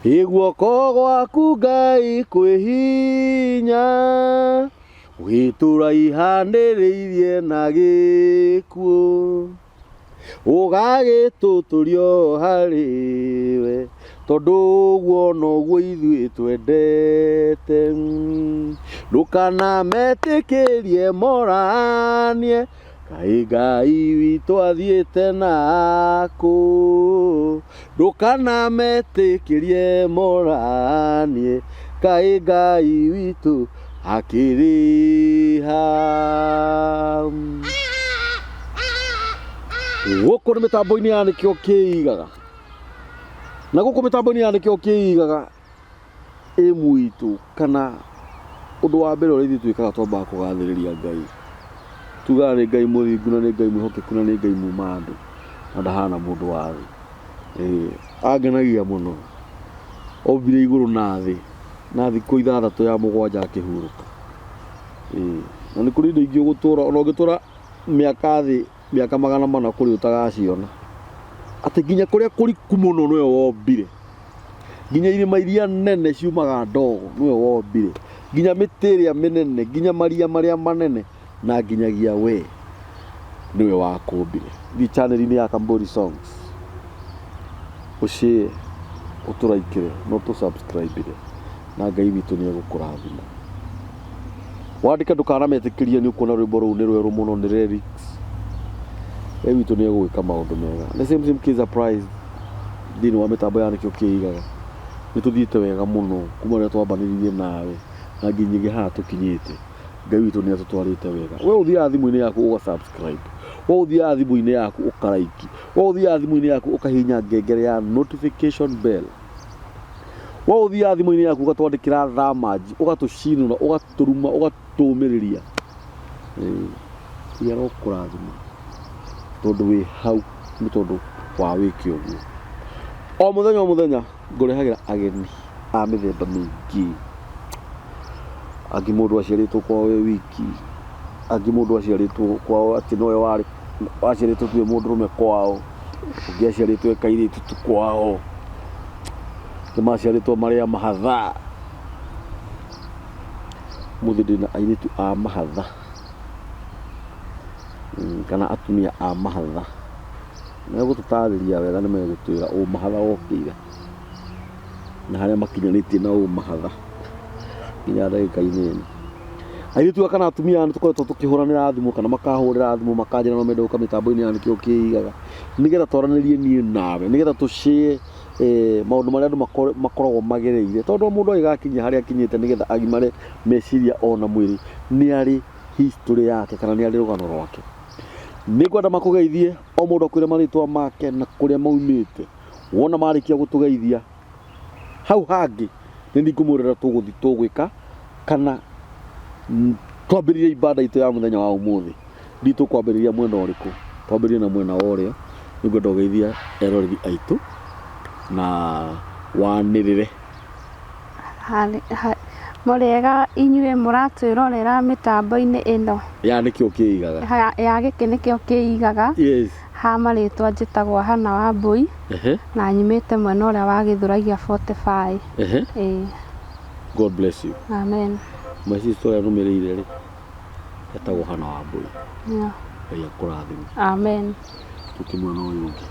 Ĩ guoko gwaku Ngai kwĩ hinya, wĩtũraihanĩrĩirie na gĩkuũ, ũgagĩtũtũrio harĩ we, tondũ ũguo noguo ithuĩ twendete. Ndũkanametĩkĩrie moranie, Kaĩ Ngai witũ athiĩte nakũ? Ndũkanametĩkĩrie moranie, kaĩ Ngai witũ akĩrĩ ha? Gũkũ nĩ mĩtambo-inĩ ya Nĩkĩo Kĩigaga, na gũkũ mĩtambo-inĩ ya Nĩkĩo Kĩigaga Aim itũ kana ũndũ wa mbere ũrĩa ithuĩ twĩkaga twambaga kũgathĩrĩria Ngai. Tugaga nĩ Ngai mũthingu na nĩ Ngai mwĩhokeku na nĩ Ngai muma andũ na ndahana mũndũ wa thĩ. Ĩĩ, angenagia mũno. Ombire igũrũ na thĩ na thikũ ithathatũ ya mũgwanja akĩhurũka. Ĩĩ, na nĩ kũrĩ indo ingĩ ũgũtũra ona ũngĩtũra mĩaka thĩ mĩaka 400 kũrĩ ũtagaciona. Atĩ nginya kũrĩa kũriku mũno nĩwe wombire. Nginya irĩma iria nene ciumaga ndogo nĩwe wombire. Nginya mĩtĩ ĩrĩa mĩnene, nginya maria marĩa manene na nginyagia we nĩwe wakũmbire. Thiĩ channel-inĩ ya Kamburi Songs ũshare, ũtũraikĩre na ũtũ subscribe na Ngai witũ nĩ egũkũrathima. Wandĩke ndũkanametĩkĩrie nĩ ũkuona rwĩmbo rũu nĩ rwerũ mũno nĩ lyrics. Ngai witũ nĩ egũgwĩka maũndũ mega. Nĩ same same Kĩ surprise thĩinĩ wa mĩtambo ya Nĩkĩo Kĩigaga. Nĩ tũthiĩte wega mũno kuma rĩrĩa twambanĩrĩirie nawe na nginyagia haha tũkinyĩte. Ngai witũ nĩ atũtwarĩte wega. We ũthiaga thimũ-inĩ yaku ũga subscribe. We ũthiaga thimũ-inĩ yaku ũka like. We ũthiaga thimũ-inĩ yaku ũkahihinya ngengere ya notification bell. We ũthiaga thimũ-inĩ yaku ũgatwandĩkĩra thamanji, ũgatũcinũra, ũgatũruma, ũgatũũmĩrĩria. Ngai arokũrathima tondũ wĩ hau nĩ tondũ wa wĩke ũguo. O mũthenya o mũthenya ngũrehagĩra ageni a mĩthemba mĩingĩ. Angĩ mũndũ aciarĩtwo kwao e wiki, angĩ mũndũ aciarĩtwo kwao atĩ nowe warĩ waciarĩtwo tuge mũndũrũme kwao, ũngĩ aciarĩtwo e kairĩtu tu kwao, angĩ maciarĩtwo marĩ a mahatha. Ũmũthĩ ndĩna airĩtu a mahatha kana atumia a mahatha. Megũtũtarĩria wega nĩ megũtwĩra ũmahatha wokĩire na harĩa makinyanĩtie na ũmahatha nginya ndagĩka-inĩ ĩno. Airĩtu aya kana atumia aya nĩ tũkoretwo tũkĩhũranĩra thimũ kana makahũrĩra thimũ makanjĩra no mende gũka mĩtambo-inĩ ya Nĩkĩo Kĩigaga nĩgetha twaranĩrie niĩ nawe nĩgetha tũ share maũndũ marĩa andũ makoragwo magereire tondũ o mũndũ agĩgakinya harĩa akinyĩte nĩgetha agimare meciria ona mwĩrĩ nĩ arĩ history yake kana nĩ arĩ rũgano rwake. Nĩ ngwenda makũgeithie o mũndũ akwĩre marĩtwa make na kũrĩa maumĩte. Wona marĩkia gũtũgeithia hau hangĩ nĩ niĩ ngũmwĩra ũrĩa tũgũthiĩ tũgwĩka kana twambĩrĩrie ibada itũ ya mũthenya wa ũmũthĩ. Ndiũĩ tũkwambĩrĩria mwena ũrĩkũ, twambĩrĩrie na mwena wa ũrĩo. Nĩ ngwenda ũgeithie eroreri aitũ na wanĩrĩre. Mũrĩega inyuĩ mũratwĩrorera mĩtambo-inĩ ĩno. Ya nĩkĩo kĩigaga. Ya gĩkĩ nĩkĩo kĩigaga. Yes. Ha marĩtwa njĩtagwo Hannah Wambũi na nyumĩte mwena ũrĩa wa Gĩthũrai 45. Ĩĩ. God bless you. Amen. My sister ũrĩa nũmĩrĩire rĩ, etagwo Hannah Wambũi. Yeah. Ngai akũrathime. Amen. Tũke mwena ũyũ ũngĩ.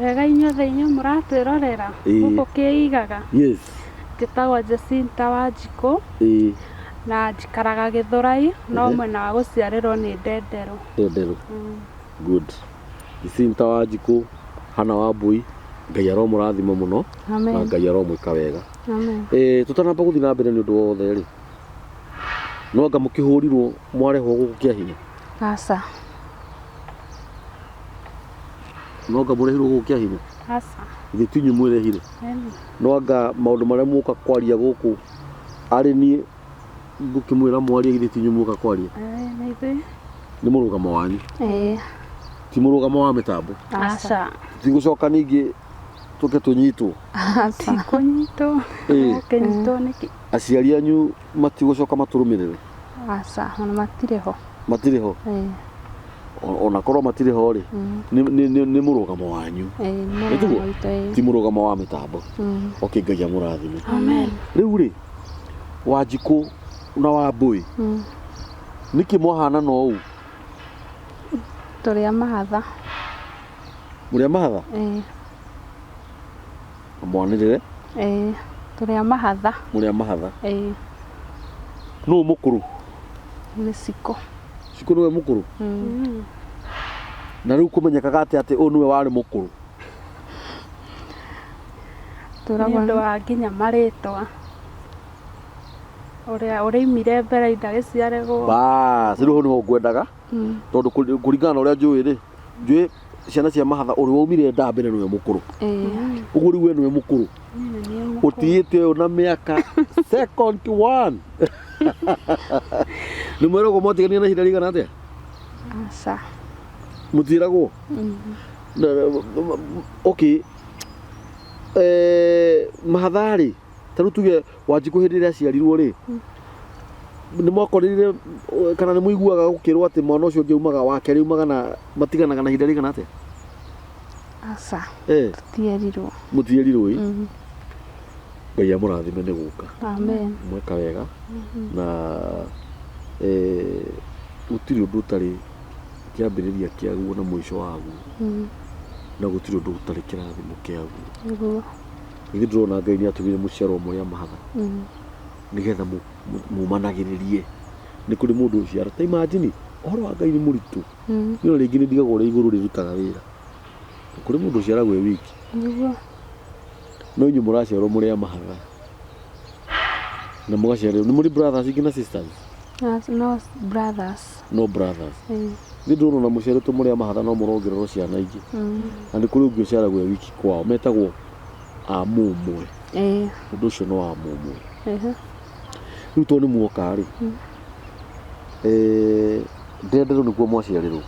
Wega inyuothe inyuĩ mũratwĩrorera Ĩĩ. gũkũ Kĩigaga. Yes. Njĩtagwo Jacinta Wanjikũ Ĩĩ. na njikaraga Gĩthũrai no mwena wa gũciarĩrwo nĩ Ndenderũ. Ndenderũ. Good. Jacinta Wanjikũ, Hannah Wambũi, Ngai aromũrathima mũno na Amen. Ngai aromwĩka wega. Amen. Eh, tũtanamba gũthiĩ na mbere nĩ ũndũ wothe rĩ, no anga mũkĩhũrirwo mwarehwo gũkũ kĩa hinya? Aca. No anga mũrehirwo gũkũ kĩa hinya? Aca. Githĩ ti inyuĩ mwĩrehire? Ĩni. No anga maũndũ marĩa muoka kwaria gũkũ arĩ niĩ ngũkĩmwĩra mwarie githĩ ti inyuĩ muoka kwaria? Ĩĩ nĩ ithuĩ. Nĩ mũrũgamo wanyu. Ĩĩ. Ti mũrũgamo wa mĩtambo. Aca. Tũtigũcoka ningĩ tũke tũnyitwo. Aca. Tikũnyitwo. Ĩĩ. Ũkĩnyitwo nĩkĩ? Aciari anyu matigũcoka matũrũmĩrĩre? Aca, ona matirĩ ho. Matirĩ ho? Ĩĩ. Ona korwo matirĩ ho rĩ, nĩ mũrũgamo wanyu. Ĩĩ, nĩ Nĩ tiguo? mũrũgamo witũ, ĩĩ. Ti mũrũgamo wa mĩtambo. Okay, Ngai amũrathime. Amen. Rĩu rĩ, Wanjikũ na Wambũi, nĩkĩ mwahanana ũũ? Tũrĩ a mahatha. Mũrĩ a mahatha? Ĩĩ. Mwanĩrĩre. Ĩĩ, tũrĩ a mahatha. Mũrĩ a mahatha. Ĩĩ. Nũ mũkũrũ? Nĩ Cikũ. Cikũ nĩwe mũkũrũ? Na rĩu kũmenyekaga atĩa atĩ ũyũ nĩwe warĩ mũkũrũ? Nĩ ũndũ wa nginya marĩtwa, ũrĩa ũrĩoimire mbere ndagĩciarĩgwo. Bas, rĩu hau nĩho ngwendaga, tondũ kũringana na ũrĩa njũĩ rĩ, njũĩ ciana cia mahatha ũrĩa waumire nda mbere nĩwe mũkũrũ. Ũguo rĩu we nĩwe mũkũrũ. Ũtigĩte ũyũ na mĩaka second one. Nĩ mwĩragwo mwatiganire na ihinda rĩigana atĩa? Aca. Mũtiĩragwo? Okay. Mahatha rĩ, ta rĩu tuge Wanjikũ hĩndĩ ĩrĩa aciarirwo rĩ, nĩ mwakorire kana nĩ mũiguaga gũkĩrwo atĩ mwana ũcio ũngĩ aumaga wa kerĩ aumaga na matiganaga na ihinda rĩigana atĩa? Aca. Tũtierirwo. Mũtierirwo ĩ? Ngai amũrathime nĩ gũka. Amen. Mweka wega na gũtirĩ ũndũ ũtarĩ kĩambĩrĩria kĩaguo na mũico waguo. Na gũtirĩ ũndũ ũtarĩ kĩrathimo kĩaguo. Nĩguo. Ithuĩ ndĩrona Ngai nĩ atũmire mũciarwo mũrĩ a mahatha. Nĩgetha mumanagĩrĩrie. Nĩ kũrĩ mũndũ ũciara. Ta imagine, ũhoro wa Ngai nĩ mũritũ. Niĩ o rĩngĩ nĩ ndigagwo ũrĩa igũrũ rĩrutaga wĩra. Nĩ kũrĩ mũndũ ũciaragwo e wiki. Nĩguo. No inyuĩ mũraciarwo mũrĩ a mahatha. Na mũgaciarwo, nĩ mũrĩ brothers ingĩ na sisters? No brothers. No brothers. Niĩ ndĩrona ona mũciarĩtwo mũrĩ a mahatha no mũrongererwo ciana ingĩ. Na nĩ kũrĩ ũngĩ ũciaragwo e wiki kwao, metagwo a mũmwe. Ũndũ ũcio nĩ wa mũmwe. Rĩu tondũ nĩ muoka rĩ, Ndenderũ nĩkuo mwaciarĩrwo?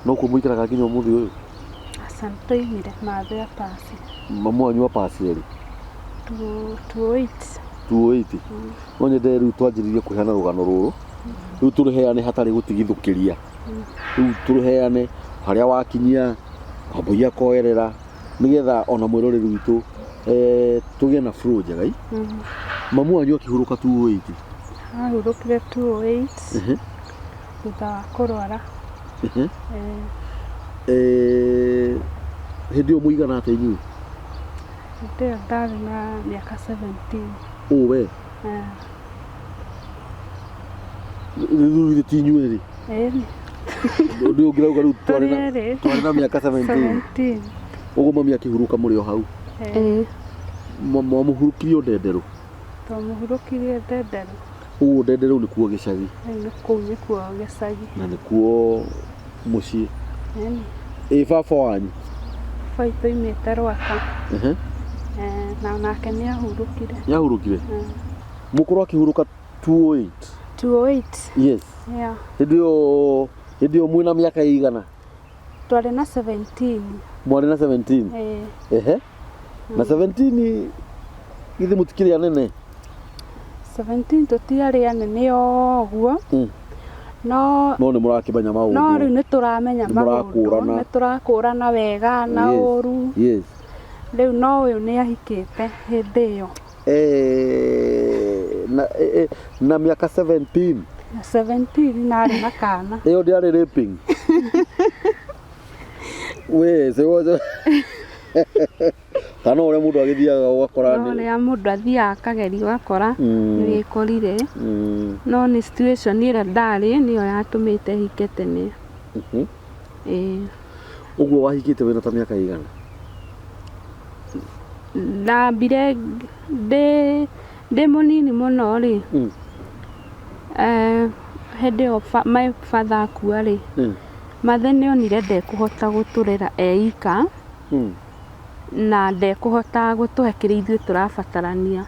No kuo mũikaraga nginya ũmũthĩ ũyũ? Aca, twaimire mathe a pasi. Mamu wanyu a pasi erĩ? 208. 208? No nyende rĩu twanjĩrĩrie kũheana rũgano rũrũ. Rĩu tũrũheane hatarĩ gũtigithũkĩria. Rĩu tũrũheane harĩa wakinyia, Wambũi akoerera, nĩgetha ona mwĩroreri witũ tũgĩe na flow njega. Mamu wanyu akĩhurũka 208? Ahurũkire 208 thutha wa kũrwara. Hĩndĩ ĩyo mũigana atĩa inyuĩ? Hĩndĩ ĩyo ndarĩ na mĩaka 17. Ũ we? Rĩu githĩ ti inyuĩ erĩ? Ĩni. Ũndũ ũyũ ũngĩrauga rĩu twarĩ na twarĩ na mĩaka 17. 17. Ũguo mami akĩhurũka mũrĩ o hau? Ĩĩ. Mwamũhurũkirie o Ndenderũ? Twamũhurũkirie Ndenderũ. Ũguo Ndenderũ nĩkuo gĩcagi? Rĩu kũu nĩkuo gĩcagi. Na nĩkuo mũciĩ? Ĩni. Ĩ baba wanyu? Baba witũ aumĩte Rwaka. Na nake nĩ ahurũkire. Nĩ ahurũkire? Mũkũrũ akĩhurũka 208? 208. Yes. Yeah. Hĩndĩ ĩyo, hĩndĩ ĩyo mwĩna mĩaka ĩigana? Twarĩ na 17. Mwarĩ na 17? Ĩĩ. Ehe. Na 17 githĩ mũtikĩrĩ anene? 17 tũtiarĩ anene o ũguo. No No nĩ mũrakĩmenya maũndũ. No rĩu nĩ tũramenya Nĩ maũndũ. mũrakũrana. Nĩ tũrakũrana wega na ũru. Yes. Rĩu no ũyũ nĩ ahikĩte hĩndĩ ĩyo. Na mĩaka 17. Na 17 na arĩ na kana. Ĩyo ndĩarĩ raping. We, se wozo. Kana ũrĩa mũndũ agĩthiaga ũgakora No ũrĩa mũndũ athiaga akageria ũgakora nĩ wĩkorire. No nĩ situation ĩrĩa ndarĩ nĩyo yatũmĩte hike tene. Ĩĩ. Ũguo wahikĩte wĩna ta mĩaka ĩigana? Ndambire ndĩ mũnini mũno rĩ. Hĩndĩ ĩyo my father akua rĩ. Mathe nĩ onire ndekũhota gũtũrera e ika. Na ndekũhota gũtũhe kĩrĩa ithuĩ tũrabatarania.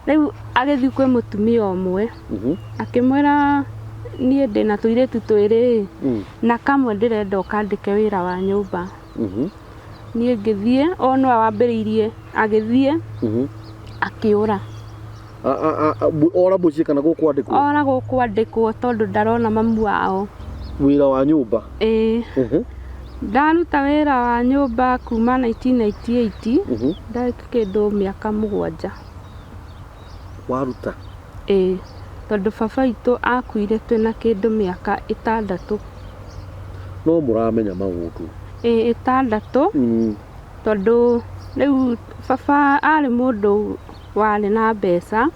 Rĩu agĩthiĩ kwĩ mũtumia ũmwe. Akĩmwĩra niĩ ndĩna tũirĩtu twĩrĩ na kamwe ndĩrenda ũkandĩke wĩra wa nyũmba. Niĩ ngĩthiĩ, o nĩwe wambĩrĩirie, agĩthiĩ akĩũra. Ora mũciĩ kana gũkwandĩkwo? Ora gũkwandĩkwo tondũ ndarona mamu wao. Wĩra wa nyũmba? Ĩĩ. Ndaruta wĩra wa nyũmba kuma 1998, ndarĩ kĩndũ mĩaka 7. Waruta? Ĩĩ, tondũ baba witũ akuire twĩna kĩndũ mĩaka 6. No mũramenya maũndũ? Ĩĩ, 6. Tondũ rĩu baba arĩ mũndũ warĩ na mbeca,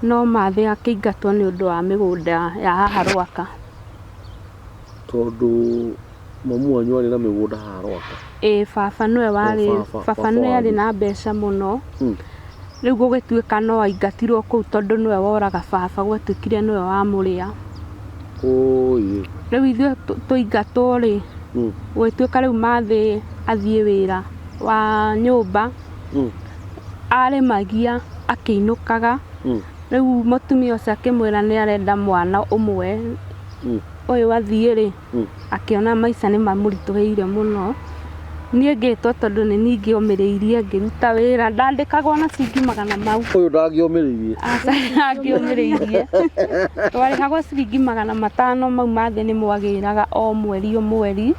no mathĩ akĩingatwo nĩ ũndũ wa mĩgũnda ya haha Rwaka. Tondũ mamu wanyu arĩ na mĩgũnda haha Rwaka? Ĩĩ, baba nĩwe warĩ, baba nĩ arĩ na mbeca mũno. Rĩu gũgĩtuĩka no aingatirwo kũu tondũ nĩwe woraga baba, gwatuĩkire nĩwe wamũrĩa. Rĩu ithuĩ tũingatwo rĩ, gũgĩtuĩka rĩu mathĩ athiĩ wĩra wa nyũmba, arĩmagia akĩinũkaga. Rĩu mũtumia ũcio akĩmwĩra nĩ arenda mwana ũmwe, ũyũ athiĩ rĩ, akĩona maica nĩ mamũritũhĩire mũno. Niĩ ngĩtwo tondũ nĩ niĩ ngĩũmĩrĩirie ngĩruta wĩra, ndandĩkagwo na ciringi 100 mau. Ũyũ ndangĩũmĩrĩirie? Aca, ndangĩũmĩrĩirie. Twarĩhagwo ciringi 500 mau mathĩ nĩ mwagĩraga o mweri o mweri.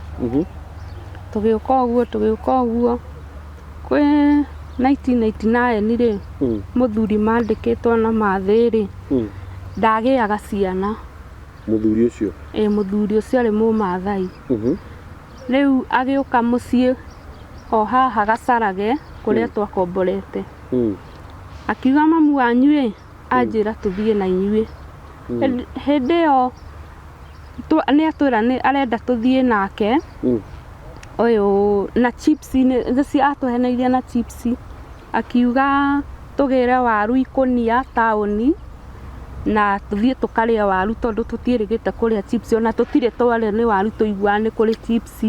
Tũgĩũka ũguo, tũgĩũka ũguo. Kwĩ 1999 rĩ, mũthuri mandĩkĩtwo na mathĩ rĩ, ndagĩaga ciana. Mũthuri ũcio? Ĩĩ, mũthuri ũcio arĩ Mũmathai. Rĩu agĩũka mũciĩ o haha Gacarage kũrĩa twakomborete. Akiuga mamu wanyu ĩ, anjĩra tũthiĩ na inyuĩ. Hĩndĩ ĩyo nĩ atwĩra nĩ arenda tũthiĩ nake. Ũyũ na chips nĩ atũheneirie na chips. Akiuga tũgĩre waru ikũnia taũni na tũthiĩ tũkarĩe waru tondũ tũtiĩrĩgĩte kũrĩa chips, ona tũtirĩ twarĩa nĩ waru tũiguaga nĩ kũrĩ chips.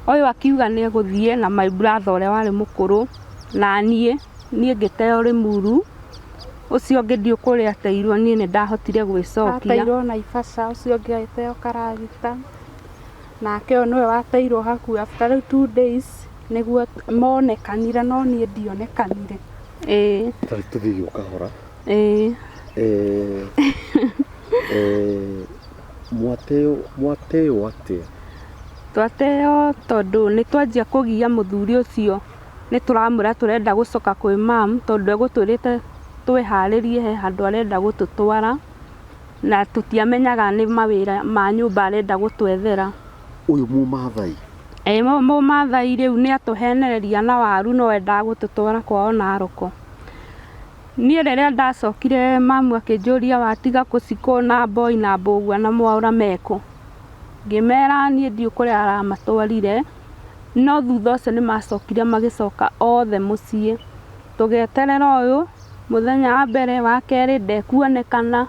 Ũyũ akiuga nĩ egũthiĩ na my brother ũrĩa warĩ mũkũrũ na niĩ, niĩ ngĩteo Rĩmuru, ũcio ũngĩ ndiũ kũrĩa ateirwo, niĩ nĩ ndahotire gwĩcokia. Ateirwo Naivasha, ũcio ũngĩ agĩteo Karagita, nake ũyũ nĩwe wateirwo hakuhĩ after rĩu 2 days nĩguo monekanire, no niĩ ndionekanire. Ĩĩ. Tarĩ tũthiĩ o kahora. Ĩĩ. Mwateo atĩa? Twateo tondũ nĩ twanjia kũgia mũthuri ũcio, nĩ tũramwĩra tũrenda gũcoka kwĩ mam tondũ egũtwĩrĩte twĩharĩrie he handũ arenda gũtũtwara, na tũtiamenyaga nĩ mawĩra ma nyũmba arenda gũtwethera. Ũyũ Mũmathai? Ĩĩ, Mũmathai rĩu nĩ atũhenereria na waru no endaga gũtũtwara kwao Naroko. Niĩ rĩrĩa ndacokire mamu akĩnjũria watiga kũ Cikũ na Mboi na Mbũgua na Mwaũra mekũ. Ngĩmera niĩ ndiũĩ kũrĩa aramatwarire, no thutha ũcio nĩ macokire magĩcoka othe mũciĩ. Tũgĩeterera ũyũ mũthenya wa mbere, wa kerĩ ndekuonekana.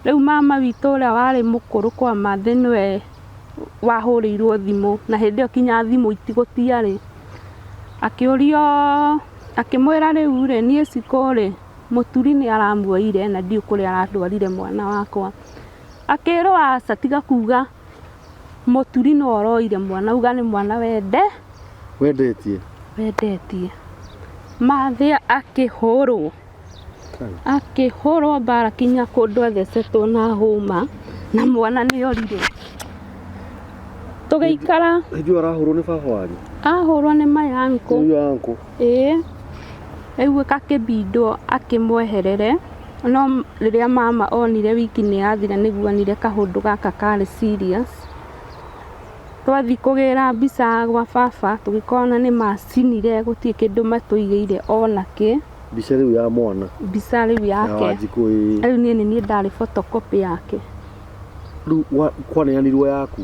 Rĩu mama witũ ũrĩa warĩ mũkũrũ kwa mathĩ nĩwe wahũrĩirwo thimũ, na hĩndĩ ĩyo kinya thimũ gũtiarĩ. Akĩũrio, akĩmwĩra rĩu rĩ, niĩ Cikũ rĩ, mũturi nĩ aramuoire na ndiũĩ kũrĩa aratwarire mwana wakwa. Akĩrwo aca, tiga kuga mũturi no oroire mwana, uga nĩ mwana wende. Wendetie? Wendetie. Mathĩ akĩhũrwo. Akĩhũrwo mbara kinya kũndũ athecetwo na hũma, na mwana nĩ orire. Tũgĩikara. Hĩndĩ ĩyo arahũrwo nĩ baba wanyu? Ahũrwo nĩ my uncle. Nĩ your uncle? Ĩĩ. Rĩu akĩbindwo akĩmweherere, no rĩrĩa mama onire wiki nĩ yathira nĩguo onire kaũndũ gaka karĩ serious. Twathiĩ kũgĩra mbica gwa baba tũgĩkora nĩ macinire, gũtirĩ kĩndũ matũigĩire ona kĩ. Mbica rĩu ya mwana? Mbica rĩu yake. Ya Wanjikũ, ĩĩ. Rĩu niĩ nĩ niĩ ndarĩ photocopy yake. Rĩu kwaneanirwo yaku?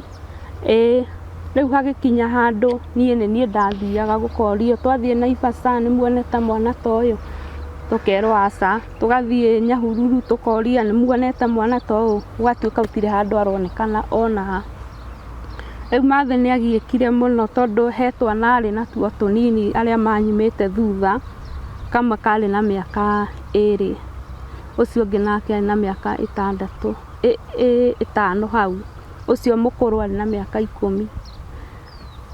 Ĩĩ. Rĩu hagĩkinya handũ niĩ nĩ niĩ ndathiaga gũkorio, twathiĩ Naivasha nĩ muonete mwana ta ũyũ? Tũkerwo aca. Tũgathiĩ Nyahururu tũkoria nĩ muonete mwana ta ũyũ? Gũgatuĩka gũtirĩ handũ aronekana ona ha. Rĩu mathĩ nĩ agiĩkire mũno tondũ he twana arĩ natuo tũnini arĩa manyumĩte thutha, kamwe karĩ na mĩaka 2, ũcio ũngĩ nake arĩ na mĩaka 6, 5 hau, ũcio mũkũrũ arĩ na mĩaka 10.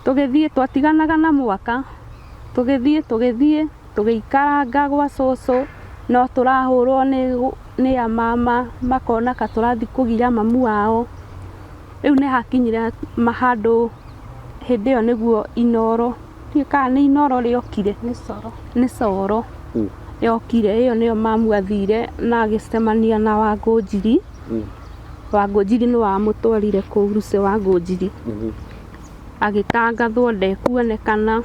Tũgĩthiĩ, twatiganaga na mwaka, tũgĩthiĩ, tũgĩthiĩ, tũgĩikaranga gwa cũcũ. No tũrahũrwo nĩ amama makona ka tũrathiĩ kũgia mamu wao. Rĩu nĩ hakinyire handũ hĩndĩ ĩyo nĩguo Inooro, ndiũĩ kana nĩ Inooro rĩokire, Nĩ coro. Nĩ coro yokire. Ĩyo nĩyo mamu athire na agĩcemania na Wangũnjiri. Wangũnjiri nĩ wamũtwarire kũu Lucy Wangũnjiri. Agĩtangathwo ndekuonekana.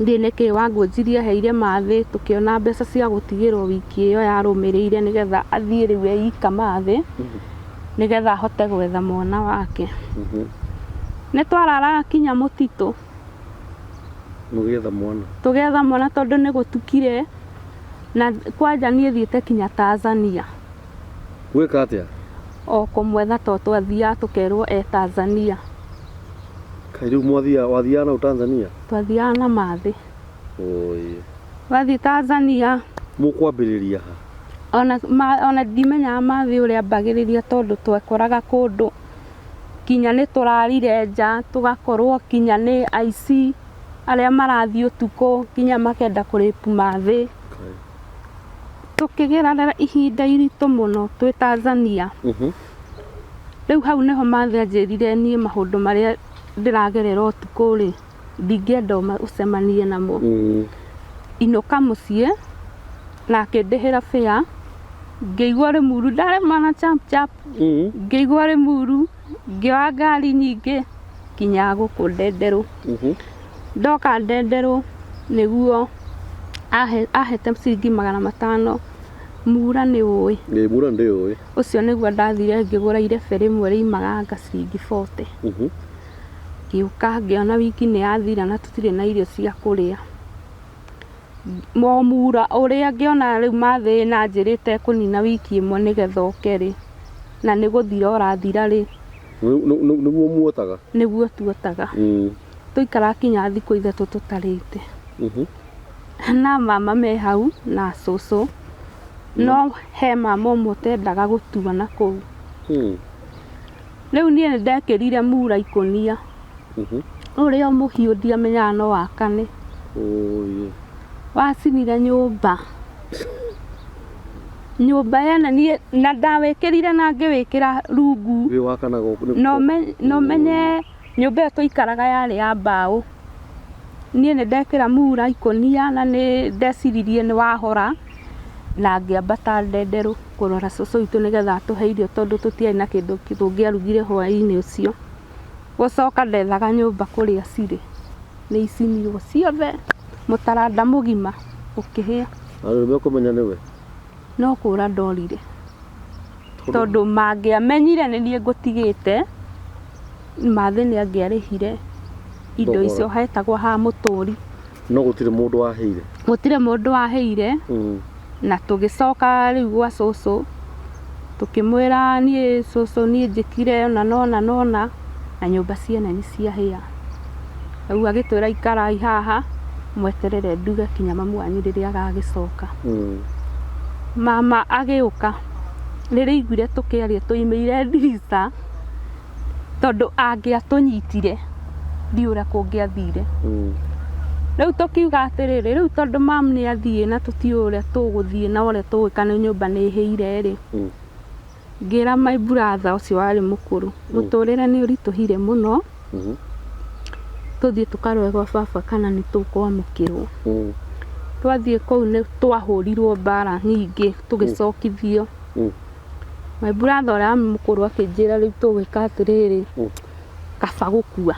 Ndiũĩ nĩkĩ Wangũnjiri aheire Mathĩ, tũkĩona mbeca cia gũtigĩrwo wiki ĩyo yarũmĩrĩire nĩgetha athiĩ rĩu e ika Mathĩ, nĩgetha ahote gwetha mwana wake. Nĩ twararaga kinya mũtitũ. Mũgĩetha mwana. Tũgĩetha mwana tondũ nĩ gũtukire na kwanja niĩ thiĩte kinya Tanzania. Gwĩka atĩa? O kũmwetha tondũ twathiaga tũkerwo e Tanzania. Kaĩ rĩu mwathiaga wathiaga nau Tanzania? Twathiaga na Mathĩ. Oi. Wathiĩ Tanzania. Mũkwambĩrĩria ha? Ona ndimenyaga Mathĩ ũrĩa ambagĩrĩria tondũ twekoraga kũndũ kinya nĩ tũrarire nja, tũgakorwo kinya nĩ aici arĩa marathiĩ ũtukũ kinya makenda kũrĩpu Mathĩ. Kaĩ. Tũkĩgerera ihinda iritũ mũno twĩ Tanzania. Rĩu hau nĩho Mathĩ anjĩrire niĩ maũndũ marĩa ndĩragerera ũtukũ rĩ, ndingĩenda ũcemanie namo. Inũka mũciĩ na akĩndĩhĩra fare, ngĩigua Rĩmuru, ndarĩ mwana chap chap, ngĩigua Rĩmuru, ngĩoya ngari nyingĩ nginya gũkũ Ndenderũ. Ndoka Ndenderũ nĩguo ahete ciringi 500, mura nĩ ũĩ. Ĩ mura ndĩũĩ. Ũcio nĩguo ndathire ngĩgũra irebe rĩmwe rĩaumaga anga ciringi 40. Ngĩũka ngĩona wiki nĩ yathira na tũtirĩ na irio cia kũrĩa. O mura ũrĩa ngĩona rĩu Mathĩ na anjĩrĩte ekũnina wiki ĩmwe nĩgetha oke rĩ, na nĩ gũthira ũrathira rĩ. Nĩguo muotaga? Nĩguo tuotaga. Twaikaraga kinya thikũ 3 tũtarĩte. Na mama me hau na cũcũ, no he mama ũmwe ũtendaga gũtua na kũu. Rĩu niĩ nĩ ndekĩrire mura ikũnia. Ũrĩa mũhiũ ndiamenyaga no wakane. Oi. Wacinire nyũmba. Nyũmba yene niĩ na ndawĩkĩrire na ngĩwĩkĩra rungu. Wĩ wakanaga No menye nyũmba ĩyo twaikaraga yarĩ ya mbaũ. Niĩ nĩ ndekĩra mura ikũnia na nĩ ndeciririe nĩ wahora na ngĩambata Ndenderũ kũrora cũcũ witũ nĩgetha atũhe irio tondũ tũtiarĩ na kĩndũ tũngĩarugire hwaĩ-inĩ ũcio. Gũcoka ndethaga nyũmba kũrĩa cirĩ, nĩ icinirwo ciothe, mũtaranda mũgima ũkĩhĩa. Andũ nĩ mekũmenya nĩwe? No kũra ndorire. Tondũ mangĩamenyire nĩ niĩ ngũtigĩte, Mathĩ nĩ angĩarĩhire indo icio hetagwo ha mũtũri. No gũtirĩ mũndũ wahĩire? Gũtirĩ mũndũ wahĩire. Na tũgĩcoka rĩu gwa cũcũ, tũkĩmwĩra niĩ cũcũ niĩ njĩkire ũna na ũna na ũna, na nyũmba ciene nĩ ciahĩa. Rĩu agĩtwĩra ikarai haha, mweterere nduge kinya mamu wanyu rĩrĩa agagĩcoka. Mama agĩũka, rĩrĩa aiguire tũkĩaria tũimĩire ndirica, tondũ angĩatũnyitire ndiũĩ ũrĩa kũngĩathire. Rĩu tũkiuga atĩrĩrĩ, rĩu tondũ mam nĩ athiĩ na tũtiũĩ ũrĩa tũgũthiĩ na ũrĩa tũgwĩka nĩ nyũmba nĩ ĩhĩire rĩ, ngĩra my brother ũcio warĩ mũkũrũ, mũtũrĩre nĩ ũritũhire mũno, tũthiĩ tũkarore gwa baba kana nĩ tũkwamũkĩrwo. Twathiĩ kũu nĩ twahũrirwo mbara nyingĩ tũgĩcokithio. My brother ũrĩa mũkũrũ akĩnjĩra rĩu tũgwĩka atĩrĩrĩ, kaba gũkua.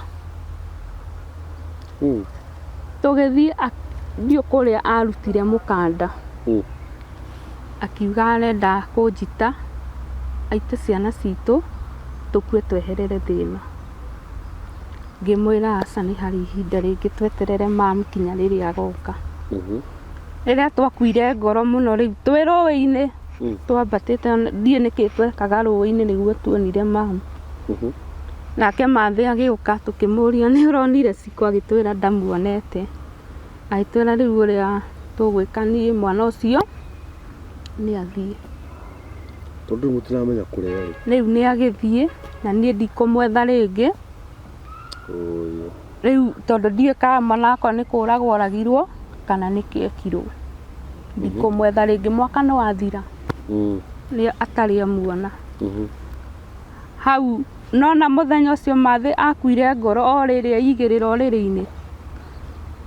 Tũgĩthiĩ ndiũĩ kũrĩa arutire mũkanda. Akiuga arenda kũnjita, aite ciana citũ, tũkue tweherere thĩna. Ngĩmwĩra aca nĩ harĩ ihinda rĩngĩ tweterere mam kinya rĩrĩa agoka. Rĩrĩa twakuire ngoro mũno rĩu twĩ rũĩ-inĩ, twambatĩte ndiũĩ nĩkĩ twekaga rũĩ-inĩ nĩguo tuonire mam. Nake Mathĩ agĩũka tũkĩmũria nĩ ũronire Cikũ agĩtwĩra ndamuonete. Agĩtwĩra rĩu ũrĩa tũgwĩka niĩ mwana ũcio nĩ athiĩ. Tondũ rĩu mũtiramenya kũrĩa arĩ. Rĩu nĩ agĩthiĩ na niĩ ndikũmwetha rĩngĩ. Oi. Rĩu tondũ ndiũĩ kana mwana wakwa nĩ kũragwo oragirwo kana nĩ kĩ ekirwo. Ndikũmwetha rĩngĩ, mwaka nĩ wathira nĩ atarĩ amuona. Hau nona mũthenya ũcio Mathĩ akuire ngoro o rĩrĩa igĩrĩra ũrĩrĩ-inĩ,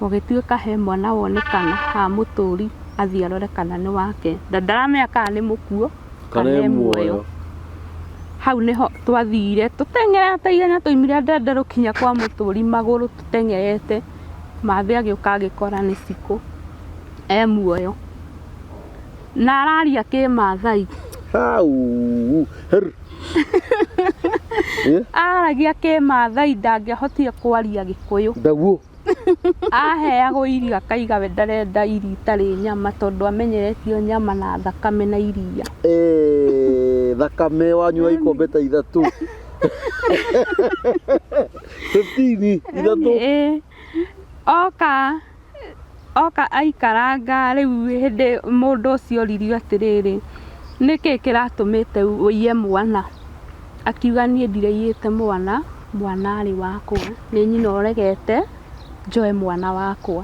gũgĩtuĩka he mwana wonekana ha mũtũri athiĩ arore kana nĩ wake, na ndaramenya kana nĩ mũkuo kana kana e e muoyo. Muoyo. Hau nĩho twathire tũteng'erete ihenya, twaumire Ndenderũ kinya kwa mũtũri magũrũ tũteng'erete. Mathĩ agĩũka agĩkora nĩ Cikũ e muoyo na araria Kĩmathai. Hau her. Eh? Aragia Kĩmathai, ndangĩahotire kwaria Gĩkũyũ. Ndaguo. Aheagwo irio akaiga we ndarenda irio itarĩ nyama, tondũ amenyeretio nyama na thakame na iria. Eh, thakame wanyua ikombe ta ithatũ, 15 ithatũ. Ĩĩ. Oka aikaranga rĩu hĩndĩ mũndũ ũcio oririo atĩrĩrĩ, nĩkĩ kĩratũmĩte ũiye mwana? Akiuga niĩ ndiraiyĩte mwana, mwana arĩ wakwa, nĩ nyina ũregete njoe mwana wakwa.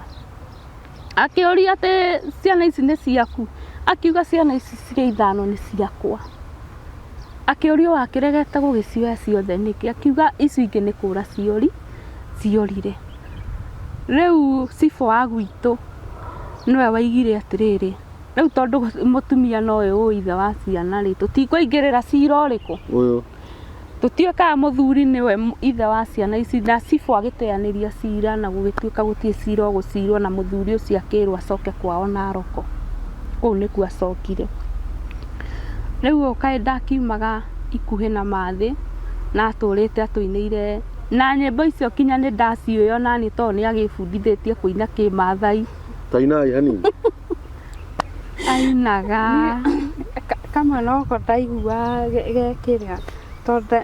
Akĩũria atĩ ciana ici nĩ ciaku? Akiuga ciana ici cirĩ ithano nĩ ciakwa. Akĩũrio wakĩregete gũgĩcioya ciothe nĩkĩ? Akiuga icio ingĩ nĩ kũra ciorire. Rĩu cibũ wa gwitũ nĩwe waigire atĩrĩrĩ, rĩu tondũ mũtumia nowe ũĩ ithe wa ciana rĩ, tũtikũingĩrĩra cira ũrĩkũ? Ũyũ. Tũtiũĩ kana mũthuri nĩwe ithe wa ciana ici, na cibũ agĩteanĩria cira na gũgĩtuĩka gũtirĩ cira ũgũcirwo, na mũthuri ũcio akĩrwo acoke kwao Naroko. Kũu nĩkuo acokire. Rĩu ũyũ kaĩ ndakiumaga ikuhĩ na Mathĩ na atũrĩte atũinĩire na nyĩmbo icio kinya nĩ ndaciũĩ onaniĩ, tondũ nĩ agĩbundithĩtie kũina Kĩmathai. Tainai hanini. Ainaga Kamwe noko ndaigua gekĩrĩa tondũ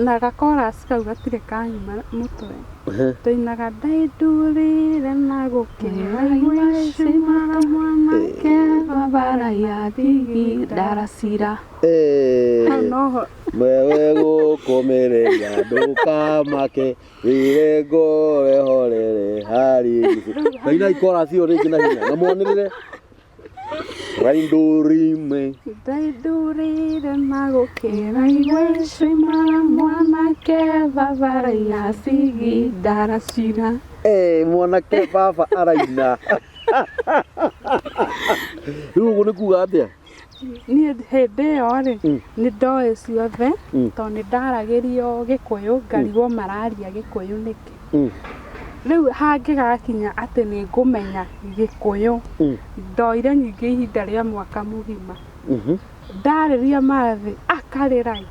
na gakorasi kau gatirĩ kanyuma mũtwe. Tũinaga ndaindurire na gũkĩra igwecimara mwanake babara ya thigi ndaracira. Eh, hau noho. Wewe gũkũmĩrĩria ndũkamake wĩre ngore horere harĩ tainai korasi ĩyo rĩngĩ na hinya na mwanĩrĩre raindũrime. Ndaindurire na gũkĩra igwecimara mwanake babara ya thigi ndaracira. Eh, mwanake baba araina rĩu ũguo nĩ kuga atĩa? Niĩ hĩndĩ ĩyo rĩ, nĩ ndoĩ ciothe, tondũ nĩ ndaragĩrio Gĩkũyũ ngarigwo mararia Gĩkũyũ nĩkĩ. Rĩu hangĩgakinya atĩ nĩ ngũmenya Gĩkũyũ, ndoire nyingĩ ihinda rĩa mwaka mũgima. Ndarĩria Mathĩ akarĩrai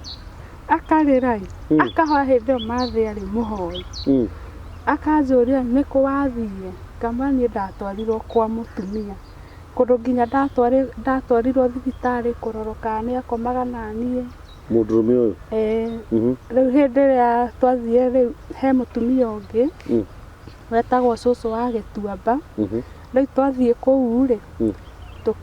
akarĩrai, akahoya. Hĩndĩ ĩyo Mathĩ arĩ mũhoi. Akanjũria nĩkũ wathire, ngama niĩ ndatwarirwo kwa mũtumia kũndũ nginya ndatwarirwo thibitarĩ kũrorwo kana nĩ akomaga naniĩ. Mũndũrũme ũyũ? Ĩĩ. Rĩu hĩndĩ ĩrĩa twathire rĩu he mũtumia ũngĩ wetagwo cũcũ wa Gĩtuamba. Rĩu twathiĩ kũu rĩ,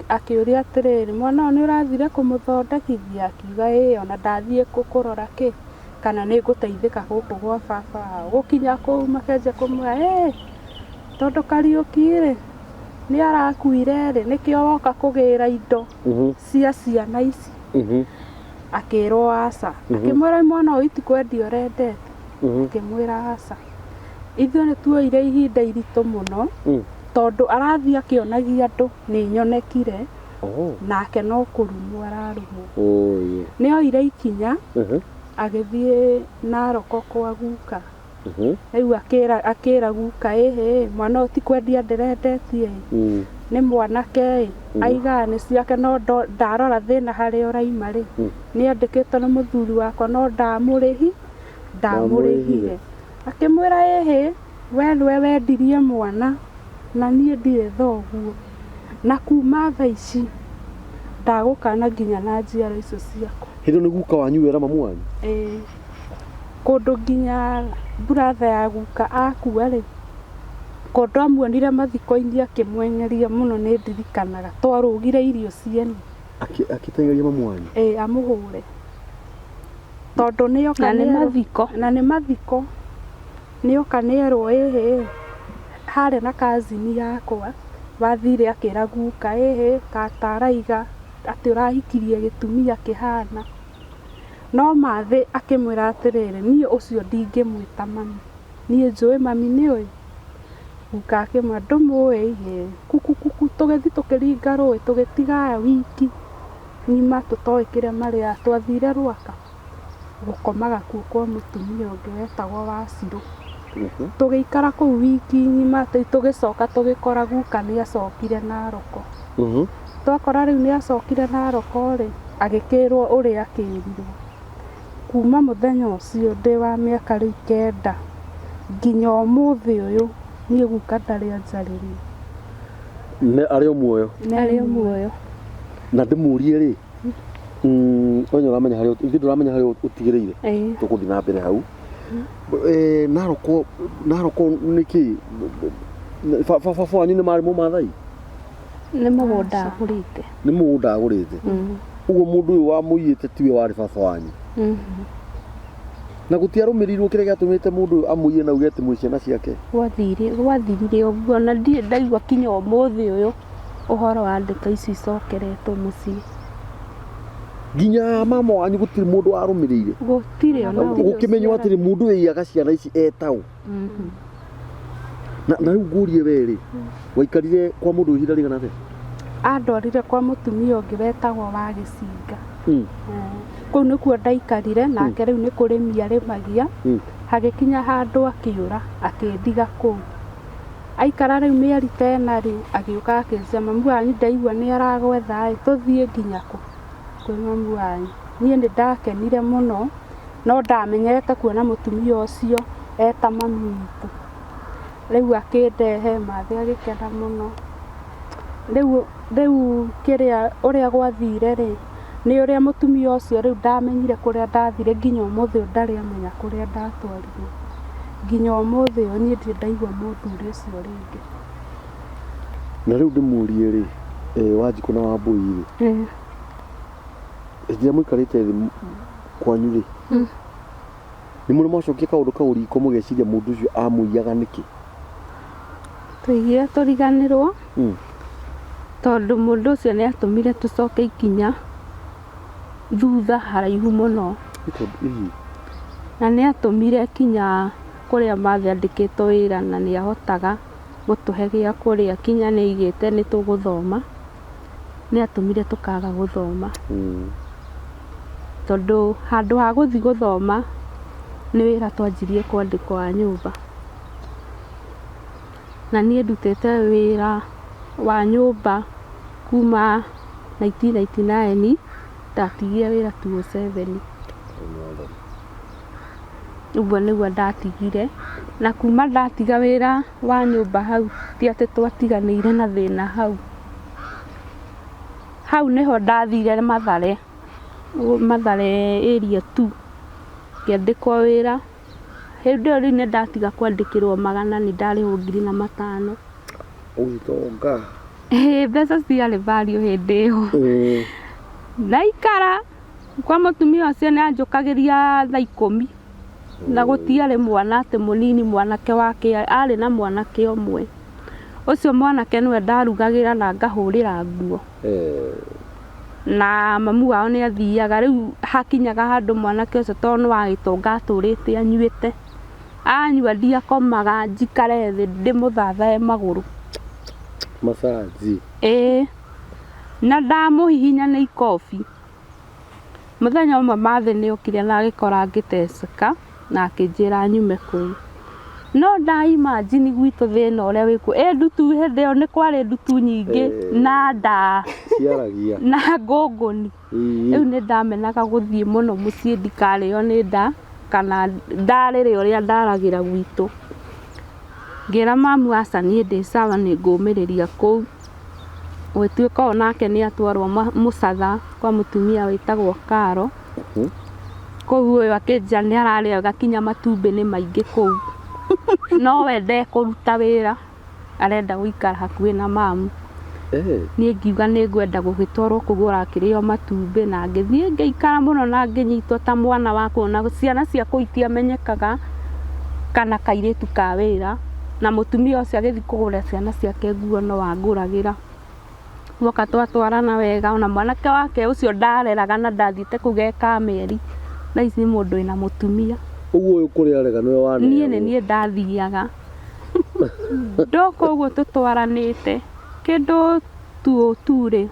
akĩũria atĩrĩrĩ, mwana ũyũ nĩ ũrathire kũmũthondekithia? Akiuga ĩĩ, ona ndathiĩ kũrora kĩ kana nĩ ngũteithĩka gũkũ gwa baba wao. Gũkinya kũu makĩanjia kũmwĩra ĩ tondũ Kariũki rĩ nĩ arakuire rĩ, nĩkĩo woka kũgĩra indo cia ciana ici. Akĩrwo aca. Akĩmwĩra mwana ũyũ itikwendia ũrendete? Akĩmwĩra aca. Ithuĩ nĩ tuoire ihinda iritũ mũno, tondũ arathiĩ akĩonagia andũ nĩ nyonekire. Oh. Nake no kũrumwo ararumwo. Oi. Nĩ oire ikinya agĩthiĩ Naroko kwa guka. Rĩu akĩra guka, ĩhĩ mwana ũyũ ti kwendia ndĩrendetie ĩ, nĩ mwanake ĩ, aigaga nĩ ciake, no ndarora thĩna harĩa ũraima rĩ, nĩ andĩkĩtwo nĩ mũthuri wakwa no ndamũrĩhi ndamũrĩhire. Akĩmwĩra ĩhĩ we nĩwe wendirie mwana na niĩ ndirĩ thoguo, na kuma thaa ici ndagũkana nginya na njiaro icio ciakwa. Hĩndĩ ĩyo nĩ guka wanyu wera mamu wanyu? Ĩĩ. Kũndũ nginya buratha ya guka akua rĩ, kũndũ amuonire mathiko-inĩ akĩmwenyeria mũno, nĩ ndirikanaga twarugire irio ciene. Akĩtengeria mamu wanyu? Ĩĩ, amũhũre tondũ nĩoka Na nĩ mathiko. Na nĩ mathiko, nĩoka nĩerwo ĩhĩ harĩ na kazini yakwa. Wathire akĩra guka, ĩhĩ tata araiga atĩ ũrahikirie gĩtumia kĩhana. No Mathĩ akĩmwĩra atĩrĩrĩ, niĩ ũcio ndingĩmwĩta mami, niĩ njũĩ mami nĩ ũyũ. Guka akĩmwĩra ndũmũĩ ĩ, kukukuku tũgĩthiĩ tũkĩringa rũĩ tũgĩtiga aya wiki ng'ima tũtoĩ kĩrĩa marĩ twathire Rwaka gũkomaga kuo kwa mũtumia ũngĩ wetagwo Wacirũ. Tũgĩikara kũu wiki ng'ima tũgĩcoka tũgĩkora guka nĩ acokire Naroko. Twakora rĩu nĩ acokire Naroko rĩ, agĩkĩrwo ũrĩa akĩrirwo. Kuma mũthenya ũcio ndĩ wa mĩaka rĩu 9 nginya ũmũthĩ ũyũ niĩ guka ndarĩ anjarĩria. Nĩ arĩ o muoyo? Arĩ o muoyo. Na ndĩmũrie rĩ, we nĩ ũramenya harĩa, ithuĩ ndũramenya harĩa ũtigĩrĩire? Ĩĩ. Tũgũthiĩ na mbere hau. Naroko, Naroko nĩ kĩ? Baba wanyu nĩ marĩ Mũmathai? Nĩ mũgũnda agũrĩte. Nĩ mũgũnda agũrĩte. Ũguo mũndũ ũyũ wamũiyĩte tiwe warĩ baba wanyu. Na gũtiarũmĩrĩirwo kĩrĩa gĩatũmĩte mũndũ ũyũ amũiye na auge atĩ mwĩ ciana ciake? Gwathirire ũguo na ndirĩ ndaigua kinya ũmũthĩ ũyũ ũhoro wa ndeto ici icokeretwo mũciĩ. Nginya mama wanyu gũtirĩ mũndũ warũmĩrĩire? Gũtirĩ ona ũmwe. Gũkĩmenywo atĩrĩ mũndũ ũyũ aiyaga ciana ici etaũ. Na rĩu ngũrie we rĩ, waikarire kwa mũndũ ũyũ ihinda rĩigana atĩa? Andwarire kwa mũtumia ũngĩ wetagwo wa Gĩcinga. Kũu nĩkuo ndaikarire nake rĩu nĩ kũrĩmia arĩmagia. Hagĩkinya handũ akĩũra akĩndiga kũu. Aikara rĩu mĩeri ta ĩna rĩ, agĩũka akĩnjĩra mamu wanyu ndaigua nĩ aragwetha ĩ, tũthiĩ nginya kũ? Kwĩ mamu wanyu. Niĩ nĩ ndakenire mũno no ndamenyerete kuona mũtumia ũcio eta mami witũ. Rĩu akĩndehe Mathĩ agĩkena mũno. Rĩu kĩrĩa ũrĩa gwathire rĩ, nĩ ũrĩa mũtumia ũcio rĩu ndamenyire kũrĩa ndathire nginya ũmũthĩ ũyũ ndarĩ amenya kũrĩa ndatwarirwo. Nginya ũmũthĩ ũyũ niĩ ndirĩ ndaigua mũthuri ũcio rĩngĩ. Na rĩu ndĩmũrie rĩ, Wanjikũ na Wambũi rĩ, hĩndĩ ĩrĩa mũikarĩte thĩ kwanyu rĩ, nĩ mũrĩ mwacokia kaũndũ kau riko mũgeciria mũndũ ũcio amũiyaga nĩkĩ? Twaiguire tũriganĩrwo tondũ mũndũ ũcio nĩ atũmire tũcoke ikinya thutha haraihu mũno. Na nĩ atũmire kinya kũrĩa Mathĩ andĩkĩtwo wĩra na nĩ ahotaga gũtũhe gĩa kũrĩa kinya nĩ aigĩte nĩ tũgũthoma. Nĩ atũmire tũkaga gũthoma. Tondũ handũ ha gũthiĩ gũthoma nĩ wĩra twanjirie kwandĩkwo wa nyũmba. Na niĩ ndutĩte wĩra wa nyũmba kuma 1999 ndatigire wĩra 2007. Ũguo nĩguo ndatigire. Na kuma ndatiga wĩra wa nyũmba hau ti atĩ twatiganĩire na thĩna hau. Hau nĩho ndathire Mathare, Mathare area 2 ngĩandĩkwo wĩra. Hĩndĩ ĩyo rĩu nĩ ndatiga kwandĩkĩrwo magana nĩ ndarĩhwo 1500. Ũgĩtonga. Ĩĩ mbeca ciarĩ value hĩndĩ ĩyo. Ndaikara kwa mũtumia ũcio nĩ anjũkagĩria thaa 10 na gũtiarĩ mwana atĩ mũnini mwanake wake arĩ na mwanake ũmwe. Ũcio mwanake nĩwe ndarugagĩra na ngahũrĩra nguo. Na mamu wao nĩ athiaga rĩu hakinyaga handũ mwanake ũcio tondũ nĩ wa gĩtonga atũrĩte anyuĩte. Anyua ndiakomaga njikare thĩ ndĩmũthathae magũrũ. Massage. Ĩĩ. Na ndamũhihinya nĩ ikobi. Mũthenya ũmwe Mathĩ nĩ okire na agĩkora ngĩteceka na akĩnjĩra nyume kũu. No nda imagine gwitũ thĩna ũrĩa wĩkuo. Ĩ ndutu hĩndĩ ĩyo nĩ kwarĩ ndutu nyingĩ na nda Ciaragia. na ngũngũni. Rĩu nĩ ndamenaga gũthiĩ mũno mũciĩ ndikarĩo nĩ nda kana ndarĩre ũrĩa ndaragĩra gwitũ. Ngĩra mamu aca niĩ ndĩ sawa nĩ ngũmĩrĩria kũu. Gũgĩtuĩka o nake nĩ atwarwo Mũcatha kwa mũtumia wĩtagwo Karo. Kũu ũyũ akĩnjĩra nĩ ararĩaga kinya matumbĩ nĩ maingĩ kũu. No we ndekũruta wĩra, arenda gũikara hakuhĩ na mamu. Niĩ ngiuga nĩ ngwenda gũgĩtwarwo kũu ũrakĩrĩo matumbĩ na ngĩthiĩ ngĩikara mũno na ngĩnyitwo ta mwana wa kũu na ciana cia kũu itiamenyekaga kana kairĩtu ka wĩra. Na mũtumia ũcio agĩthiĩ kũgũra ciana ciake nguo no angũragĩra. Guoka twatwarana wega ona mwanake wake ũcio ndareraga na ndathiĩte kũu ge mĩeri thaa ici nĩ mũndũ wĩna mũtumia. Ũguo ũyũ kũrĩa arega nĩwe Niĩ nĩ niĩ ndathiaga. Ndoka ũguo tũtwaranĩte kĩndũ tu rĩ,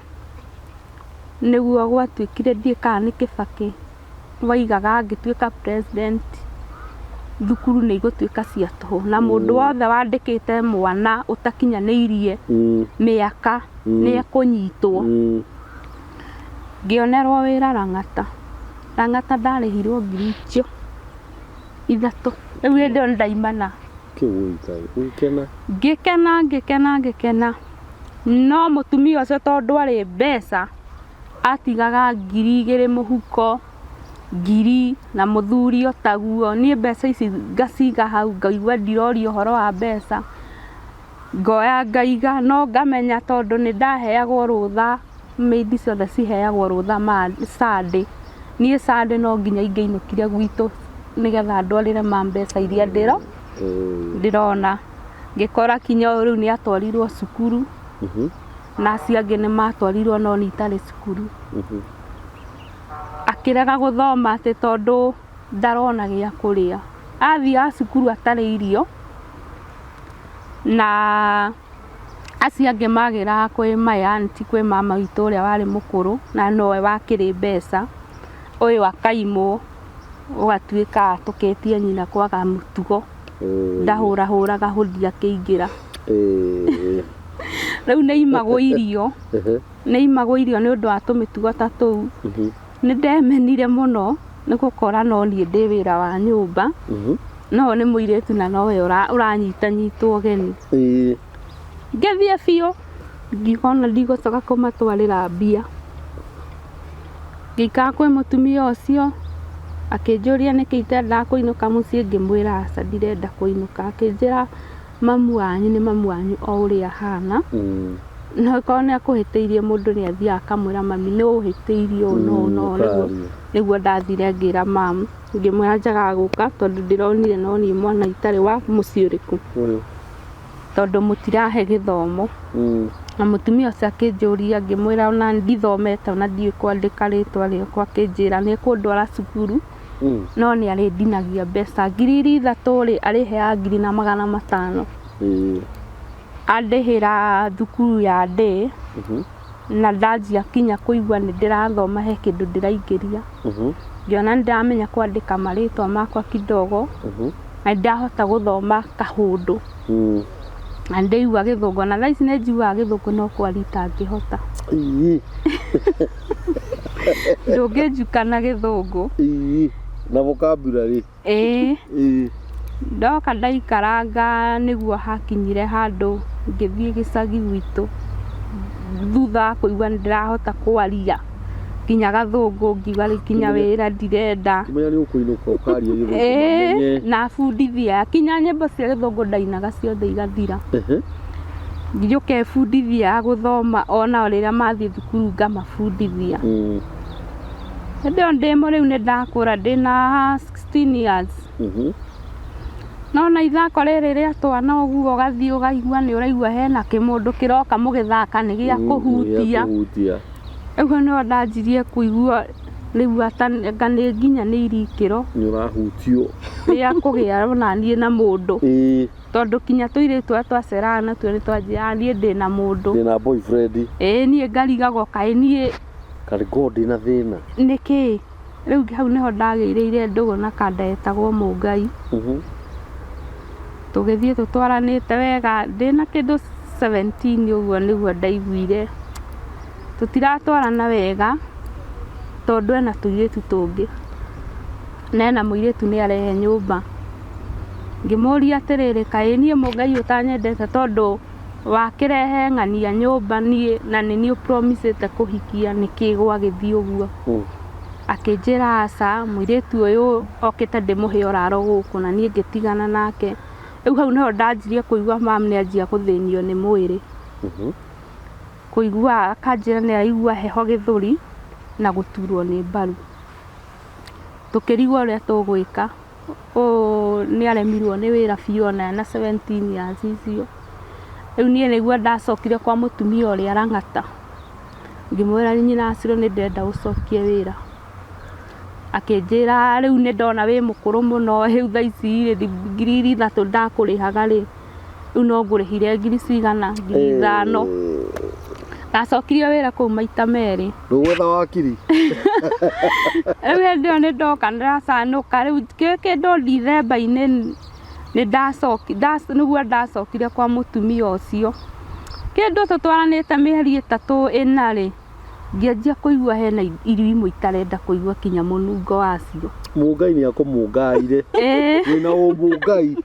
nĩguo gwatuĩkire ndiũĩ kana nĩ Kĩbakĩ waigaga angĩtuĩka president thukuru nĩ igũtuĩka cia tũhũ na mũndũ wothe wandĩkĩte mwana ũtakinyanĩirie mĩaka nĩ ekũnyitwo. Ngĩonerwo wĩra Lang'ata. Lang'ata ndarĩhirwo ngiri icio ithatũ. Rĩu hĩndĩ ĩyo nĩndaimana. Ũgĩkena? Ngĩkena ngĩkena ngĩkena. No mũtumia ũcio tondũ ndwarĩ mbeca, atigaga 2,000 mũhuko, ngiri na mũthuri o taguo. Niĩ mbeca ici ngaciga hau ngaigua ndirorio ũhoro wa mbeca, ngoya ngaiga, no ngamenya tondũ nĩ ndaheagwo rũtha, maid ciothe ciheagwo rũtha Sunday. Niĩ Sunday no nginya ingĩainũkire gwitũ nĩgetha ndwarĩre ma mbeca iria ndĩrona. Ngĩkora kinya ũyũ rĩu nĩ atwarirwo cukuru, na acio angĩ nĩ matwarirwo no niĩ itarĩ cukuru. Akĩrega gũthoma atĩ tondũ ndarona gĩa kũrĩa. Athiaga cukuru atarĩ irio, na acio angĩ magĩraga kwĩ my aunty, kwĩ mama witũ ũrĩa warĩ mũkũrũ na nowe wakĩrĩ mbeca, ũyũ akaimwo, ũgatuĩka atũkĩtie nyina kwaga mũtugo, ndahũrahũraga hondi akĩingĩra. Rĩu nĩ imagwo irio, nĩ imagwo irio nĩ ũndũ wa tũmĩtugo ta tũu. Nĩ ndemenire mũno nĩ gũkora no niĩ ndĩ wĩra wa nyũmba, no nĩ mũirĩtu na nowe ũranyitanyitwo ũgeni. Ngĩthiĩ biũ, ngiuga ona ndigũcoka kũmatwarĩra mbia. Ngĩikara kwĩ mũtumia ũcio, akĩnjũria nĩkĩ itendaga kũinũka mũciĩ, ngĩmwĩra aca ndirenda kũinũka. Akĩnjĩra mamu wanyu nĩ mamu wanyu o ũrĩa ahana, no korwo nĩ akũhĩtĩirie mũndũ nĩ athiaga akamwĩra mami nĩ ũhĩtĩirie ũũ na ũũ na ũũ. Nĩguo ndathire ngĩra mamu, ngĩmwĩra njagaga gũka tondũ ndĩronire no niĩ mwana itarĩ wa mũciĩ ũrĩkũ, tondũ mũtirahe gĩthomo. Na mũtumia ũcio akĩnjũria, ngĩmwĩra ona ndithomete ona ndiũĩ kwandĩka rĩtwa rĩakwa, akĩnjĩra nĩ ekũndwara cukuru no nĩ arĩndinagia mbeca. Ngiri iria ithatũ rĩ, arĩheaga 1,500. Andĩhĩra thukuru ya day, na ndanjia kinya kũigua nĩ ndĩrathoma he kĩndũ ndĩraingĩria. Ngĩona nĩ ndĩramenya kwandĩka marĩtwa makwa kidogo, na nĩ ndahota gũthoma kahũndũ. Na nĩ ndĩraigua gĩthũngũ, na thaa ici nĩ njiguaga gĩthũngũ no kwaria itangĩhota. Ndũngĩnjuka na gĩthũngũ. Na vocabulary. Ĩĩ. Ndoka ndaikaranga nĩguo hakinyire handũ ngĩthiĩ gĩcagi gwitũ, thutha wa kũigua nĩ ndĩrahota kwaria nginya gathũngũ, ngiuga rĩu nginya wĩra ndirenda. Kĩmenya nĩ ũkũinũka ũkaria gĩthũngũ mamenye. Na bundithia kinya nyĩmbo cia gĩthũngũ ndainaga ciothe igathira. Njũke bundithia gũthoma onao rĩrĩa mathiĩ thukuru ngamabundithia. Hĩndĩ ĩyo ndĩ mũrĩu nĩ ndakũra ndĩna 16 years. No na ithako rĩrĩ rĩa twana ũguo ũgathiĩ ũkaigua nĩ ũraigua hena kĩmũndũ kĩroka mũgĩthaka nĩ gĩa kũhutia. Ũguo nĩho ndanjirie kũigua rĩu anga nĩ nginyanĩirie ikĩro Nĩ ũrahutio. rĩa kũgĩa ona niĩ na mũndũ. Tondũ kinya tũirĩtu tũrĩa twaceraga natuo nĩ twanjĩraga niĩ ndĩna mũndũ. Ndĩna boyfriend. Ĩĩ niĩ ngarigagwo kaĩ niĩ Kana ngorwo ndĩna thĩna. Nĩkĩ? Rĩu hau nĩho ndagĩrĩire ndũgũ na kanda etagwo Mũngai. Tũgĩthiĩ tũtwaranĩte wega ndĩna kĩndũ 17 ũguo nĩguo ndaiguire tũtiratwarana wega tondũ ena tũirĩtu tũngĩ na ena mũirĩtu nĩ arehe nyũmba. Ngĩmũria atĩrĩrĩ, kaĩ niĩ Mũngai ũtanyendete tondũ wakĩrehe ng'ania nyũmba niĩ na nĩ niĩ ũpromisĩte kũhikia nĩkĩ gwagĩthiĩ ũguo? Akĩnjĩra aca, mũirĩtu ũyũ okĩte ndĩmũhe ũraro gũkũ na niĩ ngĩtigana nake. Rĩu hau nĩho ndanjirie kũigua mam nĩ anjia gũthĩnio nĩ mwĩrĩ. Kũigua akanjĩra nĩ araigua heho gĩthũri na gũturwo nĩ mbaru. Tũkĩrigwo ũrĩa tũgwĩka. nĩ aremirwo nĩ wĩra biũ ona ena 17 years icio. Rĩu niĩ nĩguo ndacokire kwa mũtumia ũrĩa Lang'ata, ngĩmwĩra nyina Acirũ nĩ ndĩrenda ũcokie wĩra. Akĩnjĩra rĩu nĩ ndona wĩ mũkũrũ mũno, rĩu thaa ici rĩ, 3,000 ndakũrĩhaga rĩ, rĩu no ngũrĩhire ngiri cigana, 5,000. Ndacokirie wĩra kũu maita merĩ. Ndũgwetha wakiri. Rĩu hĩndĩ ĩyo nĩ ndoka ndĩracanũka, rĩu kĩndũ Ndithemba-inĩ nĩ ndacoki nĩguo ndacokire kwa mũtumia ũcio. Kĩndũ tũtwaranĩte mĩeri 3 4 rĩ, ngĩanjia kũigua hena irio imwe itarenda kũigua kinya mũnungo wacio. Mũngai nĩ akũmũngaire. Wĩna ũmũngai.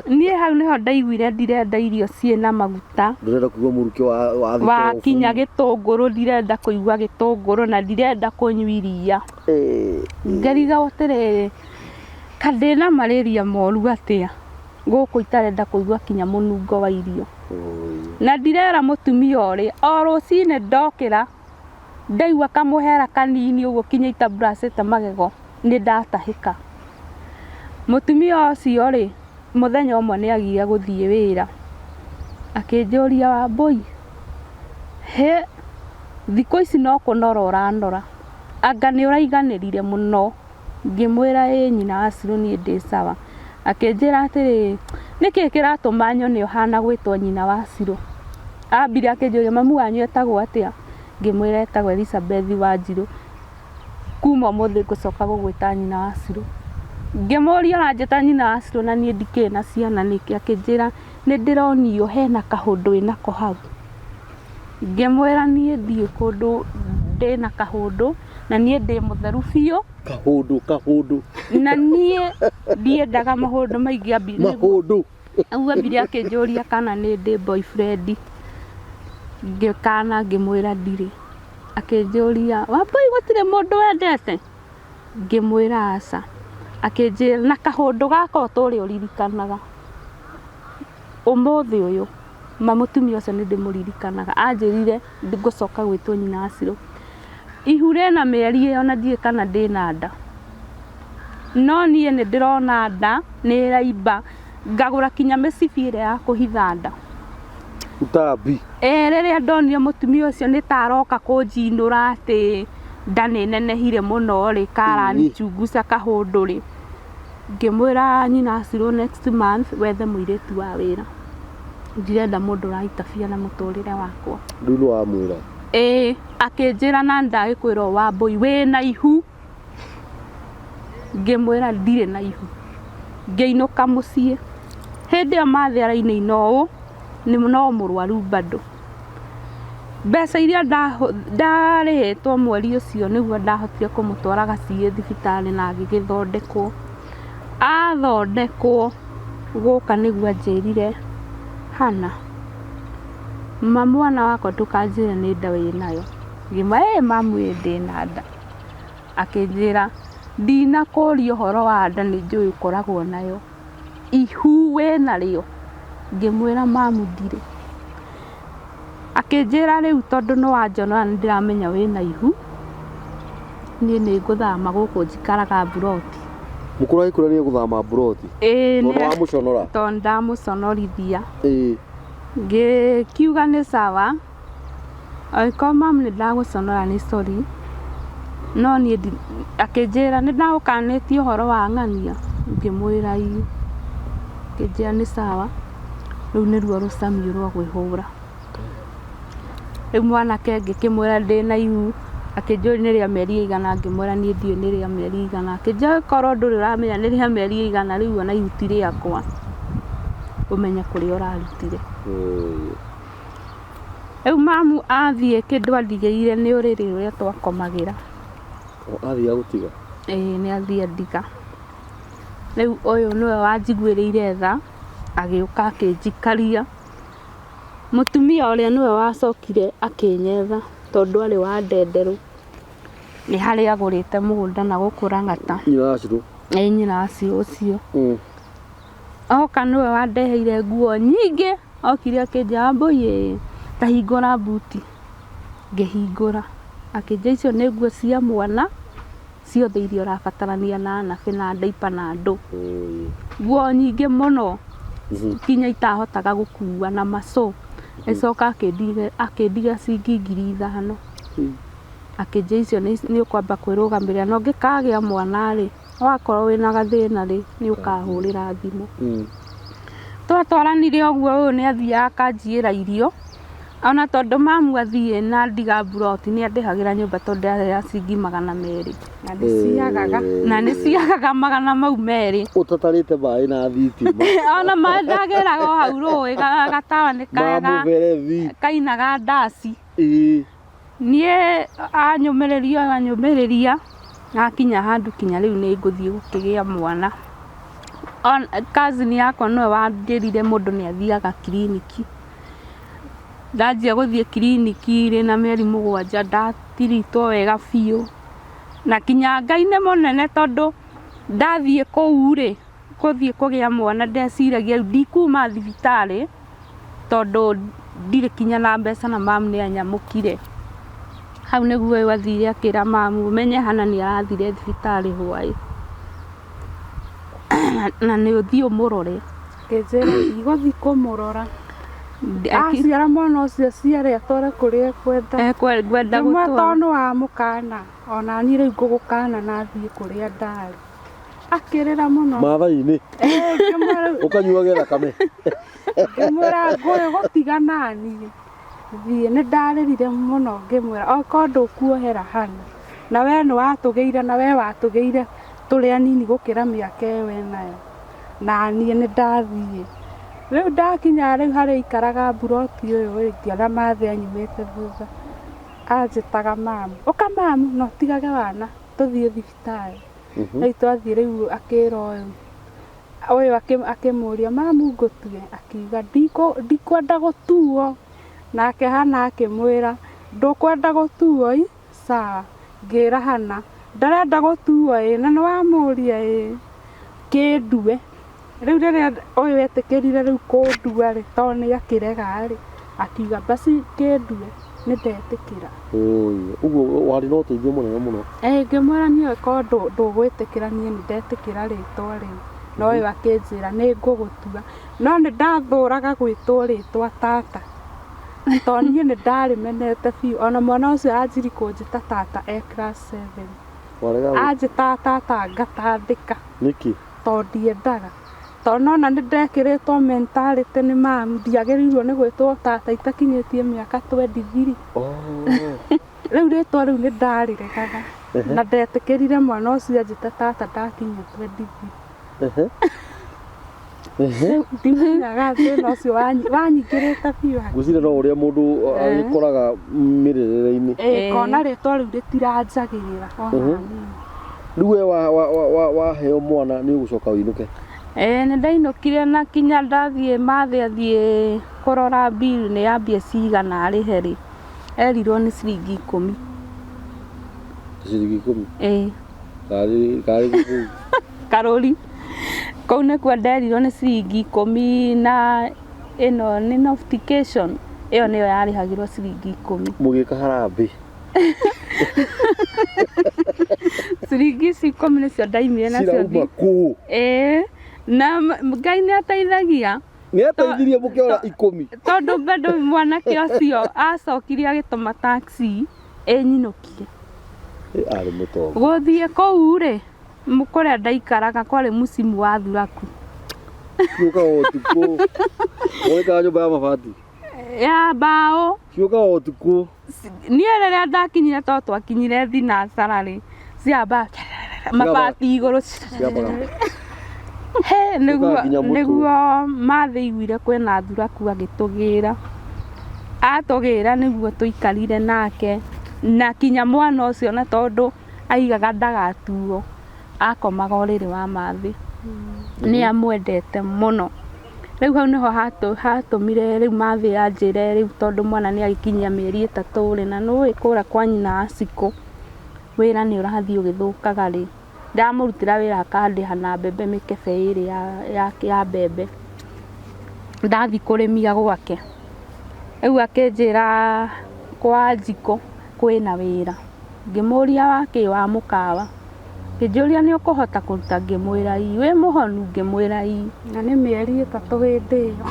Niĩ hau nĩho ndaiguire ndirenda irio ciĩna maguta. Ndũrenda kũigua mũrukĩ wa wa wa kinya gĩtũngũrũ, ndirenda kũigua gĩtũngũrũ na ndirenda kũnyua iria. Ngĩrigwo atĩrĩrĩ, ka ndĩna malaria moru atĩa gũkũ itarenda kũigua kinya mũnungo wa irio. Na ndirera mũtumia ũrĩa, o rũcinĩ ndokĩra ndaigua kamũhera kanini ũguo kinya itamburacĩte magego nĩ ndatahĩka. Mũtumia ũcio rĩ, mũthenya ũmwe nĩ agire gũthiĩ wĩra, akĩnjũria Wambũi, hĩ thikũ ici no kũnora ũranora, anga nĩ ũraiganĩrire mũno? Ngĩmwĩra ĩĩ nyina wa Ciro niĩ ndĩ sawa. Akĩnjĩra atĩrĩrĩ, nĩkĩ kĩratũma nyone ũhana gwĩtwo nyina wa Ciro? Ambire akĩnjũria mamu wanyu etagwo atĩa? Ngĩmwĩra etagwo Elizabeth Wanjirũ. Kuma ũmũthĩ ngũcoka gũgwĩta nyina wa Ciro. Ngĩmũria ũranjĩta nyina wa Ciro na niĩ ndikĩrĩ na ciana nĩkĩ? Akĩnjĩra nĩ ndĩronio hena kaũndũ wĩnako hau. Ngĩmwĩra niĩ ndiũĩ kũndũ ndĩna kaũndũ na niĩ ndĩ mũtheru biũ. Kahũndũ kahũndũ. Na niĩ ndiendaga maũndũ maingĩ. Mahũndũ. Nĩguo ambire akĩnjũria kana nĩ ndĩ boyfriend. Ngĩkana ngĩmwĩra ndirĩ. Akĩnjũria Wambũi gũtirĩ mũndũ wendete? Ngĩmwĩra aca. Akĩnjĩra na kaũndũ gaka ũtũre ũririkanaga. Ũmũthĩ ũyũ ma mũtumia ũcio nĩ ndĩmũririkanaga. Anjĩrire ngũcoka gwĩtwo nyina wa Ciro. Ihu rĩna mĩeri ĩyo na ndiũĩ kana ndĩna nda. No niĩ nĩ ndĩrona nda nĩ ĩraimba, ngagũra kinya mĩcibi ĩrĩa ya kũhitha nda. Utambi. Ĩĩ rĩrĩa ndonire mũtumia ũcio nĩ ta aroka kũnjinũra atĩ nda nĩ nenehire mũno rĩ, karanichunguca kahũndũ rĩ, ngĩmwĩra nyina Ciro next month wethe mũirĩtu wa wĩra. Ndirenda mũndũ ũraitabia na mũtũrĩre wakwa. Rĩu nĩ wamwĩra? Ĩĩ, akĩnjĩra na ndagĩkwĩra ũũ Wambũi wĩna ihu. Ngĩmwĩra ndirĩ na ihu. Ngĩinũka mũciĩ. Hĩndĩ ĩyo mathĩ arainaina ũũ, no mũrwaru bado. Mbeca iria ndarĩhĩtwo mweri ũcio nĩguo ndahotire kũmũtwara Gaciĩ thibitarĩ na agĩgĩthondekwo. Athondekwo gũka nĩguo anjĩrire Hannah, ma mwana wakwa ndũkanjĩre nĩ nda wĩnayo. Ngĩmwĩra ĩĩ mamu ĩĩ ndĩna nda. Akĩnjĩra ndinakũria ũhoro wa nda nĩ njũĩ ũkoragwo nayo. Ihu wĩnarĩo? Ngĩmwĩra mamu ndirĩ. Akĩnjĩra rĩu tondũ nĩ wanjonora nĩ ndĩramenya wĩna ihu, niĩ nĩ ngũthama gũkũ njikaraga mburoti. Mũkũrũ agĩkwĩra nĩ egũthama mburoti? Ĩĩ. Tondũ wamũconora? Tondũ ndamũconorithia. Ngĩkiuga nĩ sawa, angĩkorwo mamu nĩ ndagũconora nĩ sorry, no niĩ akĩnjĩra nĩ ndagũkanĩtie ũhoro wa ng'ania? Ngĩmwĩra ĩĩ. Akĩnjĩra nĩ sawa, rĩu nĩruo rũcamio rwa kwĩhũra. Rĩu mwanake ngĩkĩmwĩra ndĩna ihu, akĩnjũria nĩ rĩa mĩeri ĩigana, ngĩmwĩra niĩ ndiũĩ nĩ rĩa mĩeri ĩigana. Akĩnjĩra korwo ndũrĩ ũramenya nĩ rĩa mĩeri ĩigana rĩu ona ihu ti rĩakwa, ũmenye kũrĩa ũrarutire. Rĩu mamu athiĩ kĩndũ andigĩire nĩ ũrĩrĩ ũrĩa twakomagĩra. Athiĩ agũtiga? Ĩĩ nĩ athiĩ andiga. Rĩu ũyũ nĩwe wanjiguĩrĩire tha, agĩũka akĩnjikaria. Mũtumia ũrĩa nĩwe wacokire akĩnyetha tondũ arĩ wa ndenderũ. Nĩ harĩa agũrĩte mũgũnda na gũkũ Lang'ata. Nyina wa Ciro? Ĩĩ nyina wa Ciro ũcio. Oka nĩwe wandeheire nguo nyingĩ, okire akĩnjĩra Wambũi ĩ, ta hingũra mbuti. Ngĩhingũra, akĩnjĩra icio nĩ nguo cia mwana. Ciothe iria ũrabatarania na nappy na diaper na ndũ. Nguo nyingĩ mũno kinya itahotaga gũkua na macũ. Agĩcoka akĩndiga ciringi 5,000. Akĩnjĩra icio nĩ ũkwamba kwĩrũgamĩrĩra na ũngĩkagĩa mwana rĩ, wakorwo wĩna gathĩna rĩ, nĩ ũkahũrĩra thimũ. Twatwaranire ũguo ũyũ nĩ athiaga akanjiyĩra irio, ona tondũ mamu athiĩ na ndiga mburoti nĩ andĩhagĩra nyũmba tondũ yarĩ ya ciringi 200. Na nĩ ciagaga. Na nĩ ciagaga 200. Ũtatarĩte maĩ na thitima. Ona maĩ ndagĩraga o hau rũĩ gatawa nĩ Ma mũberethi. Kainaga ndaci. Niĩ anyũmĩrĩria anyũmĩrĩria akinya handũ kinya rĩu nĩ ngũthiĩ gũkĩgĩa mwana. Cousin yakwa nĩwe wanjĩrire mũndũ nĩ athiaga kiriniki. Ndanjia gũthiĩ kiriniki rĩ na mĩeri 7 ndatiritwo wega biũ. Na kinya Ngai nĩ mũnene tondũ ndathiĩ kũu rĩ, gũthiĩ kũgĩa mwana ndeciragia rĩu ndikuma thibitarĩ tondũ ndirĩ kinya na mbeca na mamu nĩ anyamũkire. Hau nĩguo ũyũ athire akĩra mamu ũmenye Hannah nĩ arathire thibitarĩ hwaĩ na nĩ ũthiĩ ũmũrore. Akĩnjĩra ndigũthiĩ kũmũrora. Aciara mwana ũcio ciare atware kũrĩa ekwenda. Ekwenda Ngĩmwĩra gũtwara. tondũ nĩ wamũkana ona niĩ rĩu ngũgũkana na thiĩ kũrĩa ndarĩ. Akĩrĩra mũno. Maathai-inĩ. Ũkanyuage thakame. Ngĩmwĩra ngũyũ gũtiga naniĩ. Thiĩ nĩ ndarĩrire mũno ngĩmwĩra okorwo ndũkuohera Hannah na we nĩ watũgĩire na we watũgĩire tũrĩ anini gũkĩra mĩaka ĩyo ĩnayo na niĩ nĩ ndathiĩ. Rĩu ndakinya rĩu harĩa aikaraga mburoti ũyũ rĩ, ngĩona mathe anyumĩte thutha anjĩtaga mamu, ũka mamu na ũtigage wana tũthiĩ thibitarĩ. Rĩu twathiĩ rĩu akĩra ũyũ ũyũ akĩmũria mamu ngũtue, akiuga ndikwenda gũtuo. Nake Hannah akĩmwĩra ndũkwenda gũtuo ĩ sawa. Ngĩra Hannah ndarenda gũtuo ĩ na nĩ wamũria ĩ kĩndue. Rĩu rĩrĩa ũyũ etĩkĩrire rĩu kũndua rĩ, tondũ nĩ akĩrega rĩ, akiuga basi kĩndue nĩ ndetĩkĩra. Ũguo warĩ na ũteithio mũnene mũno. Ngĩmwĩra niĩ okorwo ndũgwĩtĩkĩra niĩ nĩ ndetĩkĩra rĩtwa rĩu. No ũyũ akĩnjĩra nĩ ngũgũtua. No nĩ ndathũraga gwĩtwo rĩtwa tata. Tondũ niĩ nĩ ndarĩmenete biũ. Ona mwana ũcio anjirie kũnjĩta tata e class 7. Anjĩtaga tata ngatandĩka. Nĩkĩ? Tondũ ndiendaga. Tondũ nona nĩ ndekĩrĩtwo mentality nĩ mamu ndiagĩrĩirwo nĩ gwĩtwo tata itakinyĩtie mĩaka 23. Rĩu rĩtwa rĩu nĩ ndarĩregaga. Na ndetĩkĩrire mwana ũcio anjĩte tata ndakinyia 23. Ndimenyaga thĩna ũcio wanyingĩrĩte biũ. Ngwĩciria no ũrĩa mũndũ agĩkoraga mĩrerere-inĩ. Ngona rĩtwa rĩu rĩtiranjagĩrĩra ona hanini. Rĩu we waheo mwana nĩ ũgũcoka ũinũke? Nĩ ndainũkire na kinya ndathiĩ mathe athiĩ kũrora bill nĩ ya mbia cigana arĩhe rĩ, erirwo nĩ ciringi 10. Ciringi 10? Karĩ kũu? Karũri. Kũu nĩkuo nderirwo nĩ ciringi 10 na ĩno nĩ notification ĩyo nĩyo yarĩhagĩrwo ciringi 10. Mũgĩka harambee. Ciringi ici 10 nĩcio ndaimire nacio. Cirauma kũu? Na Ngai nĩ ateithagia. Nĩ ateithirie mũkĩona 10. Tondũ bado mwanake ũcio acokire agĩtũma taxi ĩnyinũkie. Arĩ mũtongu. Gũthiĩ kũu rĩ, kũrĩa ndaikaraga kwarĩ mũcimu wa thuraku. Ciũkaga ũtukũ. Ũikaraga nyũmba ya mabati? Ya mbaũ. Ciũkaga ũtukũ. Niĩ rĩrĩa ndakinyire tondũ twakinyire thinacara rĩ, ciamba mabati igũrũ. He, nĩguo mathe aiguire kwĩna thuraku agĩtũgĩra. Atũgĩra nĩguo tũikarire nake na kinya mwana ũcio na tondũ aigaga ndagatuo akomaga ũrĩrĩ wa mathĩ. Nĩ amwendete mũno. Rĩu hau nĩho hatũmire rĩu mathĩ anjĩre rĩu tondũ mwana nĩ agĩkinyia mĩeri 3 rĩ, na nĩũĩ kũrĩa kwa nyina Acikũ wĩra nĩ ũrathiĩ ũgĩthũkaga rĩ, ndamũrutĩra wĩra akandĩha na mbembe mĩkebe 2 ya mbembe. Ndathiĩ kũrĩmia gwake. Rĩu akĩnjĩra kwa Njikũ kwĩna wĩra. Ngĩmũria wakĩ wa mũkawa. Ngĩnjũria nĩ ũkũhota kũruta, ngĩmwĩra ii. Wĩ mũhonu? Ngĩmwĩra ii. Na nĩ mĩeri 3 hĩndĩ ĩyo.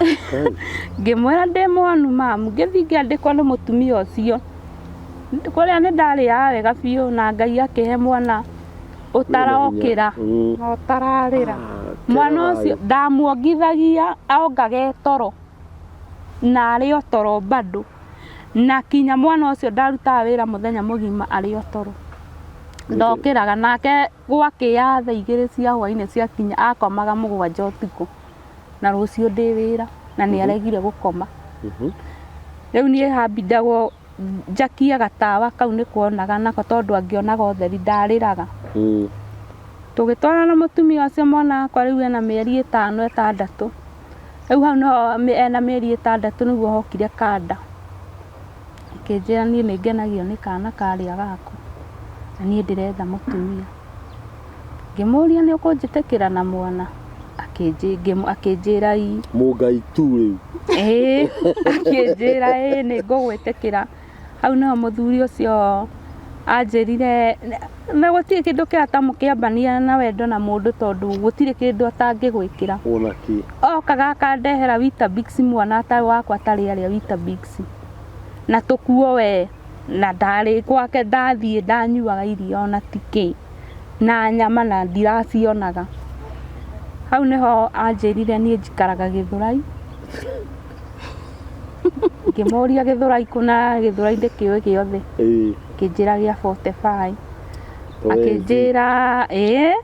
Ngĩmwĩra ndĩ mũhonu mamu. Ngĩthiĩ ngĩandĩkwo nĩ mũtumia ũcio. Kũrĩa nĩ ndarĩaga wega biũ na Ngai akĩhe mwana ũtarokĩra. Na ũtararĩra. Mwana ũcio ndamuongithagia ongage toro na arĩ o toro bado. Na kinya mwana ũcio ndarutaga wĩra mũthenya mũgima arĩ o toro. Ndokĩraga nake gwakĩa thaa 2 cia hwainĩ ciakinya akomaga 7 ũtukũ na rũciũ ndĩ wĩra na nĩ aregire gũkoma. Rĩu niĩ hambindagwo njakie gatawa kau nĩ kuonaga nako tondũ angĩonaga ũtheri ndarĩraga. Tũgĩtwarana na mũtumia ũcio mwana wakwa rĩu ena mĩeri 5 6. Rĩu hau nĩho ena mĩeri 6 nĩguo hokire kanda. Akĩnjĩra niĩ nĩ ngenagio nĩ kana karĩa gaku na niĩ ndĩretha mũtumia. Ngĩmũria nĩ ũkũnjĩtĩkĩra na mwana? Akĩnjĩra ii. Mũngai tu rĩu. Ĩĩ, akĩnjĩra ĩĩ nĩ ngũgwĩtĩkĩra. Hau nĩho mũthuri ũcio anjĩrire na gũtirĩ kĩndũ kĩega ta mũkĩambania na wendo na mũndũ tondũ gũtirĩ kĩndũ atangĩgwĩkĩra. Ona kĩ. Okaga akandehera Weetabix mwana wakwa atarĩ arĩa Weetabix. Na tũkuo we na ndarĩ gwake ndathiĩ ndanyuaga iria ona ti kĩ na nyama na ndiracionaga. Hau nĩho anjĩrire niĩ njikaraga Gĩthũrai. Ngĩmũria Gĩthũrai kũna Gĩthũrai ndĩkĩũĩ gĩothe. Akĩnjĩra gĩa 45. Akĩnjĩra ĩĩ,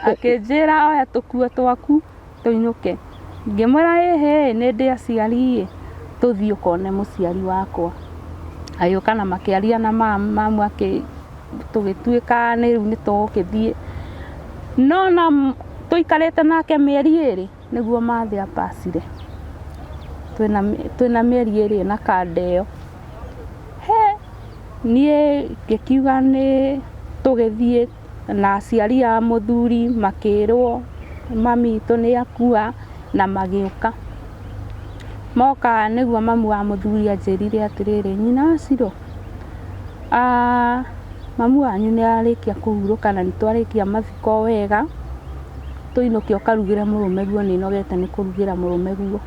akĩnjĩra oya tũkuo twaku tũinũke. Ngĩmwĩra ĩhĩ nĩ ndĩ aciari ĩ, tũthiĩ ũkone mũciari wakwa. Agĩũka na makĩaria na mamu, mamu tũgĩtuĩka nĩ rĩu nĩ tũgũgĩthiĩ. No na tũikarĩte nake mĩeri 2 nĩguo mathĩ apacire. Twĩna mĩeri 2 na kanda ĩyo. He niĩ ngĩkiuga nĩ tũgĩthiĩ na aciari a mũthuri makĩrwo mami witũ nĩ akua na magĩũka. Moka nĩguo mamu wa mũthuri anjĩrire atĩrĩrĩ, nyina wa Ciro, mamu wanyu nĩ arĩkia kũhurũka na nĩ twarĩkia mathiko wega, tũinũke ũkarugĩre mũrũme guo, nĩ nogete nĩ kũrugĩra mũrũme guo.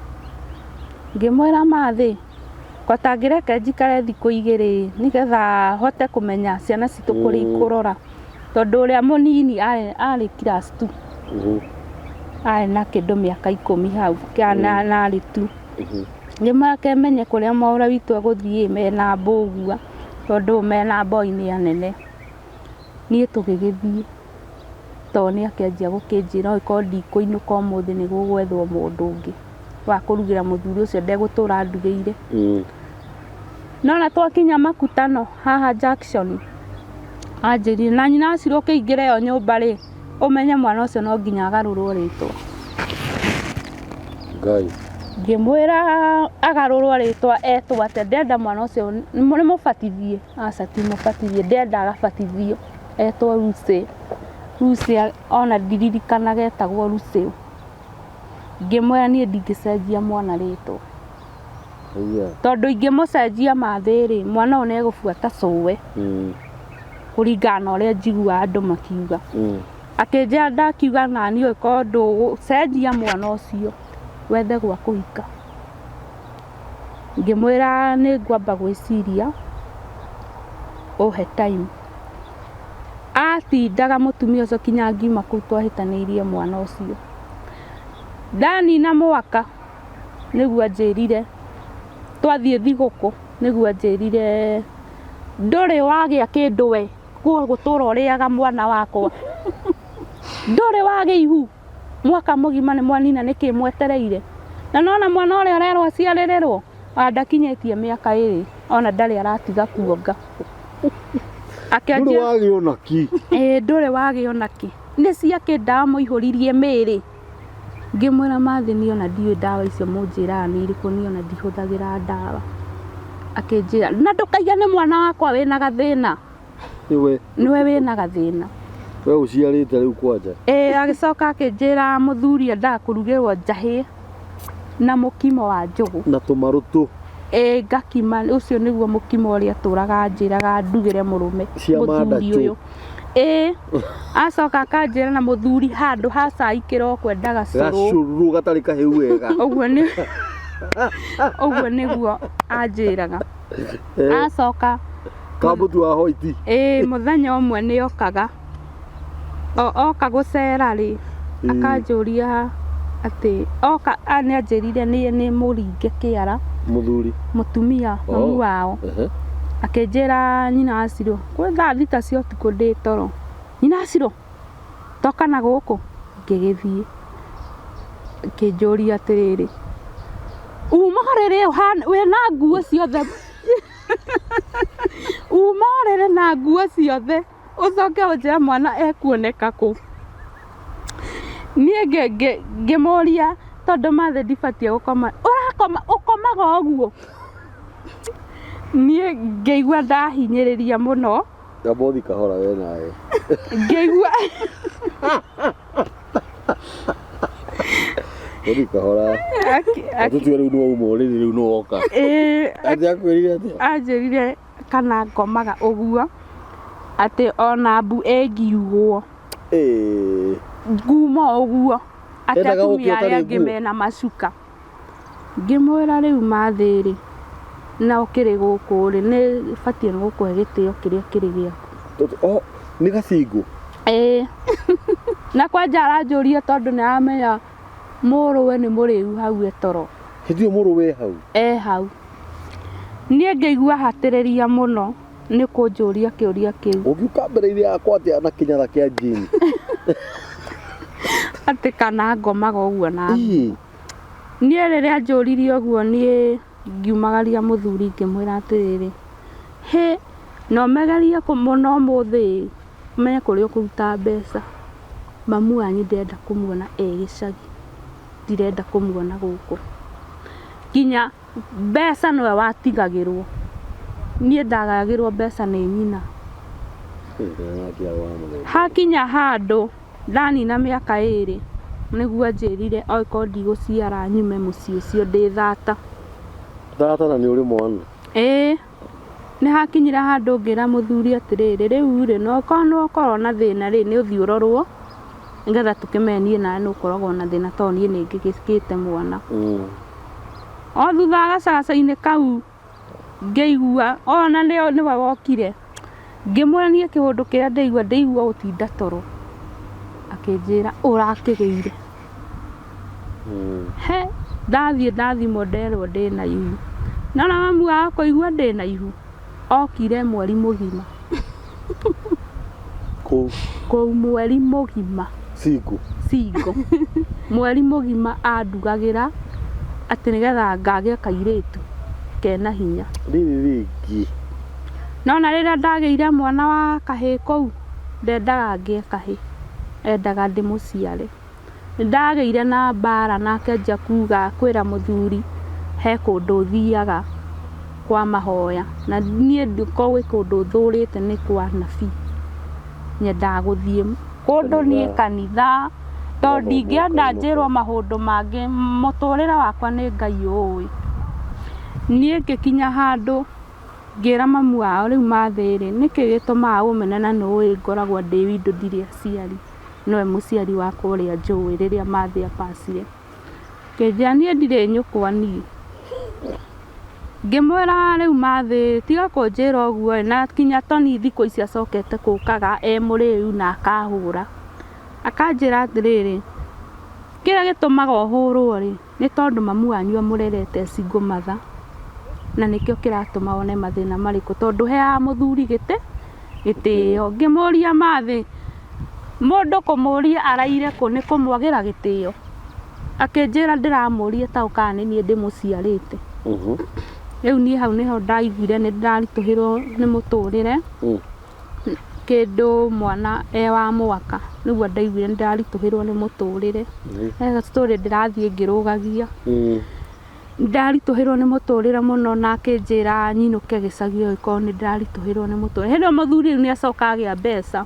Ngĩmwĩra mathĩ, kotangĩreke njikare thikũ 2 nĩgetha hote kũmenya ciana citũ kũrĩa ikũrora. Tondũ ũrĩa mũnini arĩ class 2. Arĩ na kĩndũ mĩaka 10 hau, na arĩ 2. Ngĩmwĩra ke menye kũrĩa mwaũra witũ egũthiĩ mena mbũgua, tondũ mena mboi nĩ anene. Niĩ tũgĩgĩthiĩ, tondũ nĩ akĩanjia gũkĩnjĩra angĩkorwo ndikũinũka ũmũthĩ nĩ gũgwethwo mũndũ ũngĩ wa kũrugĩra mũthuri ũcio ndegũtũra ndugĩire. No na twakinya makutano haha Junction, anjĩrire na nyina wa Ciro ũkĩingĩra ĩyo nyũmba rĩ, ũmenye mwana ũcio no nginya agarũrwo rĩtwa. Ngai. Ngĩmwĩra agarũrwo rĩtwa etwo atĩa, ndĩrenda mwana ũcio nĩ mũbatithie, aca ti mũbatithie, ndĩrenda agabatithio etwo Lucy. Lucy ona ndiririkanaga etagwo Lucy. Ngĩmwĩra niĩ ndingĩcenjia mwana rĩtwa. Tondũ ingĩmũcenjia mathĩ rĩ, mwana ũyũ nĩ egũbuata cũwe. Kũringana na ũrĩa njiguaga andũ makiuga. Akĩnjĩra ndakiuga naniĩ ũngĩkorwo ndũgũcenjia mwana ũcio wethe gwa kũhika. Ngĩmwĩra nĩ ngwamba gwĩciria ũhe time. Atindaga mũtumia ũcio kinya ngiuma kũu twahĩtanĩirie mwana ũcio. Ndanina mwaka nĩguo anjĩrire twathiĩ thigũkũ nĩguo anjĩrire ndũrĩ wagĩa kĩndũ we gũtũra ũrĩaga mwana wakwa. Ndũrĩ wagĩa ihu mwaka mũgima nĩ mwanina nĩkĩ mwetereire. Na nona mwana ũrĩa ũrerwo aciarĩrĩrwo ndakinyĩtie mĩaka 2 ona ndarĩ aratiga kuonga. Ndũrĩ wagĩa ona kĩ. Ĩĩ ndũrĩ wagĩa ona kĩ. Nĩ ciakĩ ndawa mũihũririe mĩĩrĩ. Ngĩmwĩra mathĩ niĩ ona ndiũĩ ndawa icio mũnjĩraga nĩ irĩkũ, niĩ ona ndihũthagĩra ndawa. Akĩnjĩra na ndũkaiga nĩ mwana wakwa wĩna gathĩna. Nĩwe. Nĩwe wĩna gathĩna. We ũciarĩte rĩu kwanja. Ĩĩ agĩcoka akĩnjĩra mũthuri endaga kũrugĩrwo njahĩ na mũkimo wa njũgũ. Na tũmarũtũ. Ĩĩ ngakima, ũcio nĩguo mũkimo ũrĩa atũraga anjĩraga ndugĩre mũrũme Cia mũthuri mandachũ. ũyũ. Ĩĩ, acoka akanjĩra na mũthuri handũ ha cai kĩroko endaga cũrũ. Gacũrũ gatarĩ kahĩu wega. Ũguo nĩ ũguo nĩguo anjĩraga. Acoka Kamũtu wa hoiti. Ĩĩ, mũthenya ũmwe nĩ okaga. Oka gũcera rĩ, akanjũria atĩ oka nĩ anjĩrire nĩ mũringe kĩara. Mũthuri. Mũtumia mami wao. Akĩnjĩra nyina wa Cirũ, kwĩ thaa 6 cia ũtukũ ndĩ toro. Nyina wa Cirũ, toka na gũkũ. Ngĩgĩthiĩ. Akĩnjũria atĩrĩrĩ, uma ũrĩrĩ wĩna nguo ciothe. Uma ũrĩrĩ na nguo ciothe. Ũcoke ũnjĩre mwana ekuoneka kũ. Niĩ ngĩmũria tondũ mathĩ ndibatiĩ gũkoma, ũrakoma ũkomaga ũguo? Niĩ ngĩigua ndahinyĩrĩria mũno. Amba ũthiĩ kahora we nawe. Ngĩigua Ũthiĩ kahora. Tũtue rĩu nĩ wauma ũrĩrĩ rĩu nĩ woka. Ĩĩ. Atĩ akwĩrire atĩa? Anjĩrire kana ngomaga ũguo atĩ ona mbu ĩngiugwo. Ĩĩ. Nguma ũguo atĩ Endaga atumia ũke arĩa ũtarĩ angĩ nguo. mena macuka. Ngĩmwĩra rĩu mathĩ rĩ, na ũkĩrĩ gũkũ rĩ, nĩ batiĩ nĩ gũkũhe gĩtĩo kĩrĩa kĩrĩ gĩaku. Oh, nĩ gacingũ? Ĩĩ. Na kwanja aranjũria tondũ nĩ aramenya mũrũwe nĩ mũrĩu hau e toro. Hĩndĩ ĩyo mũrũwe e hau? E hau. Niĩ ngĩigua hatĩrĩria mũno nĩ kũnjũria kĩũria kĩu. Ũngiũka mbere-inĩ yakwa atĩa na kĩnyatha kĩa Jane? Atĩ kana ngomaga ũguo na niĩ rĩrĩa anjũririe ũguo niĩ ngiumagaria mũthuri ngĩmwĩra atĩrĩrĩ, hĩ na ũmegerie mũno ũmũthĩ ũmenye kũrĩa ũkũruta mbeca. Mamu wanyu ndĩrenda kũmuona e gĩcagi, ndirenda kũmuona gũkũ. Nginya mbeca nĩwe watigagĩrwo, niĩ ndagayagĩrwo mbeca nĩ nyina. Hakinya handũ ndanina mĩaka 2 nĩguo anjĩrire angĩkorwo ndigũciara nyume mũciĩ ũcio ndĩ thata. Thata na nĩ ũrĩ mwana? Ĩĩ, nĩ hakinyire handũ ngĩra mũthuri atĩrĩrĩ, rĩu rĩ, no korwo nĩ ũkorwo na thĩna rĩ, nĩ ũthiĩ ũrorwo nĩgetha tũkĩmenye niĩ nawe nĩ ũkoragwo na thĩna tondũ niĩ nĩ ngĩgĩte mwana. O thutha wa gacagaca-inĩ kau ngĩigua ona nĩwe wokire, ngĩmwĩra niĩ kĩũndũ kĩrĩa ndĩigua ndĩigua gũtinda toro. Akĩnjĩra ũrakĩgĩire. He ndathiĩ ndathimwo nderwo ndĩna ihu. No na mamu wao kũigua ndĩna ihu okire mweri mũgima. Kũu? Kũu mweri mũgima. Single? Single. Mweri mũgima andugagĩra atĩ nĩgetha ngagĩa kairĩtu kena hinya. Rĩrĩ rĩngĩ. No na rĩrĩa ndagĩire mwana wa kahĩĩ kũu ndendaga ngĩe kahĩĩ, endaga ndĩmũciare. Nĩndagĩire na mbara na akĩanjia kuga kwĩra mũthuri he kũndũ thiaga kwa mahoya na niĩ korwo gwĩ kũndũ thũrĩte nĩ kwa nabii. Nyendaga gũthiĩ kũndũ niĩ kanitha tondũ ndingĩenda njĩrwo maũndũ mangĩ, mũtũrĩre wakwa nĩ Ngai ũĩ. Niĩ ngĩkinya handũ ngĩra mamu wao rĩu mathĩ rĩ, nĩkĩ gĩtũmaga ũmene na nĩ ũĩ ngoragwo ndĩ windũ ndirĩ aciari, nĩwe mũciari wakwa ũrĩa njũĩ rĩrĩa mathĩ apacire. Akĩnjĩra niĩ ndirĩ nyũkwa niĩ. Ngĩmwĩra rĩu mathĩ tiga kũnjĩra ũguo na kinya Toni thikũ ici acokete gũkaga e mũrĩu na akahũra. Akanjĩra atĩrĩrĩ, kĩrĩa gĩtũmaga ũhũrwo rĩ, nĩ tondũ mamu wanyu amũrerete single mother na nĩkĩo kĩratũma wone mathĩna marĩkũ tondũ ũheaga mũthuri gĩtĩ gĩtĩo. Ngĩmũria mathĩ, mũndũ kũmũria araire kũ nĩ kũmwagĩra gĩtĩo? Akĩnjĩra ndĩramũria ta ũkaga nĩ niĩ ndĩmũciarĩte. Rĩu niĩ hau nĩho ndaiguire nĩ ndĩraritũhĩrwo nĩ mũtũrĩre. Kĩndũ mwana e wa mwaka nĩguo ndaiguire nĩ ndĩraritũhĩrwo nĩ mũtũrĩre. He story ndĩrathiĩ ngĩrũgagia. Ndaritũhĩrwo nĩ mũtũrĩre mũno na akĩnjĩra nyinũke gĩcagi angĩkorwo nĩ ndĩraritũhĩrwo nĩ mũtũrĩre. Hĩndĩ ĩyo mũthuri rĩu nĩ acoka agĩa mbeca.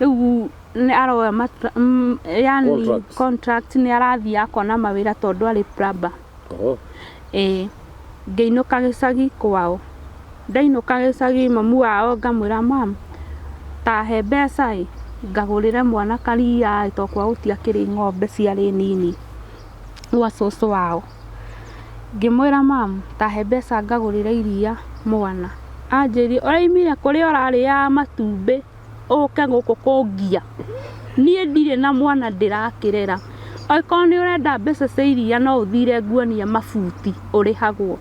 Rĩu nĩ aroya yani contract nĩ arathiĩ akona mawĩra tondũ arĩ plumber. Ĩĩ, ngĩinũka gĩcagi kwao. Ndainũka gĩcagi mamu wao ngamwĩra mam, ta Tahe mbeca ĩ, ngagũrĩre mwana karia ĩ, tondũ kwao gũtiakĩrĩ ng'ombe ciarĩ nini gwa cũcũ wao. Ngĩmwĩra mamu, tahe mbeca ngagũrĩre iria mwana. Anjĩrire ũraimire kũrĩa ũrarĩaga matumbĩ ũke gũkũ kũngia. Niĩ ndirĩ na mwana ndĩrakĩrera. Angĩkorwo nĩ ũrenda mbeca cia iria no ũthire nguonie mabuti ũrĩhagwo.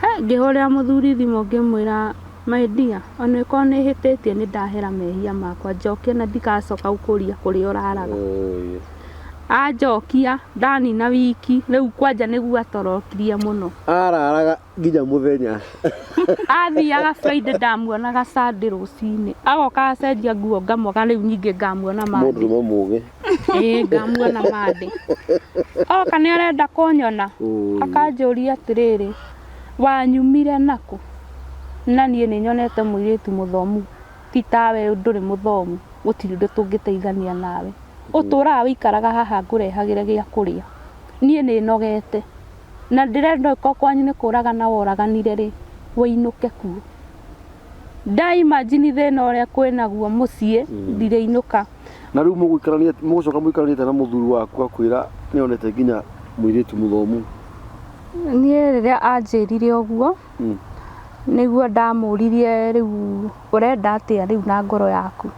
He, ngĩhũrĩra mũthuri thimũ ngĩmwĩra my dear, ona ĩkorwo nĩ hĩtĩtie nĩ ndahera mehia makwa, njokia na ndikacoka gũkũria kũrĩa ũraraga. Anjokia ndanina wiki, rĩu kwanja nĩguo atorokirie mũno. Araraga nginya mũthenya. Athiaga Friday ndamuonaga Sunday rũcinĩ, agoka acenjia nguo ngamwaga rĩu ningĩ ngamuona Monday. Mũndũrũme mũgĩ. Ĩĩ ngamuona Monday. Oka nĩ arenda kũnyona, akanjũria atĩrĩrĩ, wanyumire nakũ? Na niĩ nĩ nyonete mũirĩtu mũthomu, ti tawe ndũrĩ mũthomu, gũtirĩ ũndũ tũngĩteithania nawe. Ũtũraga wĩikaraga haha ngũrehagĩre gĩa kũrĩa. Niĩ nĩ nogete. Na ndĩrenda okorwo kwanyu nĩ kũragana woraganire rĩ, wĩinũke kuo. Nda imagine thĩna ũrĩa kwĩnaguo mũciĩ, ndirĩinũka. Na rĩu mũgũikarania mũgũcoka mũikaranie na mũthuri waku akwĩra nĩ onete nginya mũirĩtu mũthomu. Niĩ rĩrĩa anjĩrire ũguo, nĩguo ndamũririe rĩu ũrenda atĩa rĩu na ngoro yaku.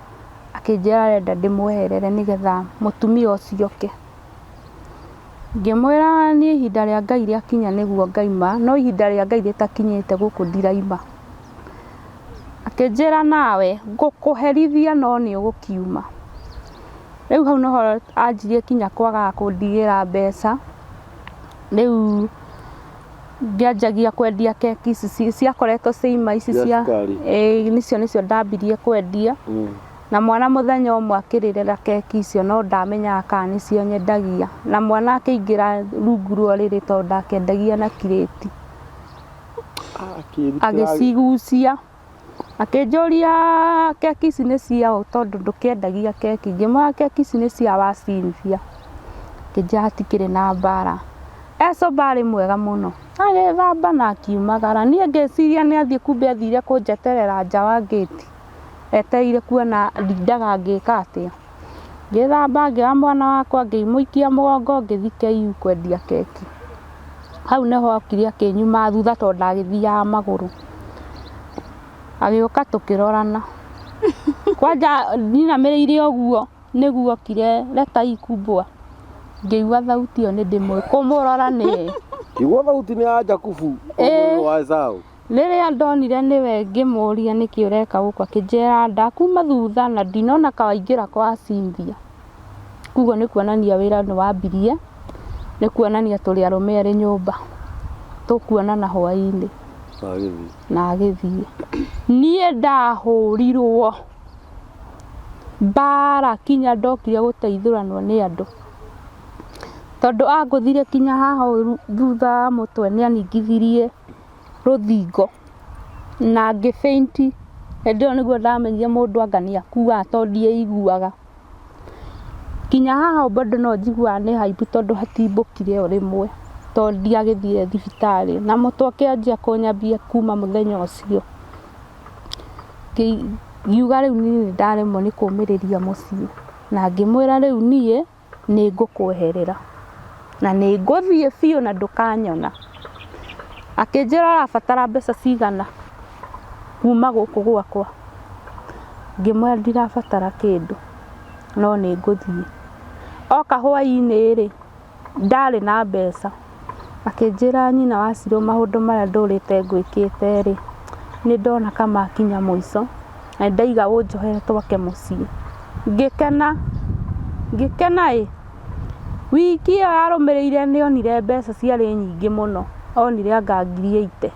Akĩnjĩra arenda ndĩmweherere nĩgetha mũtumia ũcio oke. Ngĩmwĩra niĩ ihinda rĩa Ngai rĩakinya nĩguo ngaima, no ihinda rĩa Ngai rĩtakinyĩte gũkũ ndiraima. Akĩnjĩra nawe ngũkũherithia no nĩ ũgũkiuma. Rĩu hau noho anjirie kinya kwagaga kũndigĩra mbeca. Rĩu ngĩanjagia kwendia keki ici ciakoretwo ciaima ici cia ĩĩ nicio nĩcio ndambirie kwendia. Na mwana mũthenya ũmwe akĩrĩrĩra keki icio no ndamenyaga kana nĩcio nyendagia. Na mwana akĩingĩra rungu rwa ũrĩrĩ tondũ ndakendagia na kirĩti. Agĩcigucia. Akĩnjũria keki ici nĩ ciaũ tondũ ndũkĩendagia keki. Ngĩmwĩra keki ici nĩ cia wa Cynthia. Akĩnjĩra hatikĩrĩ na mbara. Ecũmba arĩ mwega mũno. Agĩthamba na akiumagara. Niĩ ngĩciria nĩ athiĩ kumbe athire kũnjeterera nja wa ngĩti. Etereire kuona ndindaga ngĩka atĩa. Ngĩthamba ngĩoya mwana wakwa ngĩmũikia mũgongo ngĩthiĩ KU kwendia keki. Hau nĩho okire akĩnyuma thutha tondũ ndagĩthiaga magũrũ. Agĩũka tũkĩrorana. Kwanja nyinamĩrĩire ũguo nĩguo okire leta hii kubwa. Ngĩigua thauti ĩyo nĩ ndĩmũĩ kũmũrora nĩwe. Kĩigua thauti nĩ ya Jakubu mũrũ wa Esau. Rĩrĩa ndonire nĩwe ngĩmũria nĩkĩ ũreka gũkũ akĩnjĩra ndakuma thutha na ndinona ka waingĩra kwa Cynthia. Koguo nĩ kuonania wĩra nĩ wambirie, nĩ kuonania tũrĩ arũme erĩ nyũmba, tũkuonana hwaĩ-inĩ. Na agĩthiĩ. Niĩ ndahũrirwo mbara kinya ndokire gũteithũranwo nĩ andũ. Tondũ angũthire kinya haha ũũ thutha wa mũtwe nĩ aningithirie rũthingo na ngĩ faint. Hĩndĩ ĩyo nĩguo ndamenyire mũndũ anga nĩ akuaga tondũ ndieiguaga. Kinya haha ũũ bado no njiguaga nĩ haimbu tondũ hatimbũkire o rĩmwe tondũ ndiagĩthire thibitarĩ na mũtwe ũkĩanjia kũnyambia kuma mũthenya ũcio. Ngiuga rĩu niĩ nĩ ndaremwo nĩ kũmĩrĩria mũciĩ na ngĩmwĩra rĩu niĩ nĩ ngũkweherera na nĩ ngũthiĩ biũ na ndũkanyona. Akĩnjĩra ũrabatara mbeca cigana kuma gũkũ gwakwa. Ngĩmwĩra ndirabatara kĩndũ no nĩ ngũthiĩ. Oka hwaĩ-inĩ rĩ, ndarĩ na mbeca. Akĩnjĩra nyina wa Cirũ maũndũ marĩa ndũrĩte ngwĩkĩte rĩ, nĩ ndona ka makinya mũico na ndaiga ũnjohere twake mũciĩ. Ngĩkena, ngĩkena ĩ, wiki ĩyo yarũmĩrĩire nĩ onire mbeca ciarĩ nyingĩ mũno, onire anga 80,000.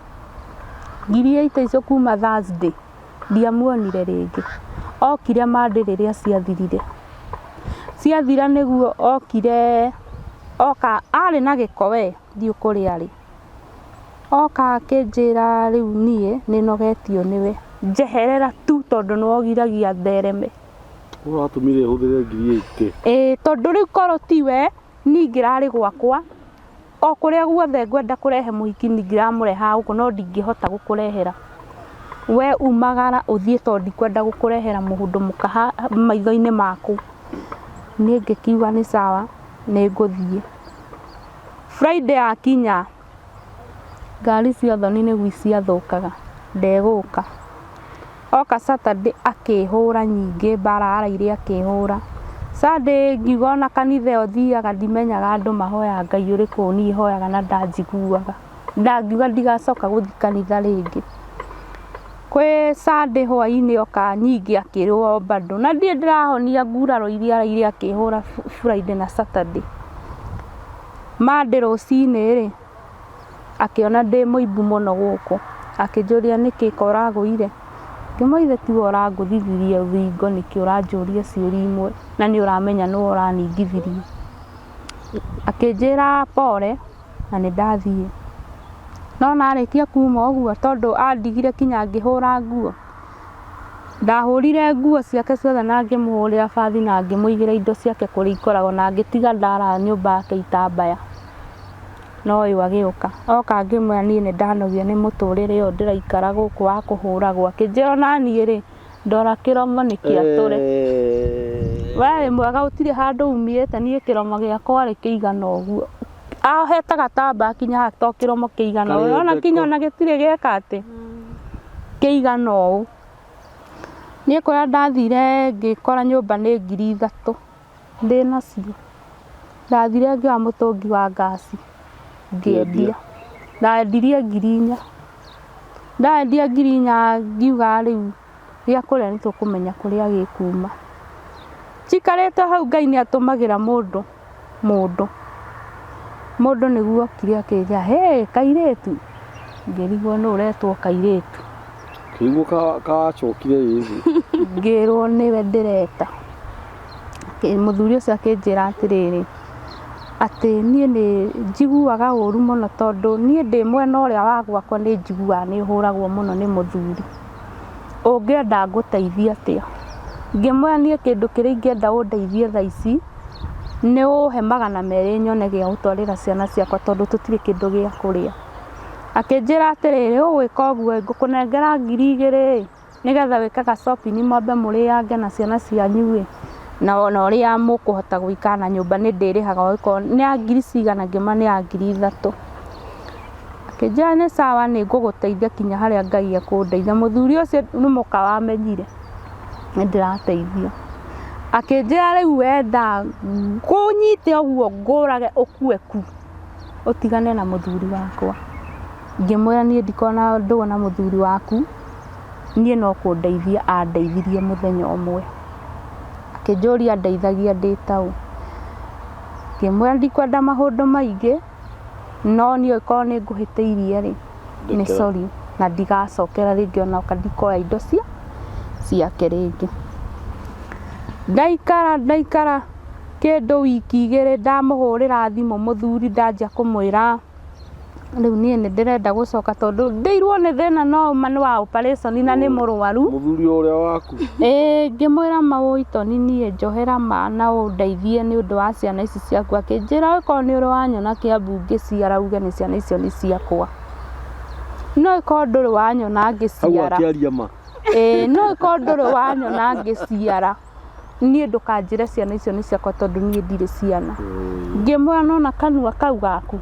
80,000 icio kuma Thursday ndiamuonire rĩngĩ. Okire Monday rĩrĩa ciathirire. Ciathira nĩguo okire, oka arĩ na gĩko we ndiũĩ kũrĩa arĩ. Oka akĩnjĩra rĩu niĩ nĩ nogetio nĩwe, njeherera tu tondũ nĩwe ũgiragia thereme. Ũratũmire hũthĩre 80,000. Ĩĩ tondũ rĩu korwo tiwe niĩ ingĩrarĩ gwakwa o kũrĩa guothe ngwenda kũrehe mũhiki ningĩramũrehaga gũkũ no ndingĩhota gũkũrehera. We umagara ũthiĩ tondũ ndikwenda gũkũrehera mũndũ mũka maitho-inĩ maku. Niĩ ngĩkiuga nĩ sawa, nĩ ngũthiĩ. Friday yakinya, ngari cia thoni nĩguo ciathũkaga, ndegũka. Oka Saturday akĩhũra nyingĩ mbara araire akĩhũra. Sunday ngiuga ona kanitha ĩyo thiaga ndimenyaga andũ mahoyaga Ngai ũrĩkũ, niĩ hoyaga na ndanjiguaga. Ndangiuga ndigacoka gũthiĩ kanitha rĩngĩ. Kwĩ Sunday hwainĩ oka nyingĩ akĩrwo bado na ndirĩ ndĩrahonia nguraro iria araire akĩhũra Friday na Saturday. Monday rũcinĩ rĩ, akĩona ndĩ mũimbu mũno gũkũ, akĩnjũria nĩkĩ ko ũragũire, ngĩmwĩra githĩ tiwe ũrangũthithirie thingo nĩkĩ ũranjũria ciũria imwe na nĩ ũramenya nĩwe ũraningithirie. Akĩnjĩra pole na nĩ ndathiĩ. No narĩkia kuma ũguo tondũ andigire kinya ngĩhũra nguo, ndahũrire nguo ciake ciothe na ngĩmũhũrĩra bathi na ngĩmũigĩra indo ciake kũrĩa ikoragwo na ngĩtiga ndara nyũmba yake itambaya. No ũyũ agĩũka, oka ngĩmwĩra niĩ nĩ ndanogio nĩ mũtũrĩre ũyũ ndĩraikara gũkũ wa kũhũragwo, akĩnjĩra ona niĩ rĩ, ndora kĩromo nĩ kĩatũre. We wĩ mwega gũtirĩ handũ umĩte, niĩ kĩromo gĩakwa rĩ kĩigana ũguo. Ahoete gatambaya kinya haha to kĩromo kĩigana ũũ, ona kinya ona gĩtirĩ gĩeka atĩ, kĩigana ũũ. Niĩ kũrĩa ndathire ngĩkora nyũmba nĩ 3000 ndĩnacio. Ndathire ngĩoya mũtũngi wa ngaci ngĩendia, ndendirie 4000. Ndendia 4000 ngiuga rĩu gĩa kũrĩa nĩ tũkũmenya kũrĩa gĩkuma. Njikarĩte hau Ngai nĩ atũmagĩra mũndũ mũndũ. Mũndũ nĩguo okire akĩnjĩra hĩ kairĩtu, ngĩrigwo nũ ũretwo kairĩtu. Kĩrigwo kacokire rĩrĩ. Ngĩrwo nĩwe ndĩreta. Mũthuri ũcio akĩnjĩra atĩrĩrĩ, atĩ niĩ nĩ njiguaga ũru mũno tondũ niĩ ndĩ mwena ũrĩa wa gwakwa nĩ njiguaga nĩ hũragwo mũno nĩ mũthuri. Ũngĩenda ngũteithie atĩa? Ngĩmwĩra niĩ kĩndũ kĩrĩa ingĩenda ũndeithie thaa ici, nĩ ũhe 200 nyone gĩa gũtwarĩra ciana ciakwa tondũ tũtirĩ kĩndũ gĩa kũrĩa. Akĩnjĩra atĩrĩrĩ, ũgwĩka ũguo ĩ, ngũkũnengera 2000 ĩ, nĩgetha wĩke ga shopping mwambe mũrĩange na ciana cianyu ĩ, na ũrĩa mũkũhota gũikara na nyũmba nĩ ndĩrĩhaga okorwo nĩ ya ngiri cigana, ngĩmwĩra nĩ ya 3000. Akĩnjĩra nĩ sawa nĩ ngũgũteithia kinya harĩa Ngai ekũndeithia. Mũthuri ũcio nĩ mũka wamenyire nĩ ndĩrateithio. Akĩnjĩra rĩu wenda ngũnyite ũguo ngũrage ũkue ku, ũtigane na mũthuri wakwa. Ngĩmwĩra niĩ ndikoragwo na ndũgũ na mũthuri waku, niĩ no kũndeithia andeithirie mũthenya ũmwe. Akĩnjũria ndeithagia ndĩ taũ. Ngĩmwĩra ndikwenda maũndũ maingĩ, no niĩ okorwo nĩ ngũhĩtĩirie rĩ, nĩ sorry na ndigacokera rĩngĩ onoka ndikoya indo ciake rĩngĩ. Ndaikara ndaikara kĩndũ wiki igĩrĩ ndamũhũrĩra thimũ mũthuri ndanjia kũmwĩra rĩu niĩ nĩ ndĩrenda gũcoka tondũ ndĩirwo nĩ thĩna no ma nĩ wa operation na nĩ mũrwaru. Mũthuri ũrĩa waku? Ĩĩ, ngĩmwĩra maũĩ Toni niĩ njohera ma na ũndeithie nĩ ũndũ wa ciana ici ciaku. Akĩnjĩra okorwo nĩ ũrĩ wanyona Kĩambu ngĩciara uge nĩ ciana icio nĩ ciakwa. No ĩkorwo ndũrĩ wanyona Hau ngĩciara. akĩaria ma. Ĩĩ, no ĩkorwo ndũrĩ wanyona ngĩciara. Niĩ ndũkanjĩre ciana icio nĩ ciakwa tondũ niĩ ndirĩ ciana. Ngĩmwĩra nona kanua kau gaku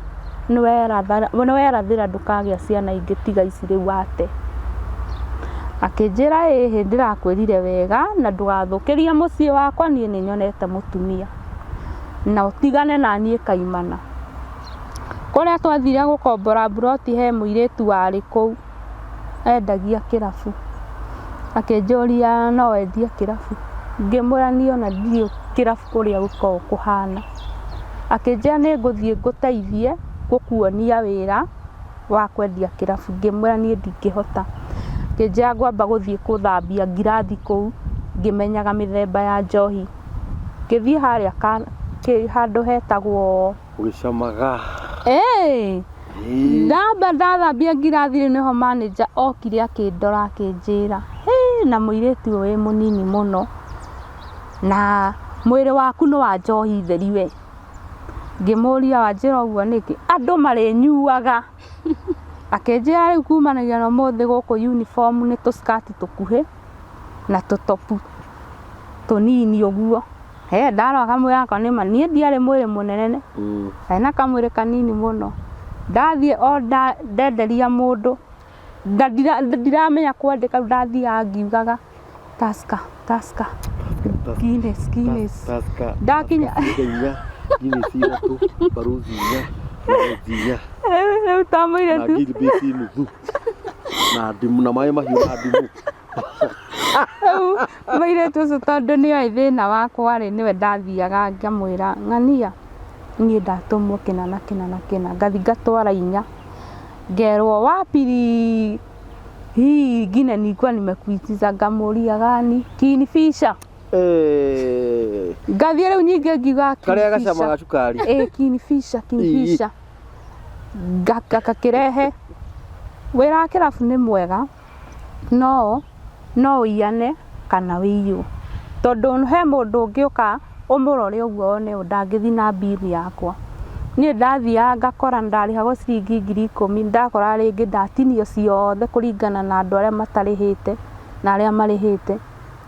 nĩ werathĩra ndũkagĩa ciana ingĩ tiga ici rĩu wate. Akĩnjĩra ĩhĩ ndĩrakwĩrire wega na ndũgathũkĩrie mũciĩ wakwa niĩ nĩ nyonete mũtumia na ũtigane na niĩ kaimana. Kũrĩa twathire gũkombora mburoti he mũirĩtu warĩ kũu endagia kĩrabu. Akĩnjũria no wendie kĩrabu, ngĩmwĩra niĩ ona ndiũĩ kĩrabu ũrĩa gũkoragwo kũhana. Akĩnjĩra nĩ ngũthiĩ ngũteithie gũkuonia wĩra wa kwendia kĩrabu, ngĩmwĩra niĩ ndingĩhota. Akĩnjĩra ngwamba gũthiĩ gũthambia ngirathi kũu ngĩmenyaga mĩthemba ya njohi. Ngĩthiĩ harĩa handũ hetagwo Ũgĩcamaga. Ĩĩ. Ndamba ndathambia ngirathi rĩu nĩho manager okire akĩndora akĩnjĩra, hĩ na mũirĩtu ũyũ wĩ mũnini mũno na mwĩrĩ waku nĩ wa njohi theri we. Ngĩmũria wanjĩra ũguo nĩkĩ? Andũ marĩnyuaga. Akĩnjĩra rĩu kumanagia na ũmũthĩ gũkũ uniform nĩ tũskati tũkuhĩ na tũtopu tũnini ũguo. He ndarora kamwĩrĩ gakwa nĩma niĩ ndiarĩ mwĩrĩ mũnene ndarĩ na kamwĩrĩ kanini mũno. Ndathiĩ o ndenderia mũndũ na ndiramenya kwandĩka rĩu ndathiaga ngiugaga Tusker, Tusker, Guinness, Guinness. Tusker, Ndakinya Tusker inya, Guinness ithatũ, Baruthi inya, Lodge inya, rĩu ta na mũirĩtu Green Base nuthu, na ndimũ, na maĩ mahiũ na ndimũ. Rĩu mũirĩtu ũcio tondũ nĩoĩ thĩna wakwa rĩ, nĩwe ndathiaga ngamwĩra ng'ania niĩ ndatũmwo kĩna na kĩna na kĩna, ngathiĩ ngatwara inya, ngerwo wapili hii ingine nilikuwa nimekuitisha, ngamũria gani Kingfisher. Eh, Ngathiĩ rĩu nyingĩ ngiuga karĩa gacama Kingfisher. ga cukari. Ĩ Kingfisher, Kingfisher. Ngakĩrehe. Wĩra wa kĩrabu nĩ mwega no no ũiyane kana ũiywo, tondũ he mũndũ ũngĩũka ũmũrore ũguo one ũũ ndangĩthiĩ na mbini yakwa. Niĩ ndathiaga ngakora ndarĩhagwo ciringi 10,000, ndakora rĩngĩ ndatinio ciothe kũringana na andũ arĩa matarĩhĩte na arĩa marĩhĩte,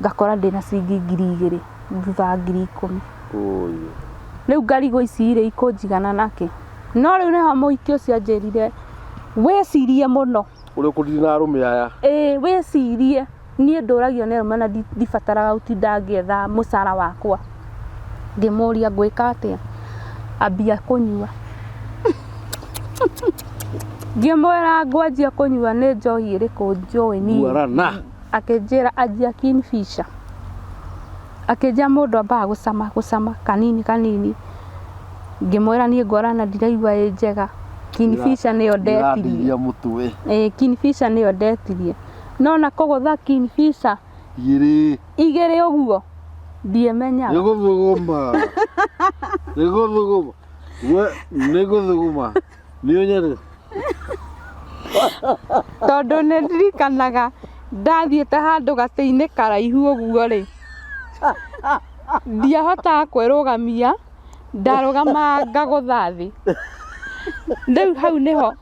ngakora ndĩna ciringi 2,000 thutha wa 10,000. Ũyũ. Rĩu ngarigwo ici rĩ ikũnjigana nakĩ? No rĩu nĩho mũhiki ũcio anjĩrire wĩcirie mũno. Ũrĩa ũkũndiri na arũme aya. Ĩĩ wĩcirie, niĩ ndũragio nĩ arũme na ndibataraga gũtinda ngĩetha mũcara wakwa. Ngĩmũria ngwĩka atĩa? Ambia kũnyua. Ngĩmwĩra ngwanjia kũnyua nĩ njohi ĩrĩkũ njũĩ niĩ? Guarana. Akĩnjĩra anjia Kingfisher. Akĩnjĩra mũndũ ambaga gũcama gũcama kanini kanini. Ngĩmwĩra niĩ Guarana ndiraigua ĩ njega. Kingfisher nĩyo ndetirie. Ndĩrandiria mũtwe. Ĩĩ Kingfisher nĩyo ndetirie. No na kũgũtha Kingfisher Igĩrĩ. igĩrĩ ũguo ndiĩmenyaga. Nĩ gũthuguma. Nĩ gũthuguma. We nĩ gũthuguma. Nĩ ũnyende. Tondũ nĩ ndirikanaga ndathiĩte handũ gatĩ-inĩ karaihu ũguo rĩ, ndiahotaga kwĩrũgamia, ndarũgamaga ngagũtha thĩ. Rĩu hau nĩho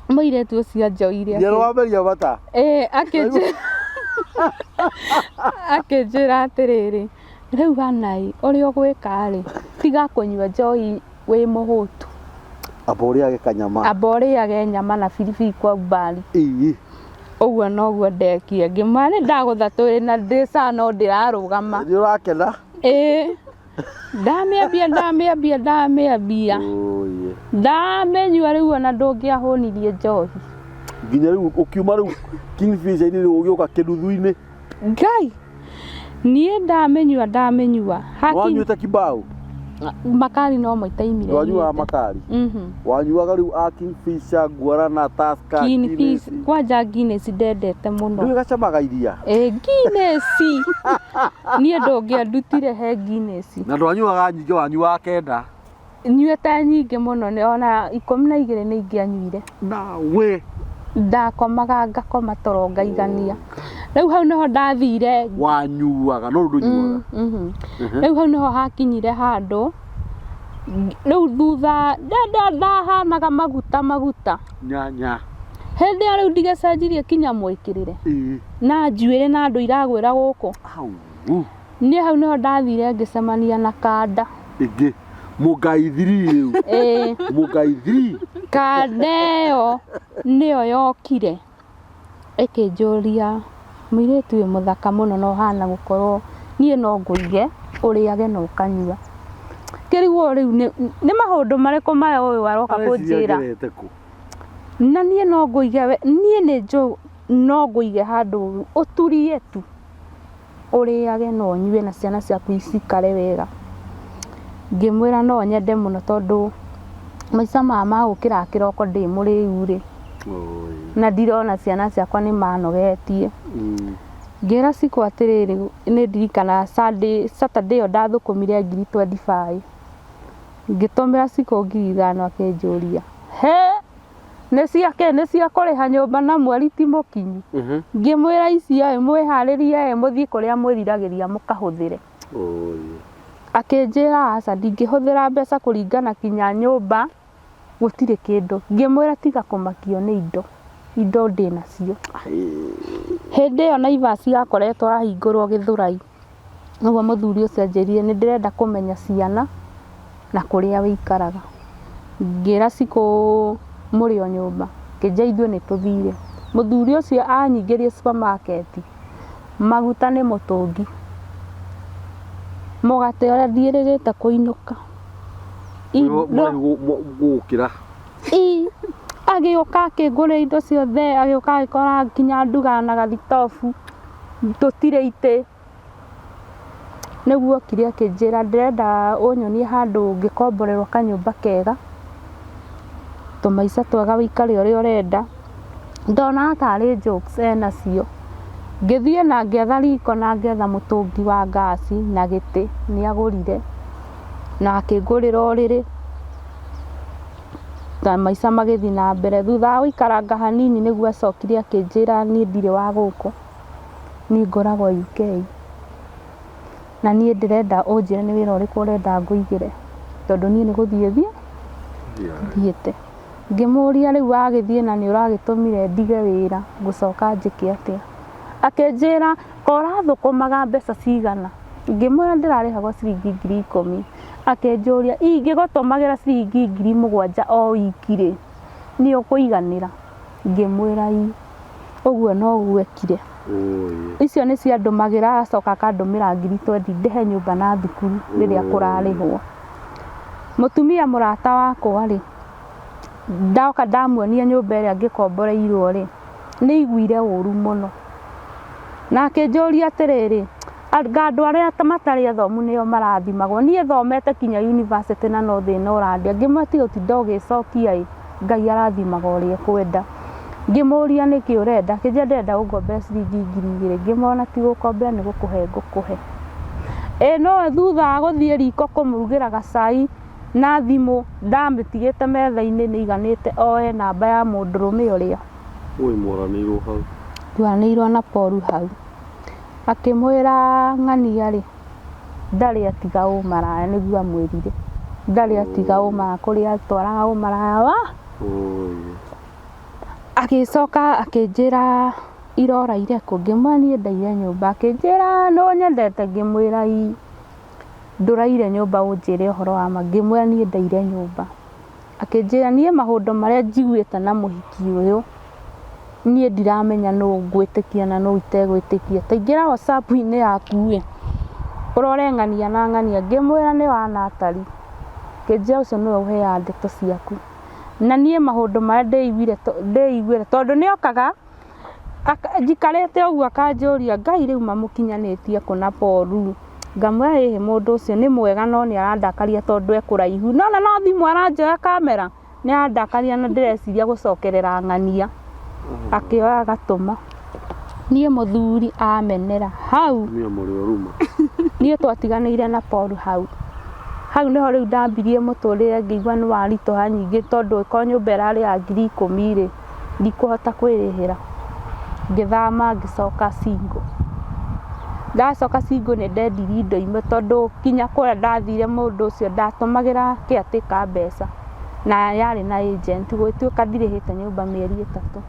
mũirĩtu ũcio anjoire. Njerũ wamberia bata. Ĩĩ akĩnjĩra atĩrĩrĩ, rĩu Hannah ũrĩa ũgwĩka rĩ, tiga kũnyua njohi wĩ mũhũtu. Amba ũrĩage kanyama. Amba ũrĩage nyama na biribiri kwa umbali. Ĩĩ. Ũguo noguo ndekire, ngĩmwĩra nĩ ndagũtha twĩrĩ na ndĩ sawa no ndĩrarũgama. Nĩ ũrakena? Ĩĩ ndamĩambia ndamĩambia ndamĩambia Ũyĩ. ndamĩnyua rĩu ona ndũngĩahũnirie njohi. Nginya rĩu ũkiuma rĩu Kingfisher-inĩ rĩu ũgĩũka kĩnuthu-inĩ. Ngai niĩ ndamĩnyua ndamĩnyua Wanyuĩte kibao? Makari no mo itaimire. Ndwanyuaga makari? Wanyuaga rĩu a Kingfisher, Guarana, Tusker, Guinness. Guinness. Kwanja Guinness ndendete mũno. Ndũĩ gacamaga iria? Ĩ Guinness. Niĩ ndũngĩandutire he Guinness. Na ndwanyuaga nyingĩ, wanyuaga kenda. Nyuĩte nyingĩ mũno ona 12 nĩ ingĩanyuire. Nawe. Ndakomaga ngakoma toro ngaigania. Rĩu hau nĩho ndathire. Wanyuaga no rĩu ndũnyuaga. Rĩu hau nĩho hakinyire handũ rĩu thutha ndahanaga maguta maguta. Nyanya. Hĩndĩ ĩyo rĩu ndigĩcenjirie kinya mwĩkĩrĩre. Na njuĩrĩ na andũ iragwĩra gũkũ. Au. Niĩ hau nĩho ndathire ngĩcemania na kanda. Ĩngĩ. Mũngai 3 rĩu. Ĩĩ. Mũngai 3. Kanda ĩyo nĩyo yokire ĩkĩnjũria mũirĩtu ũyũ mũthaka mũno na ũhana gũkorwo niĩ no ngũige ũrĩage na ũkanyua. Ngĩrigwo rĩu nĩ maũndũ marĩkũ maya ũyũ aroka kũnjĩra. Na niĩ no ngũige, niĩ nĩ njũĩ no ngũige handũ ũturie tu ũrĩage na ũnyue na ciana ciaku cikare wega. Ngĩmwĩra no nyende mũno tondũ maica maya ma gũkĩra kĩroko ndĩ mũrĩu rĩ, na ndirona ciana ciakwa nĩ manogetie. Ngĩra Cikũ atĩrĩrĩ, nĩ ndirikanaga Sunday, Saturday ĩyo ndathũkũmire 25,000. Ngĩtũmĩra Cikũ 5,000 akĩnjũria, he nĩ ciake nĩ cia kũrĩha nyũmba na mweri ti mũkinyu. Ngĩmwĩra ici ĩ mwĩharĩrie ĩ mũthiĩ kũrĩa mwĩriragĩria mũkahũthĩre. Akĩnjĩra aca ndingĩhũthĩra mbeca kũringana kinya nyũmba Gũtirĩ kĩndũ. Ngĩmwĩra tiga kũmakio nĩ indo, indo ndĩnacio. Hĩndĩ ĩyo Naivas yakoretwo yahingũrwo Gĩthũrai. Nĩguo mũthuri ũcio anjĩrire nĩ ndĩrenda kũmenya ciana na kũrĩa wĩikaraga. Ngĩra cikũ mũrĩ o nyũmba, akĩnjĩra ithuĩ nĩ tũthire. Mũthuri ũcio anyingĩrie supermarket, maguta nĩ mũtũngi, mũgate ũrĩa ndiĩrĩgĩte kũinũka. Indo gũgũkĩra. Ii, agĩũka akĩngũrĩra indo ciothe, agĩũka agĩkora nginya ndugaga na gathitobu, tũtirĩ itĩ. Nĩguo okire akĩnjĩra ndĩrenda ũnyonie handũ ngĩkomborerwo kanyũmba kega, tũmaica twega wĩikare ũrĩa ũrenda. Ndonaga tarĩ jokes enacio. Ngĩthiĩ na ngĩetha riko na ngĩetha mũtũngi wa ngaci na gĩtĩ nĩ agũrire, na akĩngũrĩra ũrĩrĩ, na maica magĩthiĩ na mbere. Thutha wa gũikaranga hanini nĩguo acokire akĩnjĩra niĩ ndirĩ wa gũkũ. Niĩ ngoragwo UK, na niĩ ndĩrenda ũnjĩre nĩ wĩra ũrĩkũ ũrenda ngũigĩre, tondũ niĩ nĩ gũthiĩ thiĩ thiĩte. Ngĩmũria rĩu wagĩthiĩ na nĩ ũragĩtũmire ndige wĩra, ngũcoka njĩke atĩa? Akĩnjĩra ko ũrathũkũmaga mbeca cigana? Ngĩmwĩra ndĩrarĩhagwo ciringi 10,000. Akĩnjũria ingĩgũtũmagĩra ciringi 7,000 o wiki rĩ, nĩ ũkũiganĩra? Ngĩmwĩra ii. Ũguo noguo ekire. Icio nĩ ciandũmagĩra agacoka akandũmĩra 20,000 ndĩhe nyũmba na thukuru rĩrĩa kũrarĩhwo. Mũtumia mũrata wakwa rĩ, ndoka ndamuonia nyũmba ĩrĩa ngĩkomboreirwo rĩ, nĩ aiguire ũru mũno. Na akĩnjũria atĩrĩrĩ, anga andũ arĩa matarĩ athomu nĩo marathimagwo, niĩ thomete kinya university na no thĩna ũrandĩa. Ngĩmwĩra tiga gũtinda ũgĩcokia ĩ, Ngai arathimaga ũrĩa ekwenda. Ngĩmũria nĩkĩ ũrenda, akĩnjĩra ndĩrenda ũngombere ciringi 2,000, ngĩmwĩra ona ti gũkombera nĩ gũkũhe ngũkũhe. Ĩ no thutha wa gũthiĩ riko kũmũrugĩra gacai na thimũ ndamĩtigĩte metha-inĩ nĩ aiganĩte oe namba ya mũndũrũme ũrĩa. Ũĩ mwaranĩirwo hau. Twaranĩirwo na Paul hau. Akĩmwĩra ng'ania rĩ, ndarĩ atiga ũmaraya nĩguo amwĩrire. Ndarĩ atiga ũmaraya kũrĩa atwaraga ũmaraya wa. Agĩcoka akĩnjĩra ira ũraire kũ? Ngĩmwĩra niĩ ndaire nyũmba. Akĩnjĩra nĩ ũnyendete? Ngĩmwĩra ii. Ndũraire nyũmba ũnjĩre ũhoro wa ma? Ngĩmwĩra niĩ ndaire nyũmba. Akĩnjĩra niĩ maũndũ marĩa njiguĩte na mũhiki ũyũ, niĩ ndiramenya nũ ngwĩtĩkia na nũ itegwĩtĩkia. Ta ingĩra WhatsApp-inĩ yaku ĩ, ũrore ng'ania na ng'ania. Ngĩmwĩra nĩ wa Natalie. Akĩnjĩra ũcio nĩwe ũheaga ndeto ciaku. Na niĩ maũndũ marĩa ndĩiguĩre tondũ nĩ okaga njikarĩte ũguo akanjũria Ngai rĩu mamũkinyanĩtie kũ na Paul? Ngamwĩra ĩhĩ mũndũ ũcio nĩ mwega no nĩ arandakaria tondũ e kũraihu. Nĩwona no thimũ aranjoya kamera, nĩ arandakaria na ndĩreciria gũcokerera ng'ania. Akĩoya agatũma. Niĩ mũthuri amenera hau. Atumia mũrĩ oruma. Niĩ twatiganĩire na Paul hau. Hau nĩho rĩu ndambirie mũtũrĩre ngĩigua nĩ waritũha nyingĩ tondũ okorwo nyũmba ĩrarĩ ya 10,000 rĩ, ndikũhota kwĩrĩhĩra. Ngĩthama ngĩcoka single. Ndacoka single nĩ ndendirie indo imwe tondũ nginya kũrĩa ndathire mũndũ ũcio ndatũmagĩra caretaker mbeca na yarĩ na agent gũgĩtuĩka ndirĩhĩte nyũmba mĩeri 3.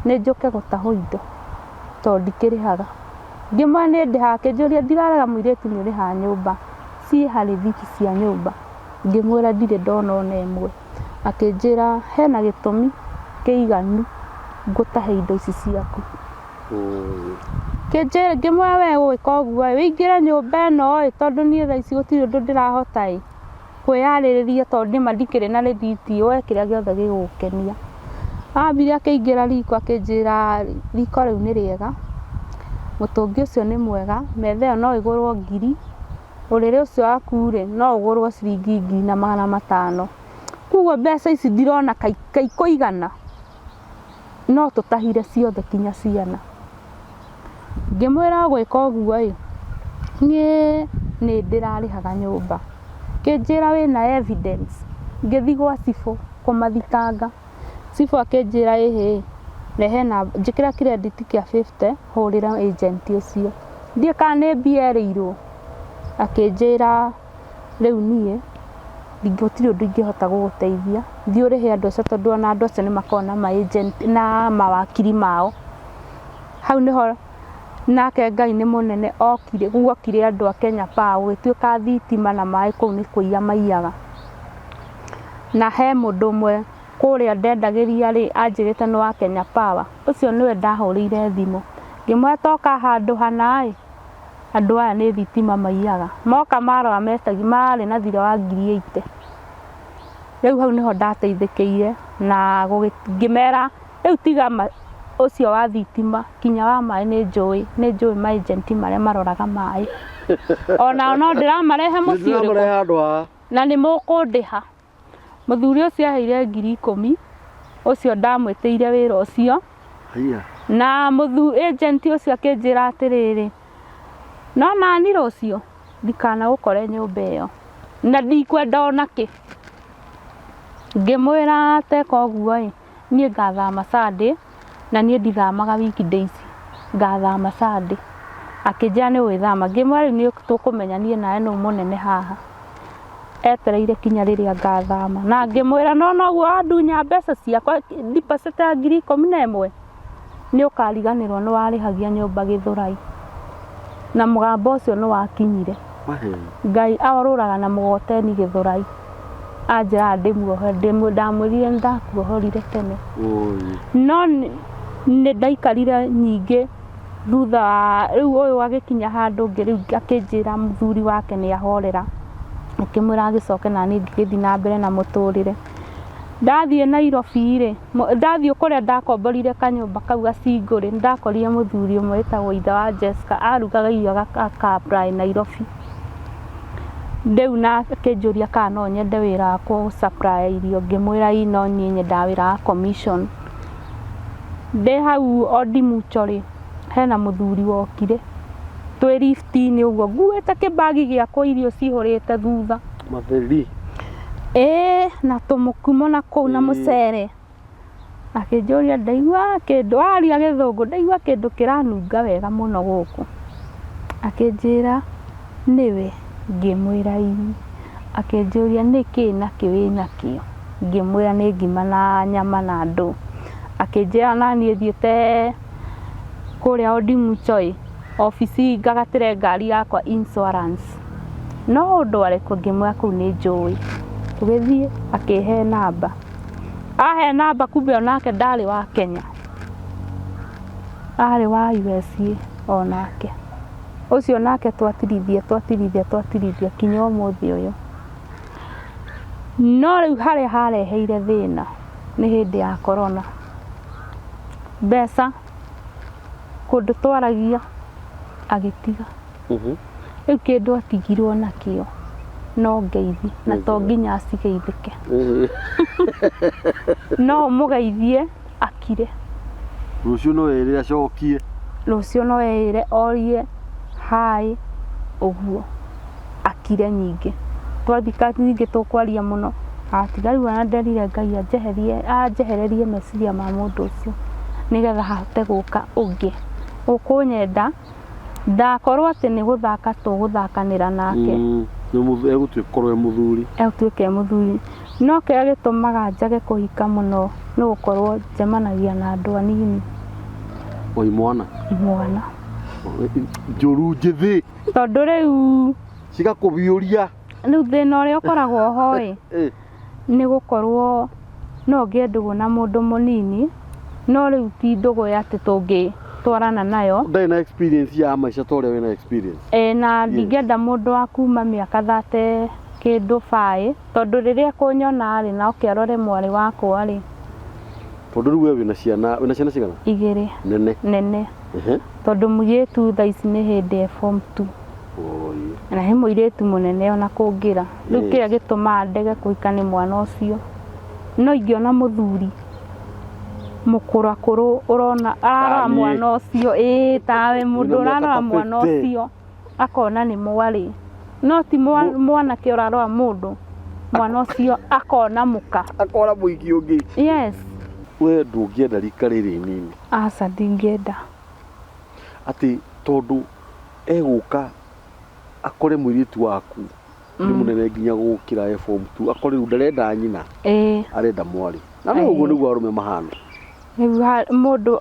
Nĩ njũke gũtahwo indo tondũ ndikĩrĩhaga. Ngĩmwĩra nĩ ndĩhaga, akĩnjũria ndirarega mũirĩtu nĩ ũrĩhaga nyũmba, ciĩ ha rĩthiti cia nyũmba? Ngĩmwĩra ndirĩ ndona ona ĩmwe. Akĩnjĩra hena gĩtũmi kĩiganu ngũtahe indo ici ciaku. Ngĩmwĩra we ũgwĩka ũguo ĩ, wĩingĩre nyũmba ĩno ĩ, tondũ niĩ thaa ici gũtirĩ ũndũ ndĩrahota ĩ, kwĩyarĩrĩria tondũ nĩma ndikĩrĩ na rĩthiti woe kĩrĩa gĩothe gĩgũgũkenia. Ambire akĩingĩra riko akĩnjĩra riko rĩu nĩ rĩega, mũtũngi ũcio nĩ mwega, metha ĩyo no ĩgũrwo ngiri, ũrĩrĩ ũcio waku rĩ, no ũgũrwo ciringi 1,500. Koguo mbeca ici ndirona ka ikũigana, no tũtahire ciothe kinya ciana. Ngĩmwĩra ũgwĩka ũguo ĩ, niĩ nĩ ndĩrarĩhaga nyũmba. Akĩnjĩra wĩna evidence, ngĩthiĩ gwa cibũ kũmathitanga. Cibũ akĩnjĩra ĩhĩ, rehe namba, njĩkĩra credit kĩa 50 hũrĩre agent ũcio. Ndiũĩ kana nĩ mbia erĩirwo, akĩnjĩra rĩu niĩ gũtirĩ ũndũ ingĩhota gũgũteithia, Thiĩ ũrĩhe andũ acio tondũ ona andũ acio nĩ makoragwo na ma agent na mawakiri mao. Hau nĩho nake Ngai nĩ mũnene okire, guokire andũ a Kenya Power gũgĩtuĩka thitima na maĩ kũu nĩ kũiya maiyaga. Na he mũndũ ũmwe kũrĩa ndendagĩria rĩ, anjĩrĩte nĩ wa Kenya Power, ũcio nĩwe ndahũrĩire thimũ. Ngĩmwĩra toka handũ hana ĩ, andũ aya nĩ thitima maiyaga. Moka marora metagia, mararĩ na thirĩ wa ngiri 80. Rĩu hau nĩho ndateithĩkĩire na ngĩmera rĩu tiga ũcio wa thitima kinya wa maĩ nĩ njũĩ, nĩ njũĩ ma agent marĩa maroraga maĩ. Onao no ndĩramarehe mũciĩ ũrĩkũ? Ndĩramarehe handũ haha. Na nĩ mũkũndĩha. Mũthuri ũcio aheire 10,000, ũcio ndamwĩtĩire wĩra ũcio. Haiya. Na agent ũcio akĩnjĩra atĩrĩrĩ, no nani rũciũ ndikanagũkore nyũmba ĩyo na ndikwenda ona kĩ. Ngĩmwĩra teka ũguo ĩ, niĩ ngathama Sunday na niĩ ndithamaga weekdays, ngathama Sunday. Akĩnjĩra nĩ ũgĩthama, ngĩmwĩra rĩu nĩ tũkũmenya niĩ nawe nũ mũnene haha. Etereire kinya rĩrĩa ngathama na ngĩmwĩra no noguo wandunya mbeca ciakwa deposit ya 11,000 nĩ ũkariganĩrwo nĩ warĩhagia nyũmba Gĩthũrai. Na mũgambo ũcio nĩ wakinyire. Ngai aorũraga na mũgoteni Gĩthũrai. Anjĩraga ndĩmuohe, ndamwĩrire nĩ ndakuohorire tene. No nĩ ndaikarire nyingĩ thutha wa rĩu ũyũ agĩkinya handũ ũngĩ rĩu akĩnjĩra mũthuri wake nĩ ahorera. Ngĩmwĩra agĩcoke na niĩ ngĩgĩthiĩ na mbere na mũtũrĩre. Ndathiĩ Nairobi rĩ, ndathiĩ kũrĩa ndakomborire kanyũmba kau gacingo rĩ, nĩ ndakorire mũthuri ũmwe wĩtagwo ithe wa Jessica, arugaga irio aka apply Nairobi. Rĩu na akĩnjũria kana no nyende wĩra wa kũ supply irio, ngĩmwĩra ĩĩ no niĩ nyendaga wĩra wa commission. Ndĩ hau Odimucho rĩ, hena mũthuri wokire twĩ lift-inĩ ũguo nguĩte kĩbagi gĩakwa irio cihũrĩte thutha. Matheri. Ĩĩ na tũmũkumo na kũu na mũcere. Akĩnjũria ndaigua kĩndũ, aria gĩthũngũ, ndaigua kĩndũ kĩranunga wega mũno gũkũ. Akĩnjĩra nĩwe, ngĩmwĩra ĩĩ. Akĩnjũria nĩkĩ na kĩ wĩnakĩo, ngĩmwĩra nĩ ngima na nyama na ndũ. Akĩnjĩra naniĩ thiĩte kũrĩa Odimucho ĩ, obici ngagatĩre ngari yakwa insurance. No ũndware kũ? Ngĩmwĩra kũu nĩ njũĩ. Tũgĩthiĩ akĩhe namba. Ahe namba kumbe onake ndarĩ wa Kenya, arĩ wa USA onake. Ũcio nake twatirithia twatirithia twatirithia kinya ũmũthĩ ũyũ. No rĩu harĩa hareheire thĩna nĩ hĩndĩ ya corona. Mbeca kũndũ twaragia agĩtiga. Rĩu kĩndũ atigirwo nakĩo no ngeithi na to nginya acigeithĩke. No ũmũgeithie akire. Rũciũ no ĩrĩ acokie. Rũciũ no eĩre orie hi ũguo akire nyingĩ. Twathika nyingĩ tũkwaria mũno atiga rĩu ona nderire Ngai anjeherie anjehererie meciria ma mũndũ ũcio nĩgetha hahote gũka ũngĩ ũkũnyenda ndakorwo atĩ nĩ gũthaka tũgũthakanĩra nake. Egũtuĩka e mũthuri. Egũtuĩka e mũthuri. No kĩrĩa gĩtũmaga njage kũhika mũno nĩ gũkorwo njemanagia na andũ anini. O imwana. Imwana. Njũru njĩthĩ. Tondũ rĩu cigakũbiũria. Rĩu thĩna ũrĩa ũkoragwo ho ĩ, nĩ gũkorwo no ngĩe ndũgũ na mũndũ mũnini, no rĩu ti ndũgũ ya atĩ tũngĩtwarana nayo. Ndarĩ na experience ya maica ta ũrĩa wĩna experience. Ĩ na ndingĩenda mũndũ wa kuma mĩaka 30 kĩndũ baĩ, tondũ rĩrĩa ekũnyona rĩ, na oke arore mwarĩ wakwa rĩ. Tondũ rĩu we wĩna ciana, wĩna ciana cigana? 2. Nene. Nene. Tondũ mũirĩtu thaa ici nĩ hĩndĩ e form 2. Na he mũirĩtu mũnene ona kũngĩra. Rĩu kĩrĩa gĩtũmaga ndege kũhika nĩ mwana ũcio. No ingĩona mũthuri mũkũrakũrũ ũrona ararora mwana ũcio, ĩĩ tawe mũndũ ũrarora mwana ũcio akona nĩ mwarĩ. No ti mwanake ũrarora mũndũ, mwana ũcio akona mũka. Akona mũhiki ũngĩ. Yes. We ndũngĩenda rika rĩrĩ inini? Aca ndingĩenda. Atĩ tondũ egũka akore mũirĩtu waku Nĩ mũnene nginya gũkĩra e form 2, akorwo rĩu ndarenda nyina, Ĩĩ. arenda mwarĩ. Na no ũguo nĩguo arũme mahana. Rĩu mũndũ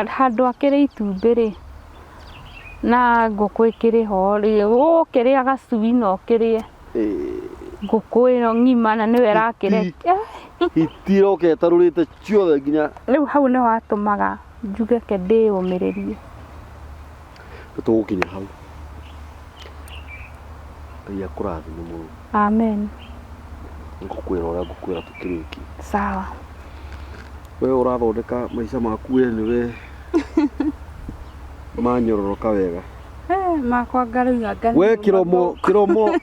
handũ akĩrĩ itumbĩ rĩ, na ngũkũ ĩkĩrĩ ho rĩ, ũkĩrĩa gacui no ũkĩrĩe ngũkũ ĩno ng'ima na nĩwe ĩrakĩrekia. Hiti ĩroka ĩtarũrĩte ciothe nginya. Rĩu hau nĩho hatũmaga njuge ke ndĩyũmĩrĩrie. Nĩ tũgũkinya hau. Ngai akũrathime mũno. Amen. Ngũkwĩra ũrĩa ngũkwĩra tũkĩrĩkia. Sawa. We ũrathondeka maica maku we nĩwe manyororoka wega. Makwa ngarauga anga We kĩromo kĩromo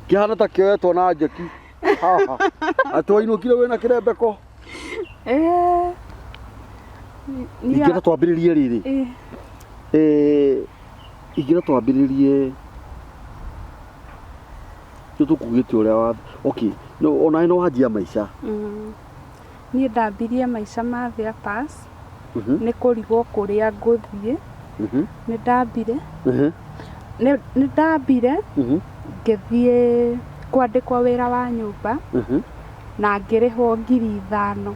kĩhana ta kĩoetwo na njeki haha, atĩ wainũkire wĩna kĩrembeko. Ingĩenda twambĩrĩrie rĩrĩ, ingĩenda twambĩrĩrie nĩ tũkugĩte ũrĩa wa, okay, onawe nĩ wanjia maica. Niĩ ndambirie maica ma thĩa pass nĩ kũrigwo kũrĩa ngũthiĩ. Nĩ ndambire nĩ ndambire ngĩthiĩ kwandĩkwo wĩra wa nyũmba na ngĩrĩhwo 5,000.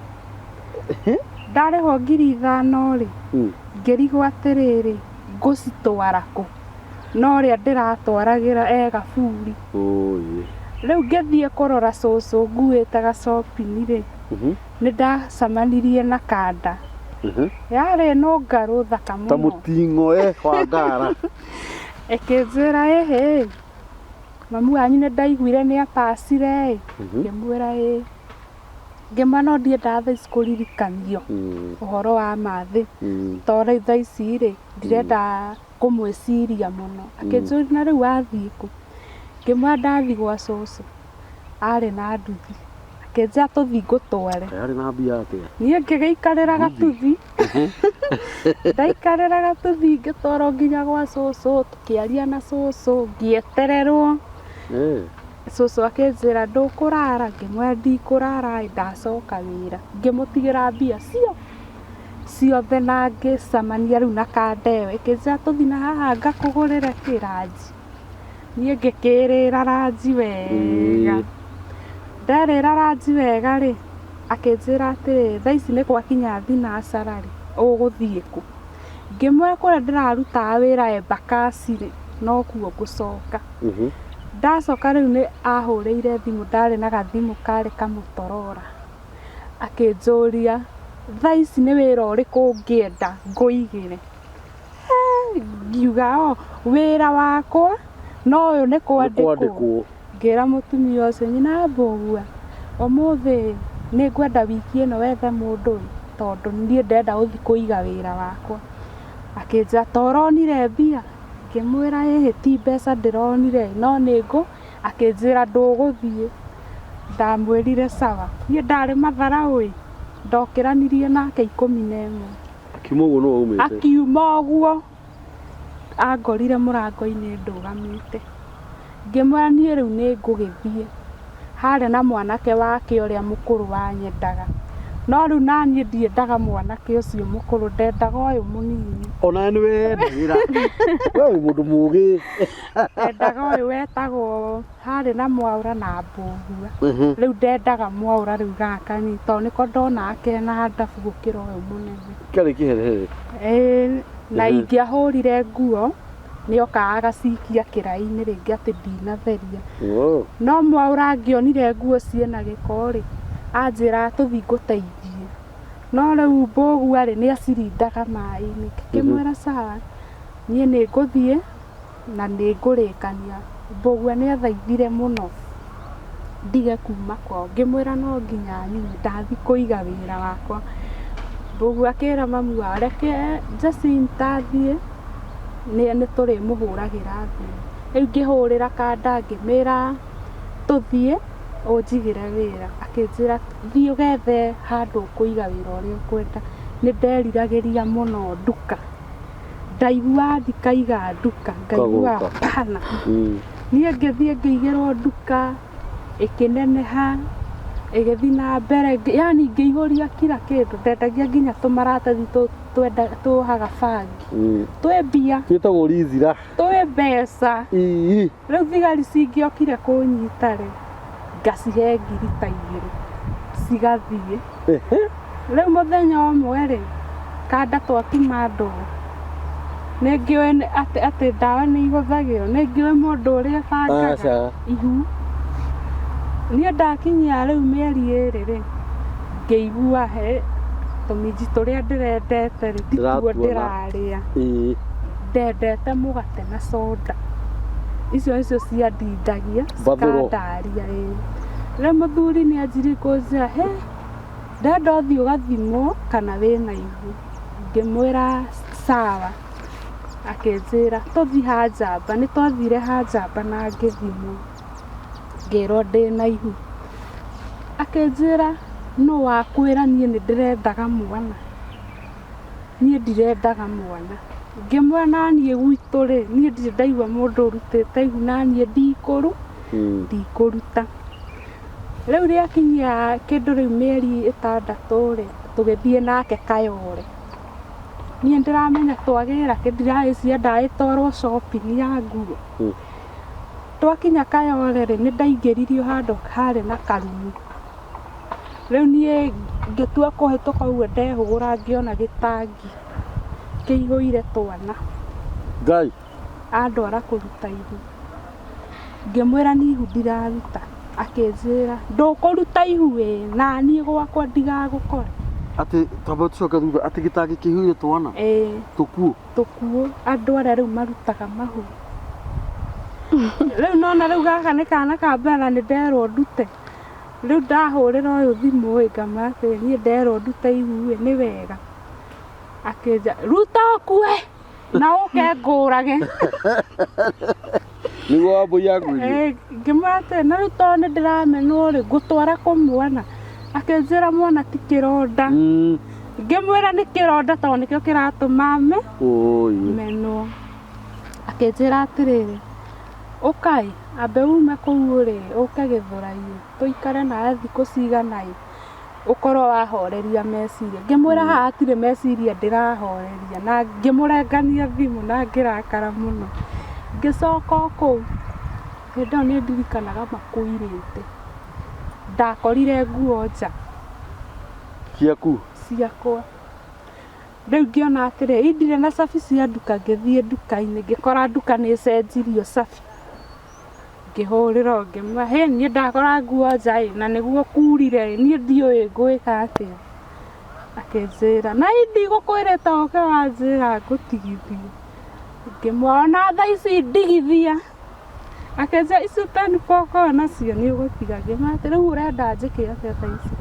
Ndarĩhwo 5,000 rĩ, ngĩrigwo atĩrĩrĩ, ngũcitwara kũ? No ũrĩa ndĩratwaragĩra e gaburi. Rĩu ngĩthiĩ kũrora cũcũ nguĩte gacopini rĩ, nĩ ndacemanirie na kanda. Yarĩ nũngarũ thaka mũno. Ta mũting'oe wa ngara. Ĩkĩnjĩra ĩhĩ, mamu wanyu nĩ ndaiguire nĩ apacire ĩ. Ngĩmwĩra ĩ. Ngĩmwĩra no ndiendaga thaa ici kũririkanio ũhoro wa mathĩ. Tondũ rĩu thaa ici rĩ, ndirenda kũmwĩciria mũno. Akĩnjũria na rĩu wathiĩ kũ? Ngĩmwĩra ndathiĩ gwa cũcũ. Arĩ na nduthi. Akĩnjĩra tũthiĩ ngũtware. Arĩ na mbia atĩa? Niĩ ngĩgĩikarĩra gatuthi. Ndaikarĩra gatuthi ngĩtwarwo nginya gwa cũcũ, tũkĩaria na cũcũ, ngĩetererwo. Cũcũ akĩnjĩra ndũkũrara, ngĩmwĩra ndikũrara ndacoka wĩra. Ngĩmũtigĩra mbia ciothe na ngĩcemania rĩu na kanda ĩyo. Ĩkĩnjĩra tũthiĩ na haha ngakũgũrĩre kĩranji. Niĩ ngĩkĩrĩra ranji wega. Nderĩra ranji wega rĩ, akĩnjĩra atĩrĩ, thaa ici nĩ gwakinya thinacara rĩ, ũgũthiĩ kũ? Ngĩmwĩra kũrĩa ndĩrarutaga wĩra Embakasi rĩ, nokuo ngũcoka. Ndacoka rĩu nĩ ahũrĩire thimũ, ndarĩ na gathimũ karĩ kamũtorora. Akĩnjũria thaa ici nĩ wĩra ũrĩkũ ũngĩenda ngũigĩre? Ngiuga o wĩra wakwa no ũyũ nĩ kwandĩkwo. Ngĩra mũtumia ũcio nyina Mbũgua, ũmũthĩ nĩ ngwenda wiki ĩno wethe mũndũ tondũ niĩ ndĩrenda gũthiĩ kũiga wĩra wakwa. Akĩnjĩra to ũronire mbia? Ngĩmwĩra ĩhĩ ti mbeca ndĩronire no nĩ ngũ. Akĩnjĩra ndũgũthiĩ. Ndamwĩrire sawa. Niĩ ndarĩ matharaũ ĩ, ndokĩranirie nake 11. Akiuma ũguo nĩwe umĩte? Akiuma ũguo angorire mũrango-inĩ ndũgamĩte. Ngĩmwĩra niĩ rĩu nĩ ngũgĩthiĩ. Harĩ na mwanake wake ũrĩa mũkũrũ wanyendaga. No rĩu naniĩ ndiendaga mwanake ũcio mũkũrũ, ndendaga ũyũ mũnini. Ona nĩ wendagĩra. We wĩ mũndũ mũgĩ. Ndendaga ũyũ wetagwo harĩ na Mwaũra na Mbũgua. Rĩu ndendaga Mwaũra rĩu gaka ni tondũ nĩko ndonaga kena ndabu gũkĩra ũyũ mũnene. Kĩarĩ kĩherehere. Ĩĩ, na ingĩahũrire nguo nĩokaga agacikia kĩraĩ-inĩ rĩngĩ atĩ ndinatheria. No Mwaũra angĩonire nguo ciĩna gĩko rĩ, anjĩraga tũthiĩ ngũteithie. No rĩu Mbũgua rĩ, nĩacirindaga maĩ-inĩ. Ngĩkĩmwĩra sawa, niĩ nĩ ngũthiĩ na nĩ ngũrĩkania. Mbũgua nĩathaithire mũno ndige kuma kwao. Ngĩmwĩra no nginya nyume, ndathiĩ kũiga wĩra wakwa. Mbũgua akĩra mamu wao reke Jacinta athiĩ, nĩ tũrĩmũhũragĩra thimũ. Rĩu ngĩhũrĩra kanda ngĩmĩra tũthiĩ ũnjigĩre wĩra. Akĩnjĩra thiĩ ũgethe handũ ũkũiga wĩra ũrĩa ũkwenda. Nĩ nderiragĩria mũno nduka. Ndaigua ndikaiga nduka, ngaigua hapana. Niĩ ngĩthiĩ ngĩigĩrwo nduka ĩkĩneneha. Ĩgĩthiĩ na mbere, yani ngĩihũria kila kĩndũ, ndendagia nginya tũmaratathi tuohaga bangi. Twĩ mbia. Twĩtagwo rizira. Twĩ mbeca. Rĩu thigari cingĩokire kũnyita rĩ, ngacihe ngiri ta igĩrĩ cigathiĩ. Rĩu mũthenya ũmwe rĩ, kanda twatuma ndũgũ, nĩ ngĩũĩ atĩ ndawa nĩ ihũthagĩrwo, nĩ ngĩũĩ mũndũ ũrĩa bangaga ihu. Niĩ ndakinyia rĩu mĩeri ĩrĩ rĩ, ngĩigua he tũminji tũrĩa ndĩrendete rĩ, tituo ndĩrarĩa. Ndendete mũgate na soda. Icio nĩcio ciandindagia, cikandaria. Rĩu mũthuri nĩ anjirie kũnjĩra, he ndenda ũthiĩ ũgathimwo kana wĩna ihu. Ngĩmwĩra sawa. Akĩnjĩra tũthiĩ ha njamba. Nĩ twathire ha njamba na ngĩthimwo, ngĩrwo ndĩna ihu. Akĩnjĩra nũ wakwĩra niĩ nĩ ndĩrendaga mwana? Niĩ ndirendaga mwana. Ngĩmwĩra naniĩ gwitũ rĩ, niĩ ndirĩ ndaigua mũndũ ũrutĩte ihu, naniĩ ndikũruta. Rĩu rĩakinyia kĩndũ rĩu mĩeri 6 rĩ, tũgĩthiĩ nake Kayore. Niĩ ndĩramenya twagĩra kĩ, ndiragĩciria ndagĩtwarwo shopping ya nguo. Twakinya Kayore rĩ, nĩ ndaingĩririo handũ harĩ na karumu. Rĩu niĩ ngĩtua kũhĩtũka ũguo ndehũgũra ngĩona gĩtangi kĩihũire twana. Ngai. Andwara kũruta ihu. Ngĩmwĩra nĩ ihu ndiraruta. Akĩnjĩra ndũkũruta ihu ĩ, na niĩ gwakwa ndigagũkore. Atĩ twambe tũcoke thutha, atĩ gĩtangi kĩihũire twana? Ĩĩ. Tũkuũ? Tũkuũ, andũ arĩa rĩu marutaga mahu. Rĩu nona rĩu gaka nĩ kana ka mbere na nĩ nderwo ndute. Rĩu ndahũrĩra ũyũ thimũ ĩ, ngamwĩra atĩrĩ, niĩ nderwo ndute ihu ĩ, nĩ wega. Akĩnja, ruta ũkue na ũke ngũrage. Nĩguo wambũi yakuirie. Ngĩmwĩra atĩrĩ, na rĩu tondũ nĩ ndĩramenwo rĩ, ngũtwara kũ mwana? Akĩnjĩra mwana ti kĩronda. Ngĩmwĩra nĩ kĩronda tondũ nĩkĩo kĩratũma menwo. Akĩnjĩra atĩrĩrĩ, ũkai ambe ume kũu rĩ, ũke Gĩthũrai, tũikare nawe thikũ cigana ĩ, ũkorwo wahoreria meciria. Ngĩmwĩra haha hatirĩ meciria ndĩrahoreria, na ngĩmũrengania thimũ na ngĩrakara mũno. Ngĩcoka o kũu, hĩndĩ ĩyo nĩ ndirikanaga makũirĩte. Ndakorire nguo nja. Ciaku? Ciakwa. Rĩu ngĩona atĩrĩ, ndirĩ na cabi cia nduka, ngĩthiĩ nduka-inĩ, ngĩkora nduka nĩ ĩcenjirio cabi. Ngĩhũrĩra ngĩmwĩra, hĩ niĩ ndakora nguo nja ĩ, na nĩguo kurire ĩ, niĩ ndiũĩ ngwĩka atĩa. Akĩnjĩra, na ndigũkwĩrĩte ũke wanjĩra ngũtigithie. Ngĩmwĩra ona thaa ici ndigithia. Akĩnjĩra icio ten four ũkoragwo nacio nĩ ũgũtiga. Ngĩmwĩra atĩ rĩu ũrenda njĩke atĩa thaa ici?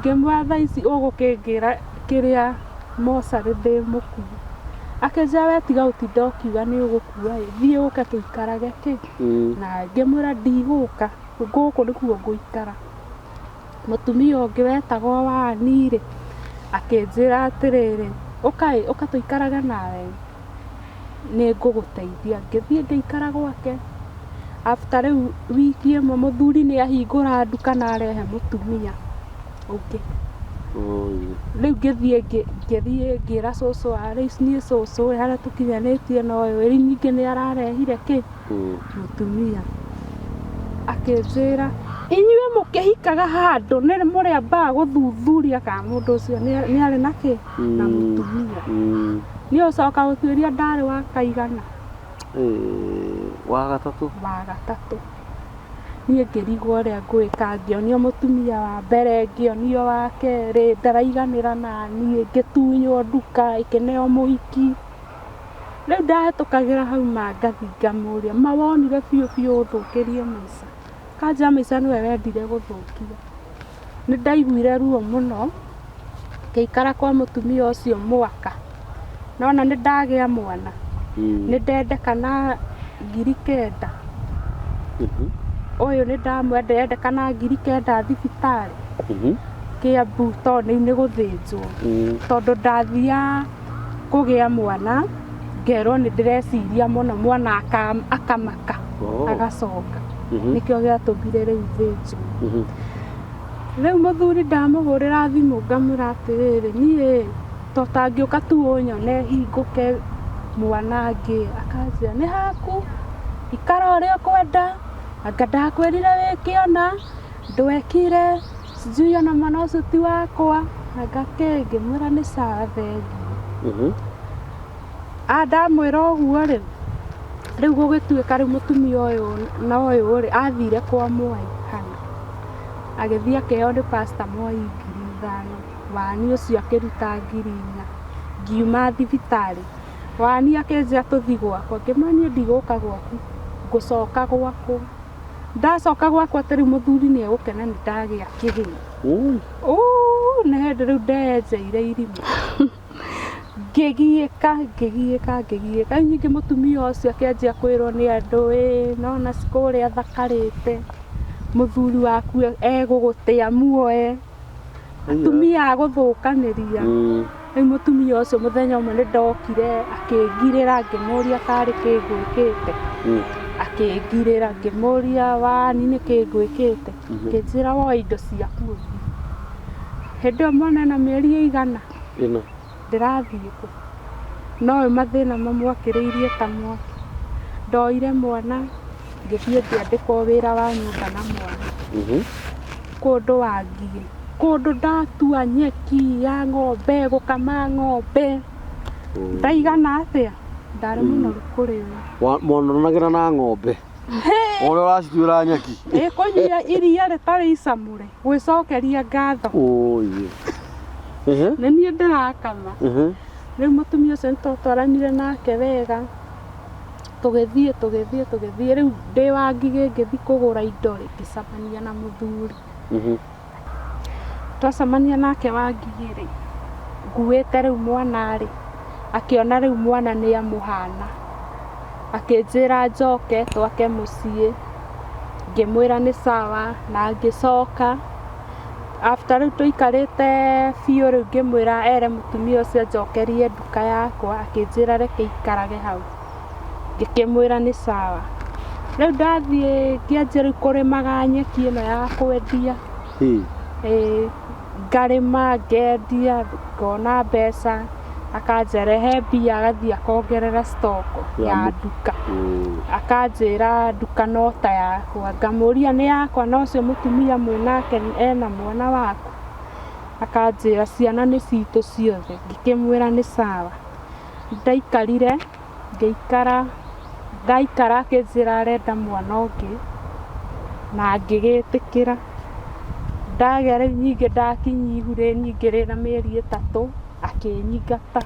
Ngĩmwĩra thaa ici ũgũkĩnjĩra kĩrĩa mocarĩ ndĩ mũkuo. Akĩnjĩra we tiga gũtinda ũkiuga nĩ ũgũkua ĩ, thiĩ ũke tũikarage kĩ. Na ngĩmwĩra ndigũka, gũkũ nĩkuo ngũikara. Mũtumia ũngĩ wetagwo Wani rĩ, akĩnjĩra atĩrĩrĩ, ũka ĩ, ũka tũikarage nawe, nĩ ngũgũteithia. Ngĩthiĩ ngĩikara gwake. After rĩu wiki ĩmwe mũthuri nĩ ahingũra nduka na arehe mũtumia ũngĩ. Rĩu ngĩthiĩ ngĩthiĩ ngĩra cũcũ wa rĩu niĩ cũcũ harĩa tũkinyanĩtie na ũyũ rĩu ningĩ nĩ ararehire kĩ mũtumia. Akĩnjĩra inyuĩ mũkĩhikaga handũ nĩ mũrĩambaga gũthuthuria kana mũndũ ũcio nĩ arĩ na kĩ na mũtumia. Niĩ ũcoka gũtuĩria ndarĩ wa kaigana. Wa gatatũ? Wa gatatũ. Niĩ ngĩrigwo ũrĩa ngwĩka, ngĩonio mũtumia wa mbere, ngĩonio wa kerĩ, ndaraiganĩra naniĩ, ngĩtunywo nduka, ĩkĩneo mũhiki. Rĩu ndahĩtũkagĩra hau ma ngathi ngamũria, ma wonire biũ biũ ũthũkĩrie maica? Kanja maica nĩwe wendire gũthũkia. Nĩ ndaiguire ruo mũno, ngĩikara kwa mũtumia ũcio mwaka. Nona nĩ ndagĩa mwana, nĩ ndendekana 9,000. Ũyũ nĩ ndamwenda endekana 9,000 thibitarĩ. Kĩambu tondũ nĩ gũthĩnjwo. Tondũ ndathiaga kũgĩa mwana, ngerwo nĩ ndĩreciria mũno mwana akamaka, agacoka. Nĩkĩo gĩatũmire rĩu thĩnjwo. Rĩu mũthuri ndamũhũrĩra thimũ ngamwĩra atĩrĩrĩ, niĩ to tangĩũka tu ũnyone hingũke mwana ngĩe. Akanjĩra nĩ haku, ikara ũrĩa ũkwenda, anga ndakwĩrire wĩke ũna, ndwekire, sijui ona mwana ũcio ti wakwa, anga kĩ, ngĩmwĩra nĩ sawa thengiũ. A ndamwĩra ũguo rĩ, rĩu gũgĩtuĩka rĩu mũtumia ũyũ na ũyũ rĩ, athire kwa Mwai hana, agĩthiĩ akĩheo nĩ pastor Mwai 5,000, wani ũcio akĩruta 4,000, ngiuma thibitarĩ, wani akĩnjĩra tũthiĩ gwakwa, ngĩmwĩra niĩ ndigũka gwaku, ngũcoka gwakwa. Ndacoka gwakwa atĩ rĩu mũthuri nĩ egũkena nĩ ndagĩa kĩhĩĩ. Uu, nĩ hĩndĩ rĩu ndeyenjeire irima. Ngĩgiĩka, ngĩgiĩka, ngĩgiĩka. Rĩu ningĩ mũtumia ũcio akĩanjia kwĩrwo nĩ andũ, ĩ nona kũrĩa athakarĩte, mũthuri waku egũgũtĩa muoe. Atumia a gũthũkanĩria. Rĩu mũtumia ũcio mũthenya ũmwe nĩ ndokire akĩngirĩra ngĩmũria karĩ kĩ ngwĩkĩte. Akĩngirĩra ngĩmũria wani nĩ kĩ ngwĩkĩte. Akĩnjĩra woe indo ciaku ũthiĩ. Hĩndĩ ĩyo mwana ena mĩeri ĩigana? Ĩna. Ndĩrathiĩ kũ? No ũyũ mathĩna mamwakĩrĩirie ta mwaki. Ndoire mwana ngĩthiĩ ngĩandĩkwo wĩra wa nyũmba na mwana. Kũndũ Wangigĩ, kũndũ ndatua nyeki ya ng'ombe, gũkama ng'ombe. Ndaigana atĩa? Ndarĩ mũnoru kũrĩ we. Mwonanagĩra na ng'ombe. Ũrĩa ũracituĩra nyeki. Ĩ kũnyua iria rĩtarĩ icamũre, gwĩcokeria ngatho. Ũĩ. Nĩ niĩ ndĩrakama. Rĩu mũtumia ũcio nĩ twatwaranire nake wega, tũgĩthiĩ tũgĩthiĩ tũgĩthiĩ, rĩu ndĩ Wangigĩ ngĩthiĩ kũgũra indo rĩ, ngĩcemania na mũthuri. Twacemania nake Wangigĩ rĩ, nguĩte rĩu mwana rĩ, akĩona rĩu mwana nĩ amũhana. Akĩnjĩra njoke twake mũciĩ, ngĩmwĩra nĩ sawa na ngĩcoka. After rĩu tũikarĩte biũ rĩu ngĩmwĩra ere mũtumia ũcio anjokerie nduka yakwa, akĩnjĩra reke ikarage hau. Ngĩkĩmwĩra nĩ sawa. Rĩu ndathiĩ ngĩanjia rĩu kũrĩmaga nyeki ĩno ya kwendia. Ĩĩ, ngarĩma ngendia ngona mbeca, akanjĩra he mbia agathiĩ akongerera stock ya nduka. Akanjĩra nduka no ta yakwa, ngamũria nĩ yakwa na ũcio mũtumia mwĩnake ena mwana waku? Akanjĩra ciana nĩ citũ ciothe, ngĩkĩmwĩra nĩ sawa. Ndaikarire ngĩikara, ndaikara akĩnjĩra arenda mwana ũngĩ na ngĩgĩtĩkĩra. Ndagĩa rĩu nyingĩ ndakinyia ihu rĩ nyingĩ rĩna mĩeri 3 akĩnyingata.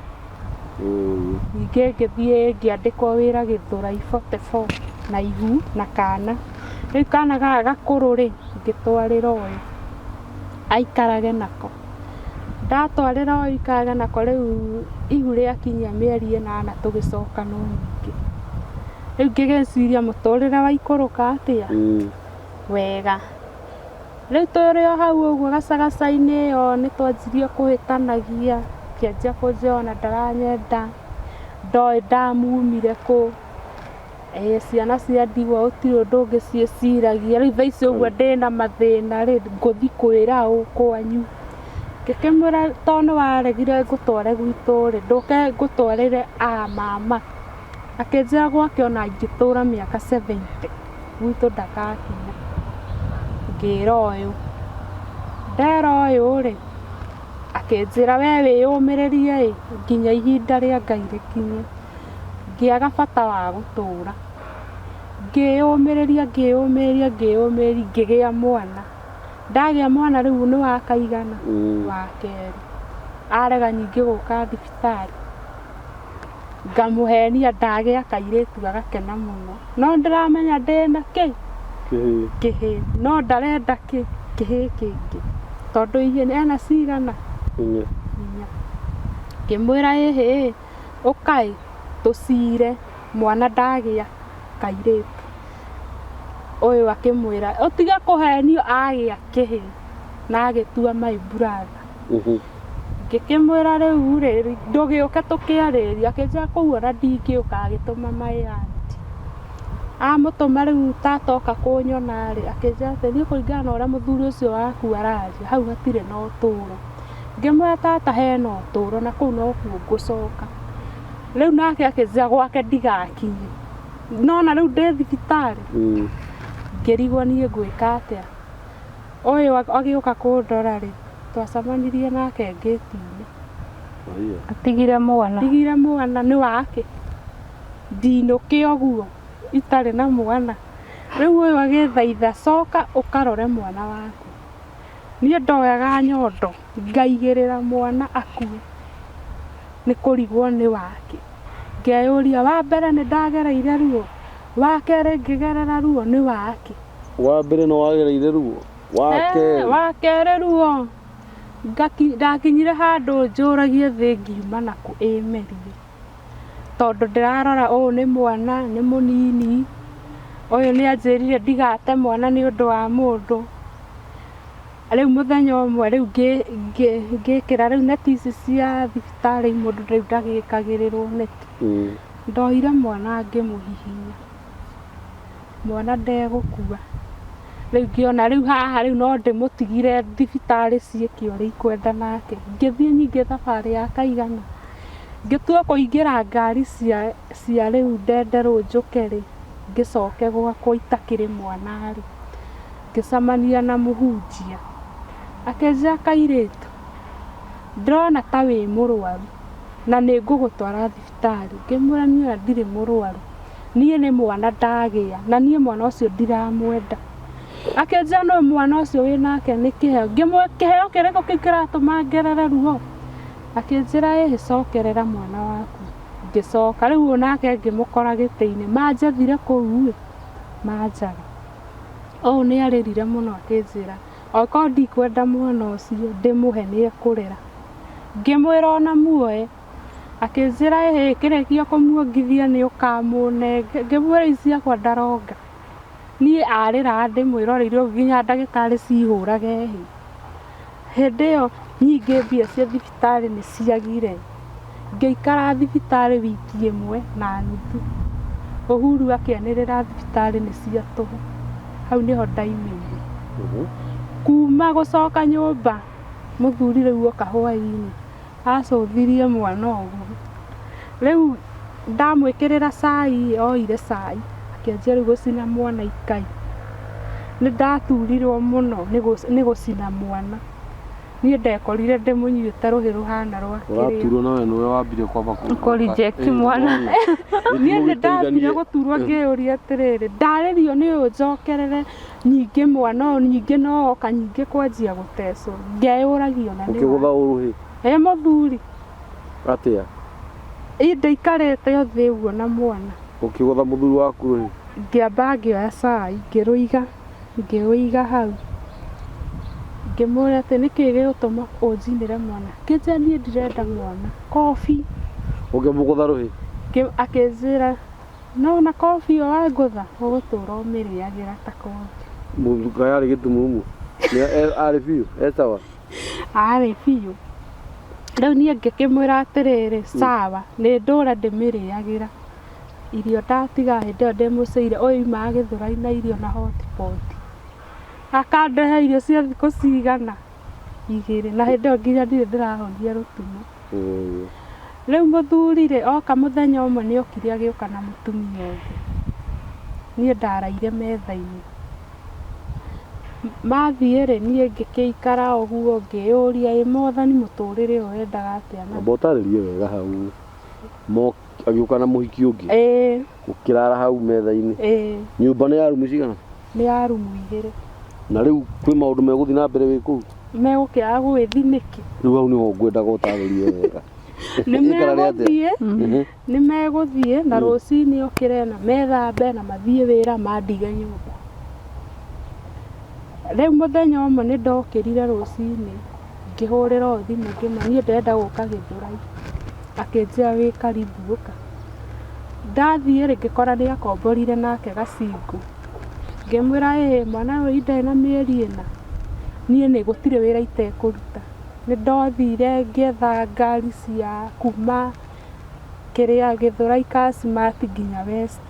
Ningĩ ngĩthiĩ ngĩandĩkwo wĩra Gĩthũrai 44 na ihu na kana. Rĩu kana gaka gakũrũ rĩ, ngĩtwarĩra ũyũ aikarage nako. Ndatwarĩra ũyũ aikarage nako rĩu ihu rĩakinyia mĩeri 8 tũgĩcoka no ningĩ. Rĩu ngĩgĩciria mũtũrĩre waikũrũka atĩa? Wega. Rĩu tũrĩ o hau ũguo gacagaca-inĩ ĩyo nĩ twanjirie kũhĩtanagia, akĩanjia kũnjĩra ona ndaranyenda, ndoĩ ndamumire kũ. Ĩ ciana cia ndigwa gũtirĩ ũndũ ũngĩ ciĩciragia, rĩu thaa ici ũguo ndĩna mathĩna rĩ, ngũthiĩ kwĩra ũ kwanyu. Ngĩkĩmwĩra tondũ nĩ waregire ngũtware gwitũ rĩ, ndũke ngũtwarĩre a mama. Akĩnjĩra gwake ona ingĩtũra mĩaka 70 gwitũ ndagakinya. Ngĩra ũyũ, ndera ũyũ rĩ, akĩnjĩra we wĩyũmĩrĩrie ĩ nginya ihinda rĩa Ngai rĩkinye. Ngĩaga bata wa gũtũra. Ngĩyũmĩrĩria ngĩyũmĩrĩria ngĩyũmĩrĩria ngĩgĩa mwana. Ndagĩa mwana rĩu nĩ wa kaigana? Wa kerĩ. Arega ningĩ gũka thibitarĩ. Ngamũhenia ndagĩa kairĩtu agakena mũno. No ndĩramenya ndĩna kĩ? Kĩhĩĩ. No ndarenda kĩ? Kĩhĩĩ kĩngĩ. Tondũ ihĩĩ ena cigana? Inya. Inya. Ngĩmwĩra ĩhĩ ũkaĩ tũcire mwana ndagĩa kairĩtu. Ũyũ akĩmwĩra ũtige kũhenio agĩa kĩhĩĩ na agĩtua my brother. Ngĩkĩmwĩra rĩu rĩ ndũgĩũke tũkĩarĩrĩrie, akĩnjĩra kũu ona ndingĩũka, agĩtũma my auntie. Amũtũma rĩu tata oka kũnyona rĩ, akĩnjĩra atĩ niĩ kũringana na ũrĩa mũthuri ũcio waku araria, hau hatirĩ na ũtũro. Ngĩmwĩra tata hena ũtũro na kũu nokuo ngũcoka. Rĩu nake akĩnjĩra gwake ndigakinye. Nona rĩu ndĩ thibitarĩ. Ngĩrigwo niĩ ngwĩka atĩa. Ũyũ agĩũka kũndora rĩ, twacemanirie nake ngĩti-inĩ. Atigire mwana. Ndigire mwana nĩ wake. Ndinũke ũguo itarĩ na mwana. Rĩu ũyũ agĩthaitha coka ũkarore mwana waku. Niĩ ndoyaga nyondo ngaigĩrĩra mwana akue nĩ kũrigwo nĩ wake. Ngeyũria wa mbere nĩ ndagereire ruo, wa kerĩ ngĩgerera ruo nĩ wake. Wa mbere nĩ wagereire ruo, wa kerĩ. Wa kerĩ ruo ndakinyire handũ njũragie thĩ ngiuma nakũ ĩmerie. Tondũ ndĩrarora ũyũ nĩ mwana nĩ mũnini, ũyũ nĩ anjĩrire ndigate mwana nĩ ũndũ wa mũndũ. Rĩu mũthenya ũmwe rĩu ngĩkĩra rĩu neti ici cia thibitarĩ mũndũ rĩu ndagĩkagĩrĩrwo neti. Ndoire mwana ngĩmũhihinya. Mwana ndegũkua. Rĩu ngĩona rĩu haha rĩu no ndĩmũtigire thibitarĩ ciĩke ũrĩa ikwenda nake. Ngĩthiĩ ningĩ thabarĩ ya kaigana. Ngĩtua kũingĩra ngari cia rĩu ndenderwo njũke rĩ, ngĩcoke gwakwa itakĩrĩ mwana rĩ, ngĩcemania na mũhunjia. Akĩnjĩra kairĩtu, ndĩrona ta wĩ mũrwaru na nĩ ngũgũtwara thibitarĩ. Ngĩmwĩra niĩ ona ndirĩ mũrwaru, niĩ nĩ mwana ndagĩa na niĩ mwana ũcio ndiramwenda. Akĩnjĩra no mwana ũcio wĩ nake nĩ kĩheo. Ngĩmwĩra kĩheo kĩrĩkũ kĩu kĩratũma ngerere ruo? Akĩnjĩra ĩhĩ cokerera mwana waku. Ngĩcoka rĩu ũyũ nake ngĩmũkora gĩtĩ-inĩ, manjethire kũu ĩ, manjaga. Ũyũ nĩ arĩrire mũno akĩnjĩra okorwo ndikwenda mwana ũcio ndĩmũhe nĩ ekũrera. Ngĩmwĩra ona muoe. Akĩnjĩra ĩhĩ kĩrĩkia kũmuongithia nĩ ũkamũnenge. Ngĩmwĩra ici ciakwa ndaronga. Niĩ arĩra ndĩmwĩroreire ũguo nginya ndagĩtarĩ cihũrage hĩ. Hĩndĩ ĩyo nyingĩ mbia cia thibitarĩ nĩ ciagire. Ngĩikara thibitarĩ wiki ĩmwe na nuthu. Uhuru akĩanĩrĩra thibitarĩ nĩ cia tũhũ. Hau nĩho ndaimĩire. Kuma gũcoka nyũmba mũthuri rĩu oka hwaĩ-inĩ acũthirie mwana ũguo. Rĩu ndamwĩkĩrĩra cai oire cai akĩanjia rĩu gũcina mwana ikai. Nĩ ndaturirwo mũno nĩ gũcina mwana. Niĩ ndekorire ndĩmũnyuĩte rũhĩ rũhana rwa kĩrĩa. Ũraturwo nawe nĩwe wambire kwamba kũ reject mwana. Niĩ nĩ ndambire gũturwo ngĩyũria atĩrĩrĩ, ndarĩrio nĩ ũyũ njokerere nyingĩ mwana ũyũ nyingĩ no oka nyingĩ kwanjia gũtecwo. Ngeyũragia ona nĩ Ũkĩgũtha ũrũhĩ? Ĩ mũthuri. Atĩa? Ĩ ndĩikarĩte o thĩ ũguo na mwana. Ũkĩgũtha mũthuri waku rũhĩ? Ngĩamba ngĩoya cai ngĩrũiga, ngĩũiga hau. Ngĩmũria atĩ nĩkĩ gĩgũtũma ũnjinĩre mwana. Akĩnjĩra niĩ ndirenda mwana, kobi. Ũkĩmũgũtha rũhĩ? Akĩnjĩra no na kobi ĩyo wangũtha ũgũtũra ũmĩrĩagĩra ta kobi. Mũthuri arĩ gĩtumumu? Arĩ biũ? E sawa? Arĩ biũ. Rĩu niĩ ngĩkĩmwĩra atĩrĩrĩ, sawa, nĩ ndũre ndĩmĩrĩagĩra. Irio ndatiga hĩndĩ ĩyo ndĩmũcĩire, ũyũ oimaga Gĩthũrai na irio na hotpot. Akandehe irio cia thikũ cigana? Igĩrĩ. Na hĩndĩ ĩyo nginya ndirĩ ndĩrahonia rũtumo. Rĩu mũthuri rĩ, oka mũthenya ũmwe nĩ okire agĩũka na mũtumia ũngĩ. Niĩ ndaraire metha-inĩ. Mathiĩ rĩ, niĩ ngĩkĩikara ũguo ngĩyũria ĩ mwathani mũtũrĩre ũyũ wendaga atĩa na Amba ũtarĩrie wega hau. Agĩũka na mũhiki ũngĩ. Ĩĩ. Ũkĩrara hau metha-inĩ. Ĩĩ. Nyũmba nĩ ya rumu cigana? Nĩ ya rumu igĩrĩ. Na rĩu kwĩ maũndũ megũthiĩ na mbere wĩ kũu? Megũkĩaga gũgĩthiĩ nĩkĩ? Rĩu hau nĩho ngwendaga ũtarĩrie wega. Nĩ megũthiĩ, nĩ megũthiĩ na rũcinĩ okĩre na methambe na mathiĩ wĩra mandige nyũmba. Rĩu mũthenya ũmwe nĩ ndokĩrire rũcinĩ ngĩhũrĩra o thimũ ngĩmwĩra niĩ ndĩrenda gũka Gĩthũrai. Akĩnjĩra wĩ karibu ũka. Ndathiĩ rĩ ngĩkora nĩ akomborire nake gacingũ. Ngĩmwĩra ĩ mwana ũyũ ndarĩ na mĩeri ĩna. Niĩ nĩ gũtirĩ wĩra itekũruta. Nĩ ndothire ngĩetha ngari cia kuma kĩrĩa Gĩthũrai Kasmart nginya West.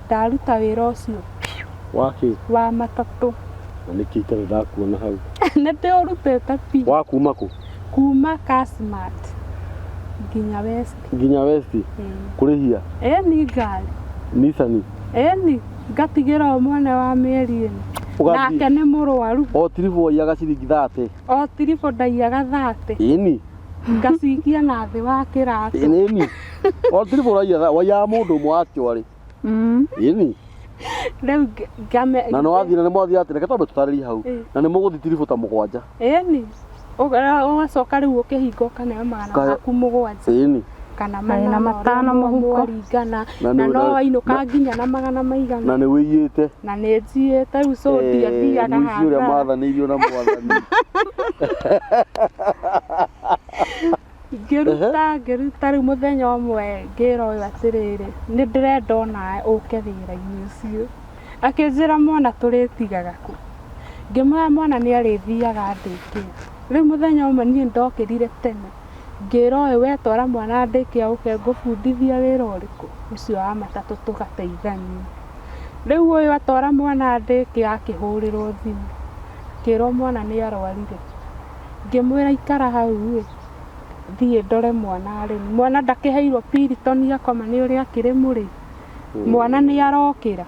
Ndaruta wĩra ũcio Wakĩ? Wa matatũ. Na nĩkĩ itarĩ ndakuona hau? Nĩ ndĩũrutĩte biũ. Wa kuma kũ? Kuma Kasmart nginya West. Nginya West? Kũrĩhia? Ĩni ngari. Nissan? Ĩni, ngatigĩra o mwene wa mĩeri ĩno. Ũgathiĩ- Nake nĩ mũrwaru. O tiribũ waiyaga ciringi 30? O tiribũ ndaiyaga 30. Ĩni. Ngacikia na thĩ wa kĩratũ. Ĩni. O tiribũ ũraiya waiyaga mũndũ ũmwe wa kĩwarĩ. Ĩni. Rĩu ngame. Na nĩ wathiĩ na nĩ mwathiĩ atĩ reke twambe tũtarĩrie hau. Na nĩ mũgũthiĩ tiribũ ta 7. Ĩni. Ũgacoka rĩu ũkĩhinga ũkaneo magana maku 7. Ĩni. Kana Na 8 5 mũhuko. Mwaringana. Na Na no wainũka nginya na magana maigana. Na nĩ wĩiyĩte. Na nĩ njiĩte rĩu so ndiathiaga Mũici ũrĩa hathara. mathanĩirio na mwathani. Ngĩruta rĩu mũthenya ũmwe ngĩra ũyũ atĩrĩrĩ, nĩ ndĩrenda onawe ũke wĩra-inĩ ũcio. Akĩnjĩra mwana tũrĩtigaga kũ? Ngĩmwĩra mwana nĩ arĩthiaga ndĩkĩa. Rĩu mũthenya ũmwe niĩ ndokĩrire tene. Ngĩra ũyũ we twara mwana ndĩkĩa ũke ngũbundithia wĩra ũrĩkũ? Ũcio wa matatũ tũgateithania. Rĩu ũyũ atwara mwana ndĩkĩa akĩhũrĩrwo thimũ. Akĩrwo mwana nĩ arwarire. Ngĩmwĩra ikara hau ĩ, thiĩ ndore mwana rĩ. Mwana ndakĩheirwo Piriton akoma nĩ ũrĩa akĩrĩ mũrĩu. Mwana nĩ arokĩra.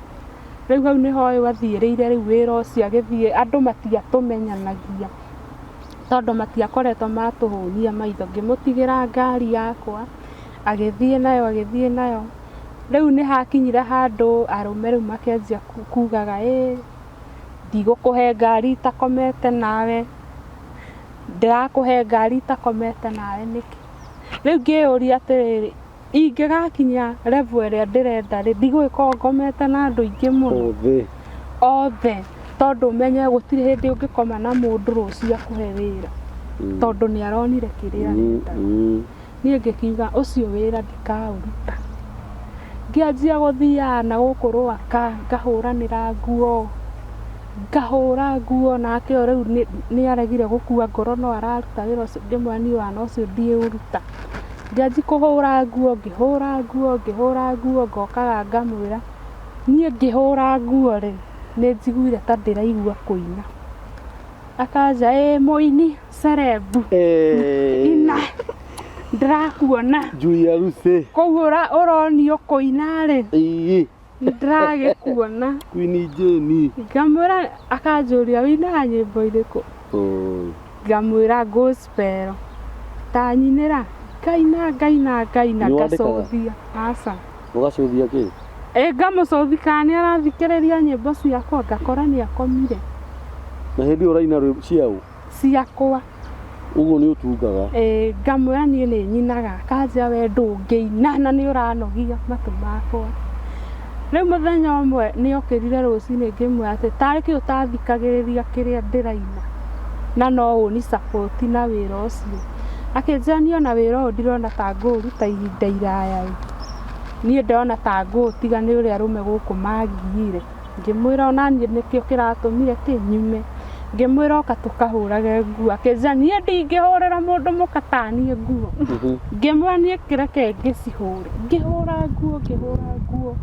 Rĩu hau nĩho ũyũ athiĩrĩire rĩu wĩra ũcio agĩthiĩ, andũ matiatũmenyanagia. Tondũ matiakoretwo matũhũnia maitho. Ngĩmũtigĩra ngari yakwa, agĩthiĩ nayo. Rĩu nĩ hakinyire handũ arũme rĩu makĩanjia kugaga, ĩ, ndigũkũhe ngari itakomete nawe. Ndĩrakũhe ngari itakomete nawe nĩkĩ? Rĩu ngĩyũria atĩrĩrĩ, ingĩgakinya level ĩrĩa ndĩrenda rĩ, ndigũgĩkorwo ngomete na andũ aingĩ mũno. Othe. Tondũ ũmenye gũtirĩ hĩndĩ ũngĩkoma na mũndũ rũciũ akũhe wĩra. Tondũ nĩ aronire kĩrĩa arenda. Niĩ ngĩkiuga ũcio wĩra ndikaũruta. Ngĩanjia gũthiaga na gũkũ Rwaka, ngahũranĩra nguo. Ngahũra nguo nake ũyũ rĩu nĩ aregire gũkua ngoro no araruta wĩra ũcio, ngĩmwĩra niĩ wana ũcio ndiũruta. Ngĩanjia kũhũra nguo, ngĩhũra nguo, ngĩhũra nguo, ngokaga ngamwĩra niĩ ngĩhũra nguo rĩ, nĩ njiguire ta ndĩraigua kũina. Akanja, ĩ mũini celeb. Ina ndĩrakuona. Julia Lucy. Koguo ũronio kũina rĩ. Ndĩragĩkuona. Queen Jane. Ngamwĩra akanjũria wĩinaga nyĩmbo irĩkũ? Ngamwĩra gospel. Ta nyinĩra. Ngaina ngaina ngaina ngacũthia. Aca. Ũgacũthia kĩ? Ĩ ngamũcũthi kana nĩ arathikĩrĩria nyĩmbo ciakwa ngakora nĩ akomire. Na hĩndĩ ĩyo ũraina rwĩmbo ciaũ? Ciakwa. Ũguo nĩ ũtungaga? Ĩ ngamwĩra niĩ nĩ nyinaga. Akanjĩra we ndũngĩina na nĩ ũranogia matũ makwa. Rĩu mũthenya ũmwe nĩ okĩrire rũcinĩ ngĩmwĩra atĩ tarĩ kĩ ũtathikagĩrĩria kĩrĩa ndĩraina na no ũni support na wĩra ũcio. Akĩnjĩra niĩ ona wĩra ũyũ ndirona ta ngũũruta ihinda iraya ĩ. Niĩ ndĩrona ta ngũũtiga nĩ ũrĩa arũme gũkũ mangiire. Ngĩmwĩra ona niĩ nĩkĩo kĩratũmire kĩ nyume. Ngĩmwĩra oka tũkahũrage nguo. Akĩnjĩra niĩ ndingĩhũrĩra mũndũ mũka ta niĩ nguo. Ngĩmwĩra niĩ kĩreke ngĩcihũre. Ngĩhũra nguo, ngĩhũra nguo.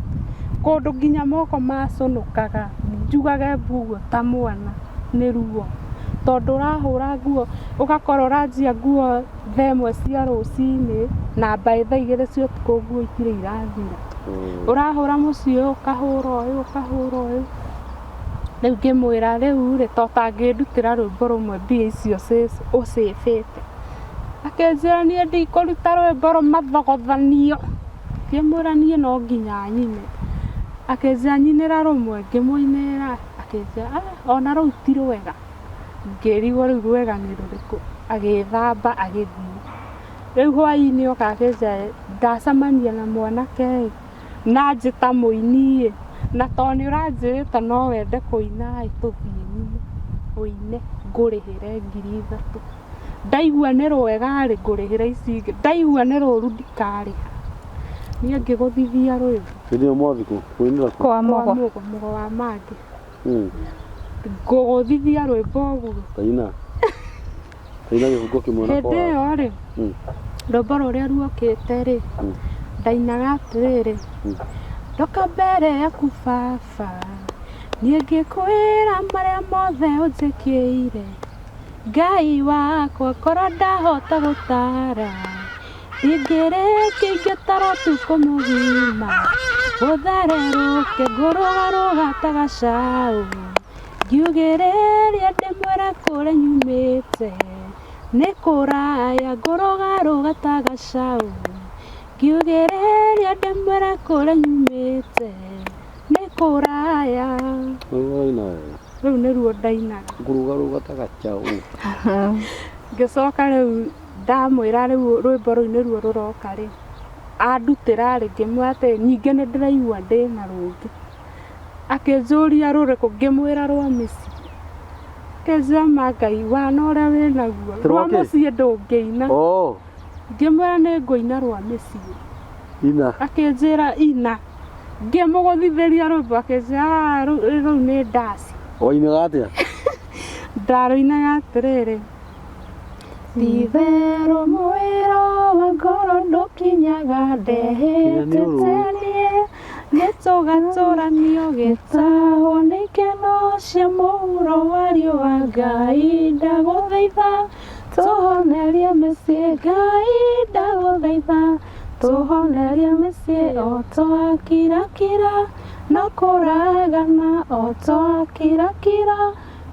Kũndũ nginya moko macũnũkaga, njugage mbu ũguo ta mwana nĩ ruo. Tondũ ũrahũra nguo, ũgakora ũranjia nguo thaa 1 cia rũcinĩ na mbaĩ thaa 2 cia ũtukũ nguo itirĩ irathira. Ũrahũra mũciĩ ũyũ, ũkahũra ũyũ, ũkahũra ũyũ. Rĩu ngĩmwĩra rĩu rĩ, to tangĩndutĩra rwĩmbo rũmwe mbia icio ũcĩbĩte. Akĩnjĩra niĩ ndikũruta rwĩmbo rũmathogothanio. Ngĩmwĩra niĩ no nginya nyine. Akĩnjĩra nyinĩra rũmwe, ngĩmũinĩra. Akĩnjĩra ona rũu ti rwega. Ngĩrigwo rĩu rwega nĩ rũrĩkũ. Agĩthamba agĩthiĩ. Rĩu hwaĩ-inĩ oka akĩnjĩra ndacemania na mwanake ĩ, na njĩta mũini ĩ, na tondũ nĩ ũranjĩrĩte no wende kũina ĩ, tũthiĩ nyine ũine ngũrĩhĩre 3,000. Ndaigua nĩ rwega rĩ, ngũrĩhĩre ici ingĩ. Ndaigua nĩ rũru ndikarĩha. Niĩ ngĩgũthithia rwĩmbo. Hĩndĩ ĩyo mwathiĩ kũ? Kũinĩra kũ? Kwa Mũgo. Kwa Mũgo, Mũgo wa Mangĩ. Ngũgũthithia rwĩmbo ũguo. Taina. Taina gĩbungo kĩmwe na Hĩndĩ kwa. ĩyo rĩ, rwĩmbo rũrĩa ruokĩte rĩ, ndainaga atĩrĩrĩ, Ndoka mbere yaku baba, niĩ ngĩkwĩra marĩa mothe ũnjĩkĩire. Ngai wakwa korwo ndahota gũtara, ndingĩrĩkia ingĩtara ũtukũ mũgima. Gũthererũke ngũrũgarũga ta gacaũ, ngiugĩrĩria ndĩmwĩre kũrĩa nyumĩte. Nĩ kũraya ngũrũgarũga ta gacaũ, ngiugĩrĩria ndĩmwĩre kũrĩa nyumĩte. Nĩ kũraya. Rĩu ũraina wega. Rĩu nĩruo ndainaga. Ngũrũgarũga ta gacaũ. Ngĩcoka rĩu ndamwĩra rĩu rwĩmbo rũu nĩruo rũroka rĩ, andutĩra rĩ, ngĩmwĩra atĩ ningĩ nĩ ndĩraigua ndĩna rũngĩ. Akĩnjũria rũrĩkũ, ngĩmwĩra rwa mĩciĩ. Akĩnjĩra ma Ngai wana ũrĩa wĩnaguo, Rwa rwa kĩ? mũciĩ ndũngĩina. Oh, Ngĩmwĩra nĩ ngũina rwa mĩciĩ. ina. Akĩnjĩra ina. Ngĩmũgũthithĩria rwĩmbo akĩnjĩra "Ah, rũu rũu nĩ ndaci. Wainaga atĩa? Ndarũinaga atĩrĩrĩ, Ti-itherũ mwĩro wa ngoro ndũkinyaga ndehĩtĩte niĩ, nĩtũgatũranio gĩtahwo nĩ ikeno cia mũhuro wa riũa. Ngai ndagũthaitha tũhonerie mĩciĩ, Ngai ndagũthaitha tũhonerie mĩciĩ, o twakirakira no kũragana, o twakirakira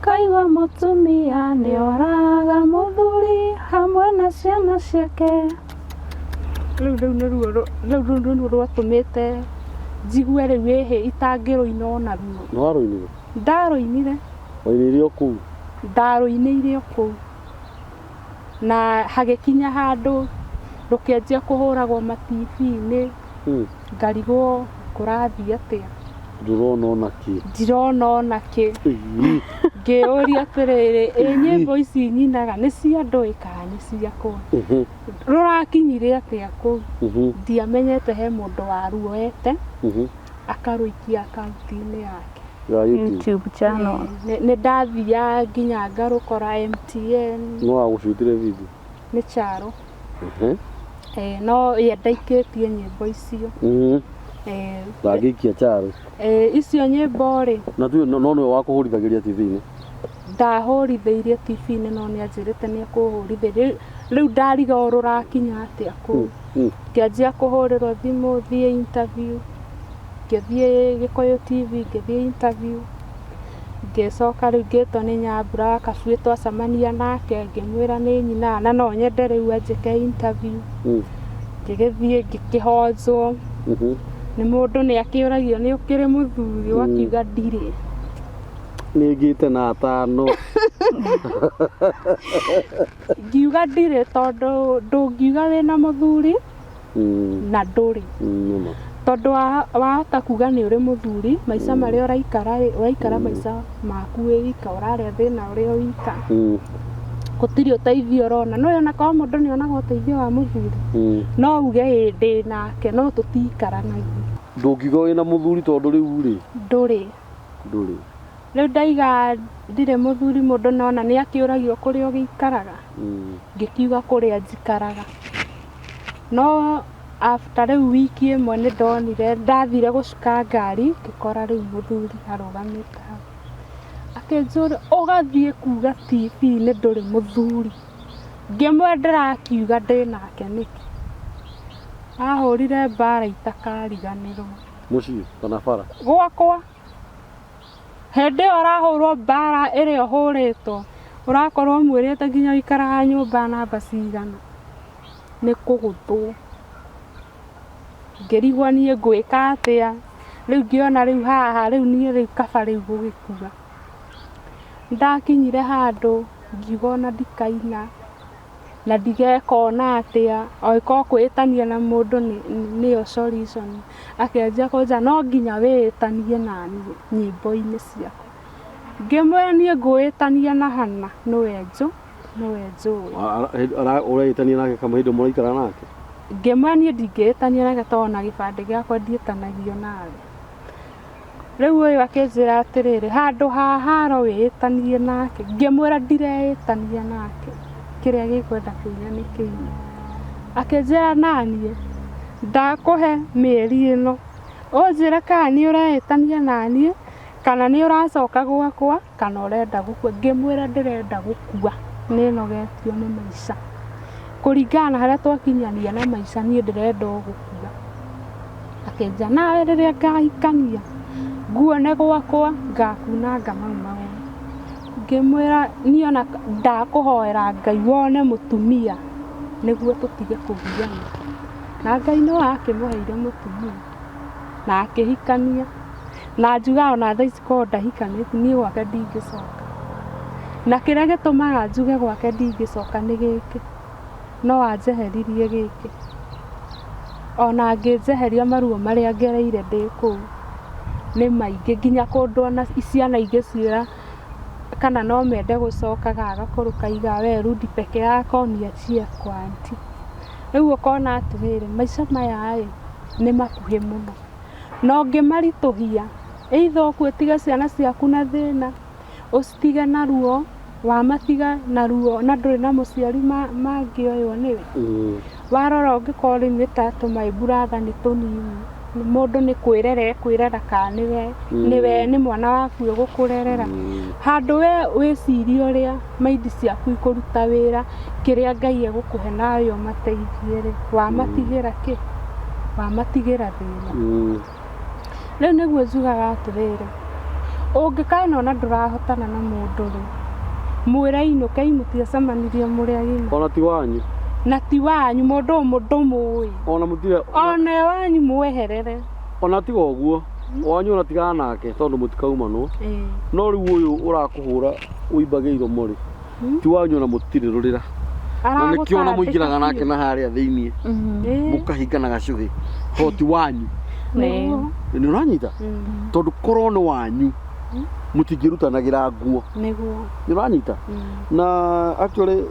kaigua mũtumia nĩoraga mũthuri hamwe na ciana ciake. Rĩu rĩu nĩruo rĩu rĩu nĩruo rwatũmĩte njigue rĩu ĩhĩ itangĩrũina ona ruo. Nĩ warũinire? Ndarũinire. Wainĩire o kũu? Ndarũinĩire o kũu. Na hagĩkinya handũ rũkĩanjia kũhũragwo ma TV-inĩ, ngarigwo kũrathiĩ atĩa. Ndũrona ona kĩ. Ndirona ona kĩ. Ngĩũria atĩrĩrĩ, ĩ nyĩmbo ici nyinaga nĩ cia andũ ĩ kana nĩ ciakwa? Rũrakinyire atĩa kũu? Ndiamenyete he mũndũ waruoete akarũikia akaunti-inĩ yake. Ya YouTube. YouTube channel. Nĩ ndathiaga nginya ngarũkora MTN. No wagũcutire video? Nĩ Charo. No ye ndaikĩtie nyĩmbo icio. Ndangĩikia Charo. Icio nyĩmbo rĩ. Na tu no nĩwe wakũhũrithagĩria TV-inĩ? Ndahũrithĩirie TV-inĩ no nĩ anjĩrĩte nĩ ekũhũrithĩria. Rĩu ndariga o rũrakinya atĩa kũu. Ngĩanjia kũhũrĩrwo thimũ thiĩ interview. Ngĩthiĩ Gĩkũyũ TV ngĩthiĩ interview. Ngĩcoka rĩu ngĩtwo nĩ Nyambura wa Kabuĩ twacemania nake ngĩmwĩra nĩ nyinaga na no nyende rĩu anjĩke interview. Ngĩgĩthiĩ ngĩkĩhonjwo. Nĩ mũndũ nĩ akĩũragio nĩ ũkĩrĩ mũthuri ũgakiuga ndirĩ. Nĩ ngĩte na atano. Ngiuga ndirĩ tondũ ndũngiuga wĩna mũthuri na ndũrĩ. Tondũ wahota kuga nĩ ũrĩ mũthuri, maica marĩa ũraikara rĩ, ũraikara maica maku wĩ wika, ũrarĩa thĩna ũrĩ o wika. Gũtirĩ ũteithio ũrona. No ona korwo mũndũ nĩ onaga ũteithio wa mũthuri, no uge ĩ ndĩ nake, no tũtiikaranagia. Ndũngiuga wĩna mũthuri tondũ rĩu rĩ? Ndũrĩ. Ndũrĩ. Rĩu ndaiga ndirĩ mũthuri mũndũ nona nĩ akĩũragio kũrĩa ũgĩikaraga. Ngĩkiuga kũrĩa njikaraga. No after rĩu wiki ĩmwe nĩ ndonire ndathire gũcuka ngari ngĩkora rĩu mũthuri arũgamĩte hau. Akĩnjũria ũgathiĩ kuga TV-inĩ ndũrĩ mũthuri. Ngĩmwĩra ndĩrakiuga ndĩnake nĩkĩ. Ahũrire mbara itakariganĩrwo. Mũciĩ kana bara? Gwakwa. Hĩndĩ ĩyo ũrahũrwo mbara ĩrĩa ũhũrĩtwo, ũrakorwo ũmwĩrĩte nginya ũikaraga nyũmba namba cigana. Nĩ kũgũthwo. Ngĩrigwo niĩ ngwĩka atĩa. Rĩu ngĩona rĩu haha rĩu niĩ rĩu kaba rĩu gũgĩkua. Ndakinyire handũ ngiuga ona ndikaina na ndigeka ona atĩa, angĩkorwo kwĩĩtania na mũndũ nĩyo solution. Akĩanjia kũnjĩra no nginya wĩĩtanie naniĩ nyĩmbo-inĩ ciakwa. Ngĩmwĩra niĩ ngwĩĩtania na Hana nĩwe njũĩ. Ũreĩtania nake kama hĩndĩ mũraikara nake? Ngĩmwĩra niĩ ndingĩĩtania nake tondũ ona gĩbandĩ gĩakwa ndiĩtanagio nawe. Rĩu ũyũ akĩnjĩra atĩrĩrĩ, handũ ha haro wĩĩtanie nake. Ngĩmwĩra ndireĩtania nake, kĩrĩa gĩkwenda kũina nĩ kĩine. Akĩnjĩra naniĩ ndakũhe mĩeri ĩno Ũnjĩre kana nĩ ũrehĩtania naniĩ kana nĩ ũracoka gwakwa kana ũrenda gũkua. Ngĩmwĩra ndĩrenda gũkua, nĩ nogetio nĩ maica. Kũringana na harĩa twakinyania na maica niĩ ndĩrenda o gũkua. Akĩnjĩra nawe rĩrĩa ngahikania nguone gwakwa ngakunanga mau magũrũ. Ngĩmwĩra niĩ ona ndakũhoera Ngai wone mũtumia nĩguo tũtige kũgiana. Na Ngai no akĩmũheire mũtumia na akĩhikania. Na njugaga ona thaa ici korwo ndahikanĩtie niĩ gwake ndingĩcoka. Na kĩrĩa gĩtũmaga njuge gwake ndingĩcoka nĩ gĩkĩ, no anjeheririe gĩkĩ. Ona angĩnjeheria maruo marĩa ngereire ndĩ kũu nĩ maingĩ nginya kũndũ ona ciana ingĩciĩra kana no mende gũcoka gagakũrũ kaiga we rudi peke yako niachie kwa auntie. Rĩu ũkona atĩrĩrĩ, maica maya ĩ nĩ makuhĩ mũno na ũngĩmaritũhia either ũkue ũtige ciana ciaku na thĩna, ũcitige na ruo, wamatiga na ruo na ndũrĩ na mũciari mangĩoywo nĩwe. Warora ũngĩkorwo rĩu nĩ ta tũmaĩ brother nĩ tũnini, mũndũ nĩ kwĩrera ekwĩrera kana nĩwe nĩwe nĩ mwana waku ũgũkũrerera. Handũ we wĩcirie ũrĩa maindi ciaku ikũruta wĩra, kĩrĩa Ngai egũkũhe nawe ũmateithie rĩ, wamatigĩra kĩ? Wamatigĩra thĩna. Rĩu nĩguo njugaga atĩrĩrĩ, ũngĩkana ona ndũrahotana na mũndũ rĩ, mwĩre ainũke mũtiacemanirie mũrĩ agima. Ona ti wanyu. Na ti wanyu, mũndũ ũyũ ndũmũĩ. Ona mũtirĩ Ona wanyu mweherere. Ona tiga ũguo, wanyu ona tigana nake tondũ mũtikaumanwo. No rĩu ũyũ ũrakũhũra ũimbage iromo rĩ, ti wanyu ona mũtirĩ rũrĩra. Na nĩkĩo ona mũingĩraga nake na harĩa thĩiniĩ mũkahingana gacũhĩ tondũ ti wanyu. Nĩguo. Nĩ ũranyita? Tondũ korwo nĩ wanyu mũtingĩrutanagĩra nguo. Nĩguo. Nĩ ũranyita? Na actually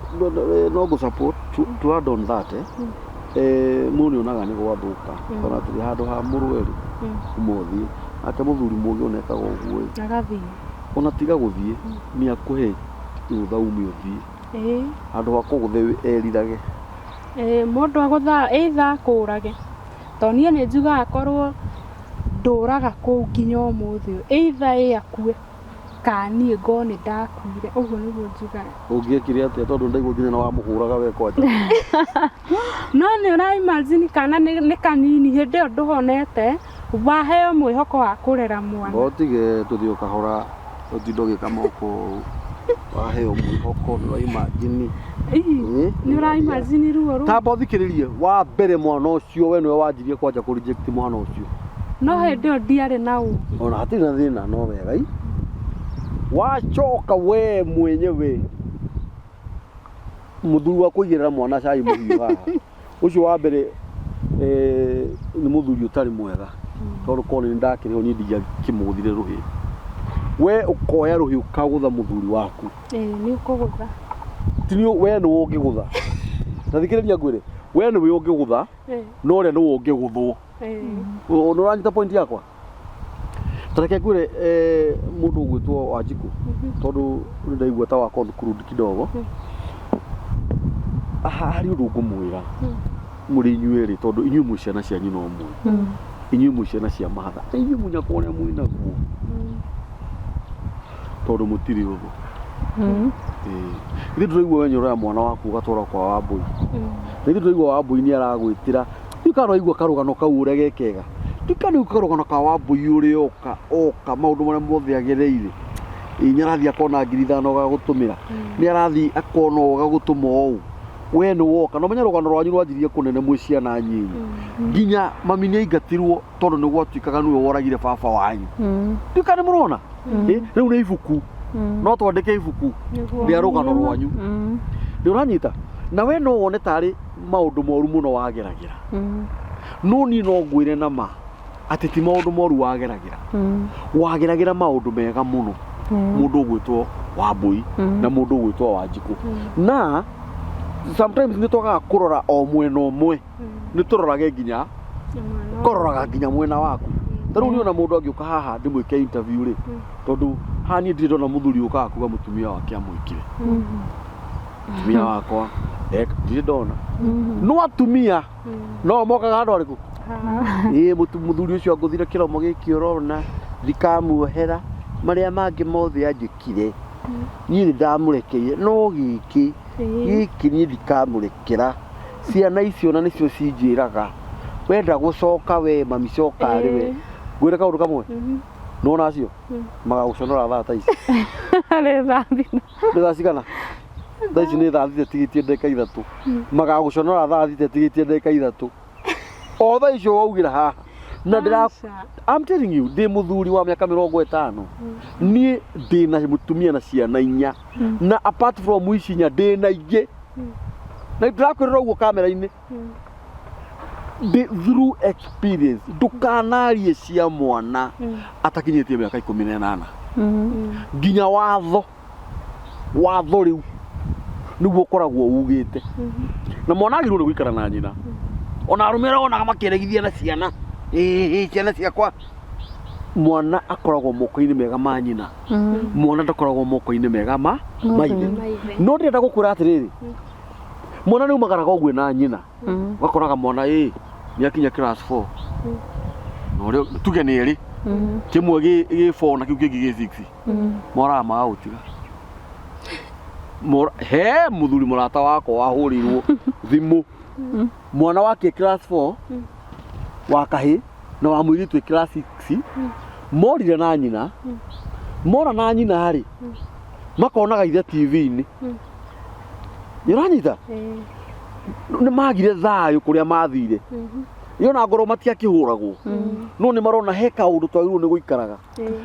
no ngũ support to add on that mũndũ nĩ onaga nĩ gwathũka ona tũrĩ handũ ha mũrũe rĩ uma ũthiĩ nake mũthuri mũgĩ ona ekaga ũguo ĩ Agathiĩ. Ona tiga gũthiĩ nĩ akũhe rũtha ume ũthiĩ handũ ha kũgũthe erirage. Mũndũ agũthaga either akũrage, tondũ niĩ nĩ njugaga korwo ndũraga kũu nginya ũmũthĩ ũyũ, either ĩ akue kana niĩ ngorwo nĩ ndakuire, ũguo nĩguo njugaga. Ũngĩekire atĩa tondũ ndaigua nginya nĩ wamũhũraga we kwanja? No nĩ ũra imagine kana nĩ kanini hĩndĩ ĩyo ndũhonete, waheo mwĩhoko wa kũrera mwana. Ũtige tũthiĩ o kahora ũtinde ũgĩka moko ũũ. Waheo mwĩhoko nĩ ũra imagine. Nĩ ũra imagine ruo rũu. Tamba ũthikĩrĩrie, wa mbere mwana ũcio we nĩwe wanjirie kwanja kũ reject mwana ũcio. No hĩndĩ ĩyo ndiarĩ na ũgĩ. Ona hatirĩ na thĩna no wega i. Wacoka we mwenyewe mũthuri wa kũigĩrĩra mwana cai mũhiũ haha. Ũcio wa mbere nĩ mũthuri ũtarĩ mwega. Tondũ korwo nĩ ndakĩrĩ ho niĩ ndingĩakĩmũgũthire rũhĩ. We ũkoya rũhĩ ũkagũtha mũthuri waku. Nĩ ũkũgũtha. Ti nĩ we nĩwe ũngĩgũtha. Ta thikĩrĩria ngwĩre, we nĩwe ũngĩgũtha, no ũrĩa nĩwe ũngĩgũthwo. Nĩ ũranyita point yakwa? Ta reke ngwĩre mũndũ ũgwĩtwo Wanjikũ, tondũ nĩ ndaigua ta wa conclude kidogo. Harĩ ũndũ ngũmwĩra mũrĩ inyuĩ erĩ, tondũ inyuĩ mwĩ ciana cia nyina ũmwe, inyuĩ mwĩ ciana cia mahatha, na inyuĩ mũnyakwa ũrĩa mwĩnaguo, tondũ mũtirĩ ũthũ. Ithuĩ tũraigua we nĩ ũroya mwana waku ũgatwara kwa Wambũi, na ithuĩ tũraigua Wambũi nĩ aragwĩtĩra. Ndiũĩ kana nĩwaigua karũgano kau ũrĩa ge kega. Ndiũĩ kana nĩwaigua karũgano ka Wambũi ũrĩa oka oka maũndũ marĩa mothe agereire. Nĩ arathiĩ akona 5,000 ga gũtũmĩra, nĩ arathiĩ akona ũũ gagũtũma ũũ. We nĩ woka na ũmenye rũgano rwanyu rwanjirie kũnene mwĩ ciana nyinyi. Nginya mami nĩ aingatirwo tondũ nĩ gwatuĩkaga nĩwe woragire baba wanyu. Ndiũĩ kana nĩ mũrona? Rĩu nĩ ibuku. No twandĩke ibuku rĩa rũgano rwanyu. Nĩ ũranyita? Na we no wone tarĩ maũndũ moru mũno wageragĩra. No niĩ no ngwĩre na ma atĩ ti maũndũ moru wageragĩra. Wageragĩra maũndũ mega mũno. Mũndũ ũgwĩtwo Wambũi na mũndũ ũgwĩtwo Wanjikũ. Na sometimes nĩ twagaga kũrora o mwena ũmwe. Nĩ tũrorage nginya kũroraga nginya mwena waku. Ta rĩu niĩ ona mũndũ angĩũka haha ndĩmwĩke interview rĩ, tondũ haha niĩ ndirĩ ndona mũthuri ũkaga kuga mũtumia wake amwĩkire. Mũtumia wakwa ndirĩ ndona. No atumia no mokaga handũ harĩkũ? Ĩĩ mũthuri ũcio angũthire kĩromo gĩkĩ ũrona, ndikamuohera, marĩa mangĩ mothe anjĩkire, niĩ nĩ ndamũrekeire, no gĩkĩ, gĩkĩ niĩ ndikamũrekera. Ciana icio na nĩcio cinjĩraga, wenda gũcoka we mami coka arĩ we. Ngwĩre kaũndũ kamwe, nĩwona acio magagũconora thaa ta ici. Nĩ thaa thita. Nĩ thaa cigana? Thaa ici nĩ thaa thita ĩtigĩtie ndagĩka ithatũ. Magagũconora thaa thita ĩtigĩtie ndagĩka ithatũ. O thaa icio waugĩra haha. Na ndĩra I'm telling you, ndĩ mũthuri wa mĩaka 50. Niĩ ndĩ na mũtumia na ciana inya. Na apart from ici inya ndĩ na ingĩ. Na ndĩrakwĩrĩra ũguo kamera-inĩ. Through experience, ndũkanarie cia mwana atakinyĩtie mĩaka 18. Nginya watho watho rĩu nĩguo ũkoragwo ugĩte. Na mwana agĩrĩirwo nĩ gũikara na nyina. Ona arũme arĩa wonaga makĩregithia na ciana, ĩĩ ciana ciakwa, mwana akoragwo moko-inĩ mega ma nyina. Mwana ndakoragwo moko-inĩ mega ma maithe. No ndĩrenda gũkwĩra atĩrĩrĩ, mwana nĩ umagaraga ũguo na nyina, ũgakoraga mwana ĩ nĩ akinya class 4, na ũrĩa tuge nĩ erĩ, kĩmwe gĩ 4 na kĩu kĩngĩ gĩ 6, moraga magagũtiga. He mũthuri mũrata wakwa wahũrĩirwo thimũ, mwana wake class 4 wa kahĩ na wa mũirĩtu class 6, morire na nyina. Mora na nyina rĩ, makonaga ithe TV-inĩ. Nĩ ũranyita? Nĩ magire thayũ kũrĩa mathire. Iyo na ngorwo matiakĩhũragwo, no nĩ marona he kaũndũ twagĩrĩirwo nĩ gũikaraga.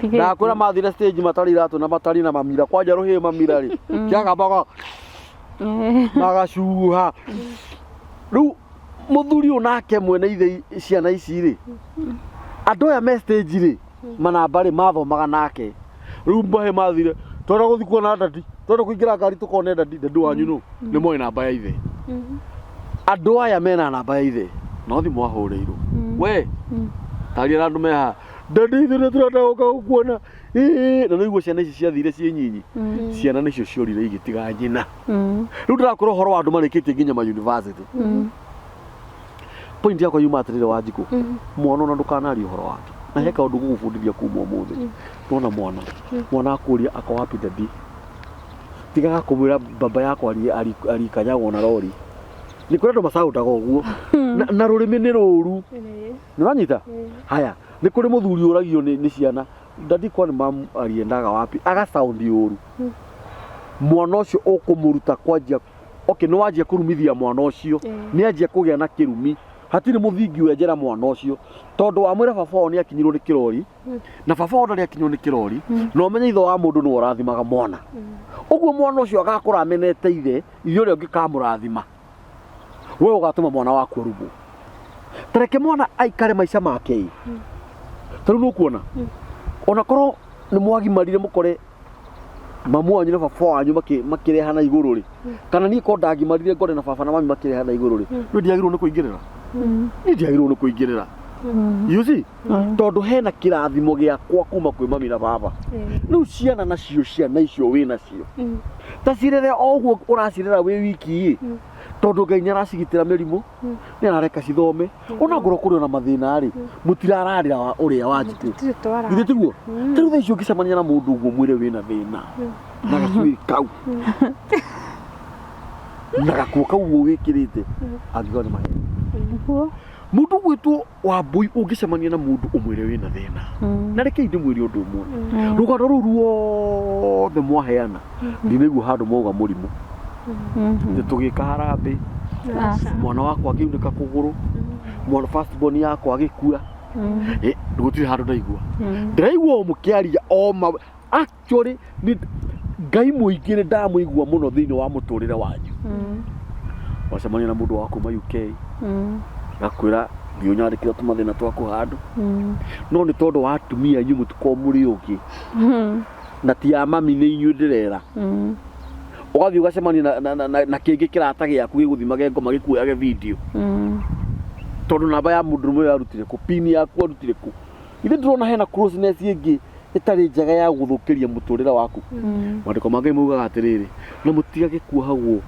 Ndakwĩra mathire stage matarĩ iratũ na matarĩ na mamira, kwanja rũhĩ mamira rĩ kĩagambaga magacuha. Rĩu mũthuri ũyũ nake mwene ithe ciana ici rĩ, andũ aya me stage rĩ, manamba rĩ, mathomaga nake. Rĩu mahe mathire, twenda gũthiĩ kuona daddy, twenda kũingĩra ngari tũkone daddy. Daddy wanyu nũ? Nĩ moĩ namba ya ithe. Andũ aya mena namba ya ithe, no thimũ ahũrĩirwo, we taria na andũ me haha, daddy ithuĩ nĩ tũrenda gũka gũkuona. Ĩĩ, na nĩguo ciana ici ciathire ciĩ nyinyi, ciana nĩcio ciorire igĩtiga nyina. Rĩu ndĩrakwĩra ũhoro wa andũ marĩkĩtie nginya ma university. Point yakwa yuma atĩrĩrĩ, Wanjikũ, mwana ona ndũkanarie ũhoro wake. Na he kaũndũ gũgũbundithia kuma ũmũthĩ. Nona mwana mwana akũria ako wapi daddy, tigaga kũmwĩra baba yakwa arikanyagwo na rori. Nĩ kũrĩ andũ macaũtaga ũguo na rũrĩmĩ nĩ rũru. Nĩ ũranyita? Haya, nĩ kũrĩ mũthuri ũragio nĩ ciana, daddy kwani mam aliendaga wapi? Agacaũndi ũru. Mwana ũcio ũkũmũruta kwanjia, okay, nĩ wanjia kũrumithia mwana ũcio, nĩ anjia kũgĩa na kĩrumi. Hatirĩ mũthingi wenjera mwana ũcio, tondũ wamwĩra baba wao nĩ akinyirwo nĩ kĩrori, na baba wao ndarĩ akinyirwo nĩ kĩrori. Na ũmenye ithe wa mũndũ nĩwe ũrathimaga mwana. Ũguo mwana ũcio agakũra amenete ithe, ithe ũrĩa ũngĩkamũrathima. We ũgatũma mwana waku arumwo. Tareke mwana aikare maica make ĩ. Ta rĩu nĩũkuona ona korwo nĩ mwagimarire, mũkore mamu wanyu na baba wanyu makĩrehana igũrũ rĩ, kana niĩ korwo ndagimarire ngore na baba na mami makĩrehana igũrũ rĩ, niĩ ndiagĩrĩirwo nĩ kũingĩrĩra, niĩ ndiagĩrĩirwo nĩ kũingĩrĩra, you see, tondũ hena kĩrathimo gĩakwa kuma kwĩ mami na baba. Rĩu ciana nacio, ciana icio wĩ nacio, ta cirere o ũguo ũracirera wĩ wiki ĩ, tondũ Ngai nĩ aracigitĩra mĩrimũ, nĩ arareka cithome, ona ngorwo kũrĩ ona mathĩna rĩ, mũtirararĩra ũrĩa Wanjikũ. Tũtirĩ twara. Githĩ tiguo? Ta rĩu thaa icio ũngĩcemania na mũndũ ũguo, mwĩre wĩna thĩna na gacuĩrĩ kau na gakuo kau ũguo wĩkĩrĩte, angiuga nĩ maheni. Nĩguo. Mũndũ ũgwĩtwo Wambũi, ũngĩcemania na mũndũ ũmwĩre wĩna thĩna, na rekei ndĩmwĩre ũndũ ũmwe, rũgano rũu ruothe mwaheana, ndinaigua handũ mwauga mũrimũ. Nĩ tũgĩka harambĩ, mwana wakwa akĩunĩka kũgũrũ, mwana first born yakwa agĩkua. Gũtirĩ handũ ndaigua. Ndĩraigua o mũkĩaria o ma actually nĩ Ngai mũingĩ nĩ ndamũigua mũno thĩinĩ wa mũtũrĩre wanyu. Wacemania na mũndũ wa kuma UK, gakwĩra thiĩ ũnyandĩkĩre tũmathĩna twaku handũ, no nĩ tondũ wa atumia inyuĩ mũtikorwo mũrĩ ũngĩ na ti a mami, nĩ inyuĩ ndĩrera. Ũgathiĩ ũgacemania na kĩngĩ kĩrata gĩaku gĩgũthimage ngoma, gĩkuoyage video, tondũ namba ya mũndũ ũrũme ũyũ arutire kũ? Pin yaku arutire kũ? Ithe ndĩrona hena closeness ĩngĩ ĩtarĩ njega ya gũthũkĩria mũtũrĩre waku. Maandĩko ma Ngai maugaga atĩrĩrĩ, na mũtigage kuohagwo.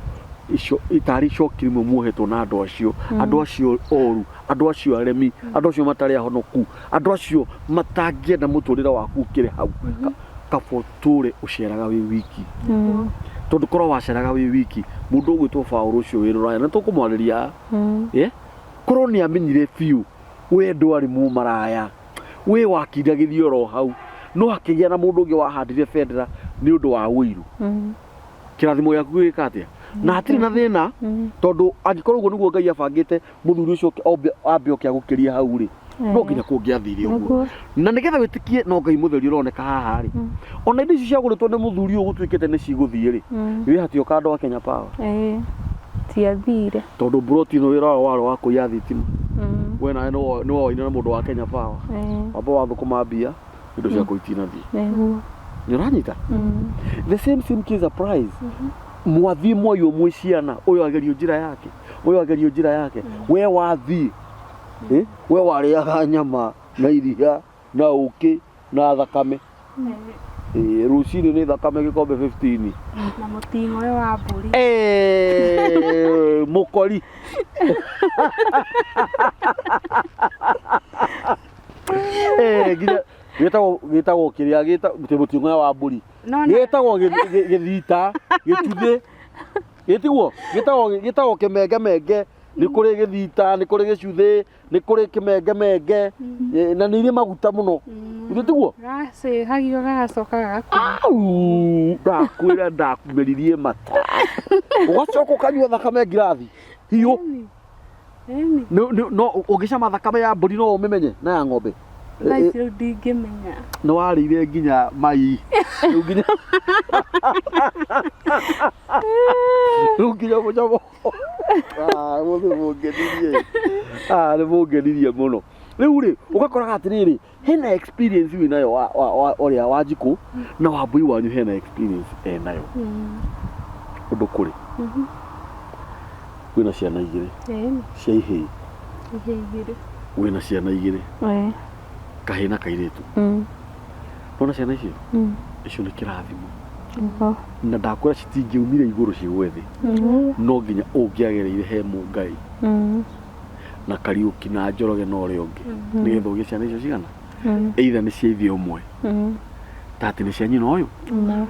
Ico tarĩ icoki rĩmwe muohetwo na andũ acio, andũ acio oru, andũ acio aremi, andũ acio matarĩ ahonoku, andũ acio matangĩenda mũtũrĩre waku ũkĩre hau. Kaba ũtũre ũceraga wĩ wiki. Tondũ korwo waceraga wĩ wiki, mũndũ ũgwĩtwo Paũlũ ũcio wĩ rũraya, na tũkũmwarĩria, korwo nĩ amenyire biũ we ndwarĩ mũmaraya, we wakindagĩria oro hau, no hakĩgĩa na mũndũ ũngĩ wahandire bendera nĩ ũndũ wa ũiru. Kĩrathimo gĩaku gĩgĩka atĩa? Na hatirĩ na thĩna, tondũ angĩkorwo ũguo nĩguo Ngai abangĩte mũthuri ũcio ambe oke agũkĩrie hau rĩ, no nginya kũngĩathire ũguo. Na nĩgetha wĩtĩkie no Ngai mũtheri ũroneka haha rĩ, ona indo ici ciagũrĩtwo nĩ mũthuri ũyũ gũtuĩkĩte nĩ cigũthiĩ rĩ, wĩ hatioka andũ a Kenya Power. Tiathire. Tondũ mburoti ĩno wĩra wao warĩ wa kũiya thitima. We nawe nĩ woaine na mũndũ wa Kenya Power. Wamba wathũkũma mbia, indo ciaku itinathiĩ. Nĩ ũranyita? The same same case applies. Mwathiĩ mwaiywo mwĩ ciana, ũyũ agerio njĩra yake, ũyũ agerio njĩra yake. We wathiĩ, we warĩaga nyama na iria na ũkĩ na thakame. Rũcinĩ nĩ thakame gĩkombe 15. Na mũting'oe wa mbũri. Mũkori. Nginya gĩtagwo kĩrĩa mũting'oe wa mbũri. Gĩtagwo gĩthita, gĩtuthĩ. Gĩtiguo? Gĩtagwo kĩmengemenge, nĩ kũrĩ gĩthita, nĩ kũrĩ gĩcuthĩ, nĩ kũrĩ kĩmengemenge, na nĩ irĩ maguta mũno. Githĩ tiguo? Gacĩhagio gagacoka gagakua. Au, ndakwĩra ndakumeririe mata. Ũgacoka ũkanyua thakame ngirathi hiũ. No ũngĩcama thakame ya mbũri no ũmĩmenye na ya ng'ombe. Thaa ici rĩu ndingĩmenya. Nĩ warĩire nginya mai. Rĩu nginya rĩu nginya mũcamo. Mũthĩ mũngenirie. Nĩ mũngenirie mũno. Rĩu rĩ, ũgakoraga atĩrĩrĩ, hena experience wĩ nayo wa ũrĩa wa Njikũ na Wambui wanyu hena experience enayo. Ũndũ kũrĩ. Wĩna ciana igĩrĩ cia ihĩĩ. Ihĩĩ igĩrĩ. Wĩna ciana igĩrĩ. Kahĩĩ na kairĩtu. Nĩwona ciana icio? Icio nĩ kĩrathimo. Na ndakwĩra citingĩumire igũrũ cigwe thĩ. No nginya ũngĩagereire he Mũngai na Kariũki na Njoroge na ũrĩa ũngĩ. Nĩgetha ũgĩe ciana icio cigana? Either nĩ cia ithe ũmwe. Ta atĩ nĩ cia nyina ũyũ.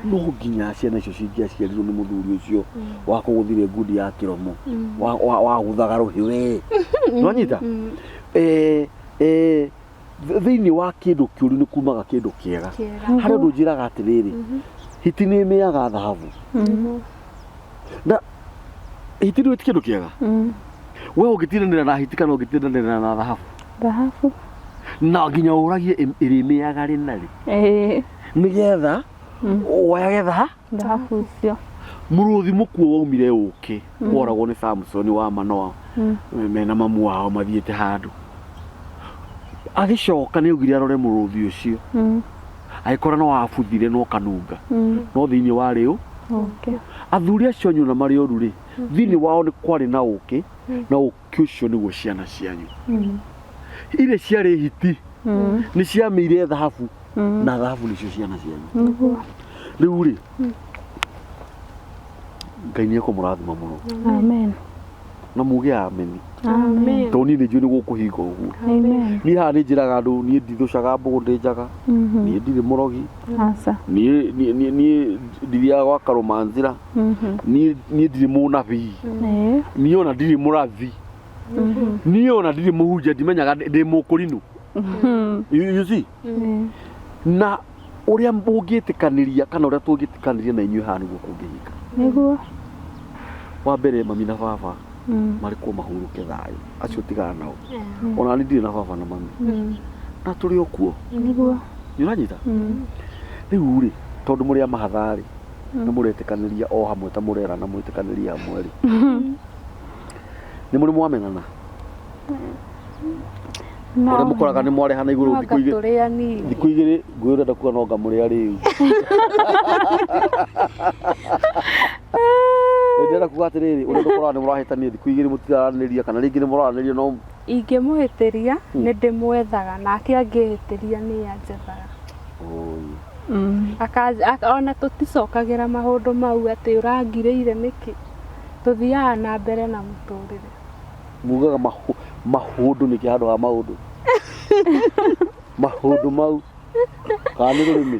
No nginya ciana icio cingĩaciarirwo nĩ mũthuri ũcio wakũgũthire ngundi ya kĩromo. Wagũthaga rũhĩ we. Nĩwanyita? Thĩinĩ wa kĩndũ kĩũru nĩ kumaga kĩndũ kĩega. Harĩ ũndũ njĩraga atĩrĩrĩ, hiti nĩ ĩmĩaga thahabu. Na hiti nĩ kĩndũ kĩega. We ũngĩtindanĩra na hiti kana ũngĩtindanĩra na thahabu? Thahabu. Na nginya ũragie ĩrĩmĩaga rĩ na rĩ. Nĩgetha woyage thahabu ũcio. Mũrũthi mũkuo waumire ũkĩ, woragwo nĩ Samsoni wa Manoa, mena mamu wao mathiĩte handũ. Agĩcoka nĩ augire arore mũrũthi ũcio. Agĩkora no wabuthire no kanunga. No thĩinĩ warĩ ũ? Athuri acio anyu na marĩ oru rĩ, thĩinĩ wao nĩ kwarĩ na ũkĩ, na ũkĩ ũcio nĩguo ciana cianyu. Iria ciarĩ hiti, nĩ ciamĩire thahabu, na thahabu nĩcio ciana cianyu. Rĩu rĩ, Ngai nĩ ekũmũrathima mũno. Amen. Na muge amen. Amen. Tondũ niĩ nĩ njũĩ nĩ gũkũhinga ũguo. Amen. Niĩ haha nĩ njĩraga andũ niĩ ndithũcaga mbũgũ ndĩ njaga. Niĩ ndirĩ mũrogi. Aca. Niĩ ndithiaga gwa Karũmanzĩra. Niĩ ndirĩ mũnabii. Niĩ ona ndirĩ mũrathi. Niĩ ona ndirĩ mũhunjia, ndimenyaga ndĩ mũkũrinũ. You see? Na ũrĩa mũngĩtĩkanĩria kana ũrĩa tũngĩtĩkanĩria na inyuĩ haha nĩguo kũngĩhinga. Nĩguo. Wa mbere mami na baba marĩ kuo mahurũke thayũ, acio tigana nao. Ona niĩ ndirĩ na baba na mami. Na tũrĩ o kuo. Nĩguo. Nĩ ũranyita? Rĩu rĩ, tondũ mũrĩ a mahatha rĩ, na mũretĩkanĩria o hamwe ta mũrerana mwĩtĩkanĩrie hamwe rĩ. Nĩ mũrĩ mwamenana? Ũrĩa mũkoraga nĩ mwarehana igũrũ thikũ igĩrĩ. Thikũ igĩrĩ ngũĩ ũrenda kuga no ngamũrĩa rĩu. Ndĩrenda kuga atĩrĩrĩ, ũrĩa ũkoraga nĩ mũrahĩtania thikũ igĩrĩ mũtiraranĩria kana rĩngĩ nĩ mũraranĩria no ingĩmũhĩtĩria nĩ ndĩmwethaga nake angĩhĩtĩria nĩ anjethaga. Ona tũticokagĩra maũndũ mau atĩ ũrangirĩire nĩkĩ. Tũthiaga na mbere na mũtũrĩre. Mugaga mahũndũ nĩkĩ handũ ha maũndũ? Mahũndũ mau kana nĩ rũrĩmĩ?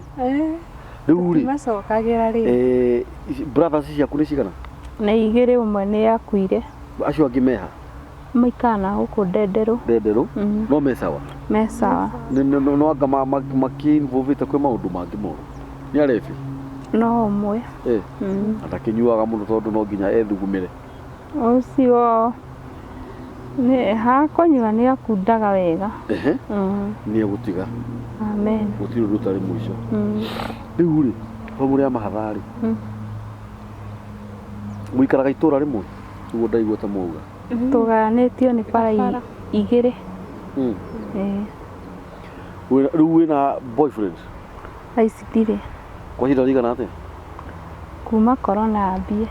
Rĩu rĩ, Macokagĩra rĩ. Brothers ciaku nĩ cigana? Nĩ igĩrĩ, ũmwe nĩ akuire. Acio angĩ meha? Maikara na gũkũ Ndenderũ. Ndenderũ? No me sawa? Me sawa. No anga makĩ-involvĩte kwĩ maũndũ mangĩ moru? Nĩ arebi? No ũmwe. Na ndakĩnyuaga mũno tondũ no nginya ethugumĩre. Ũcio nĩ hakũnyua nĩ akundaga wega. Nĩ egũtiga. Amen. Gũtirĩ ũndũ ũtarĩ mũico. Rĩu rĩ, hau mũrĩ a mahatha rĩ, mũikaraga itũra rĩmwe? Nĩguo ndaigua ta mwauga. Tũgayanĩtio nĩ bara igĩrĩ. Rĩu wĩna boyfriend? Thaa ici ndirĩ. Kwa ihinda rĩigana atĩa? Kuma corona yambie.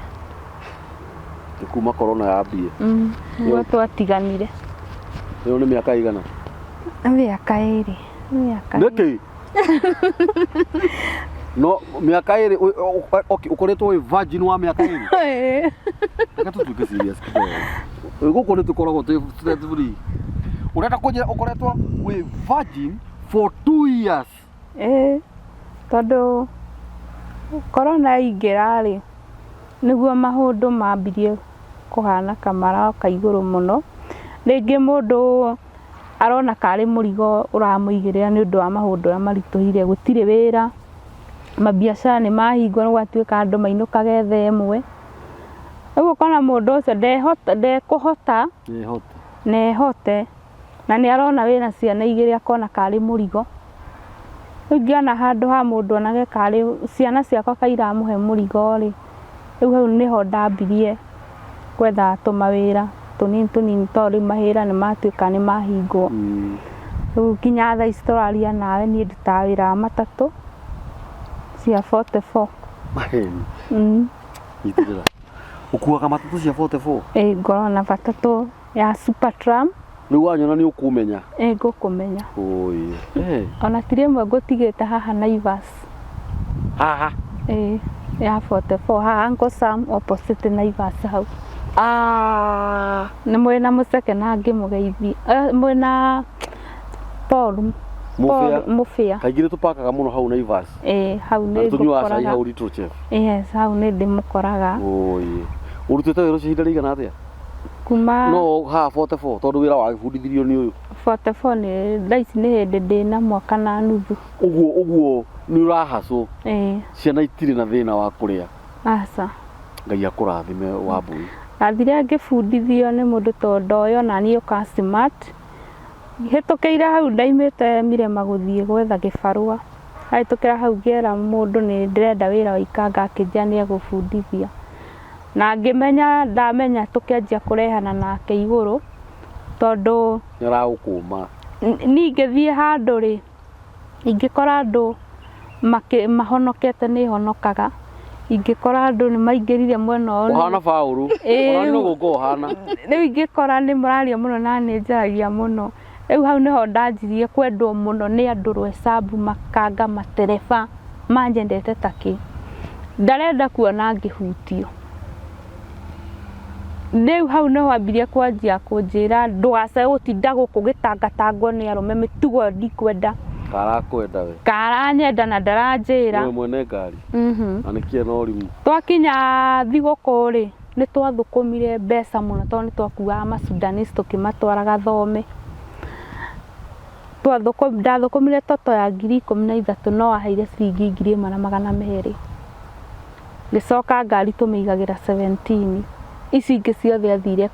Nĩ kuma corona yambie. Nĩguo twatiganire. Ĩyo nĩ mĩaka ĩigana? Mĩaka ĩrĩ. Mĩaka Nĩkĩ? No mĩaka ĩrĩ, okay, ũkoretwo wĩ virgin wa mĩaka ĩrĩ? Reke tũtuĩke serious kidogo. Gũkũ nĩ tũkoragwo twĩ stress free. Ũrenda kũnjĩra ũkoretwo wĩ virgin for 2 years? Ĩĩ, tondũ corona yaingĩra rĩ, nĩguo maũndũ mambirie kũhana ka maroka igũrũ mũno. Rĩngĩ mũndũ arona karĩ mũrigo ũramũigĩrĩra nĩ ũndũ wa maũndũ ũrĩa maritũhire, gũtirĩ wĩra, mabiacara nĩ mahingwo nĩ gwatuĩka andũ mainũkage thaa ĩmwe. Rĩu ũkona mũndũ ũcio ndekũhota na ehote, na nĩ arona wĩna ciana igĩrĩ akona karĩ mũrigo. Rĩu ingĩona handũ ha mũndũ onage karĩ ciana ciakwa kairamũhe mũrigo rĩ, rĩu hau nĩho ndambirie gwetha tũmawĩra tũnini tũnini tondũ rĩu mawĩra nĩ matuĩka nĩ mahingwo. Rĩu nginya thaa ici tũraria nawe niĩ ndutaga wĩra wa matatũ cia 44. Maheni. Nyitĩrĩra. Ũkuaga matatũ cia 44? Ĩĩ, ngoragwo na matatũ ya Super Tram. Rĩu wanyona nĩ ũkũmenya? Ĩĩ, ngũkũmenya. Oi. Ona ti rĩmwe ngũtigĩte haha Naivas. Haha? Ĩĩ, ya 44 haha Uncle Sam opposite Naivas hau. Nĩ mwĩna mũceke na ngĩmũgeithia. Mwĩna Paul. Mũbĩa. Mũbĩa. Kaingĩ nĩ tũpakaga mũno hau Naivas. Ĩĩ, hau nĩ Na tũnyuaga cai ngũkoraga. hau Little Chef. Yes, hau nĩ ndĩmũkoraga. Oi. Ũrutĩte wĩra ũcio ihinda rĩigana atĩa? Kuma No haha 44 tondũ wĩra wagĩbundithirio nĩ ũyũ. 44 nĩ thaa ici nĩ hĩndĩ ndĩna mwaka na nuthu. Ũguo ũguo nĩ ũrahacwo. Ĩĩ. Ciana itirĩ na thĩna wa kũrĩa. Aca. Ngai akũrathime Wambui. Ndathire ngĩbundithio nĩ mũndũ tondũ ndoĩ ona niĩ ũka smart. Hĩtũkĩire hau ndaimĩte Mirema gũthiĩ gwetha gĩbarũa. Hĩtũkĩra hau ngĩra mũndũ nĩ ndĩrenda wĩra wa ikanga akĩnjĩra nĩ egũbundithia. Na ngĩmenya ndamenya tũkĩanjia kũrehana nake igũrũ tondũ Nĩ aragũkũma. Niĩ ingĩthiĩ handũ rĩ, ingĩkora andũ mahonokete nĩ honokaga. Ingĩkora andũ nĩ maingĩrire mwena ũyũ. Ũhana Paũlũ. Ona no gũkũ ũhana. Rĩu ingĩkora nĩ mũraria mũno na nĩ njaragia mũno. Rĩu hau nĩho ndanjirie kwendwo mũno nĩ andũ Rwesambu, makanga, matereba manyendete ta kĩ. Ndarenda kuona ngĩhutio. Rĩu hau nĩho ambirie kwanjia kũnjĩra ndũgacoke gũtinda gũkũ gĩtangatangwo nĩ arũme mĩtugo ĩyo ndikwenda. Karakwenda we. Karanyenda na ndaranjĩra. Nĩwe mwene ngari. Na nĩkĩo na ũrimũ. Twakinya thigũkũ rĩ, nĩ twathũkũmire mbeca mũno tondũ nĩ twakuaga ma Sudanese tũkĩmatwaraga Thome. Ndathũkũmire toto ya 13,000 no aheire ciringi 1,200. Ngĩcoka ngari tũmĩigagĩra 17. Ici ingĩ ciothe athire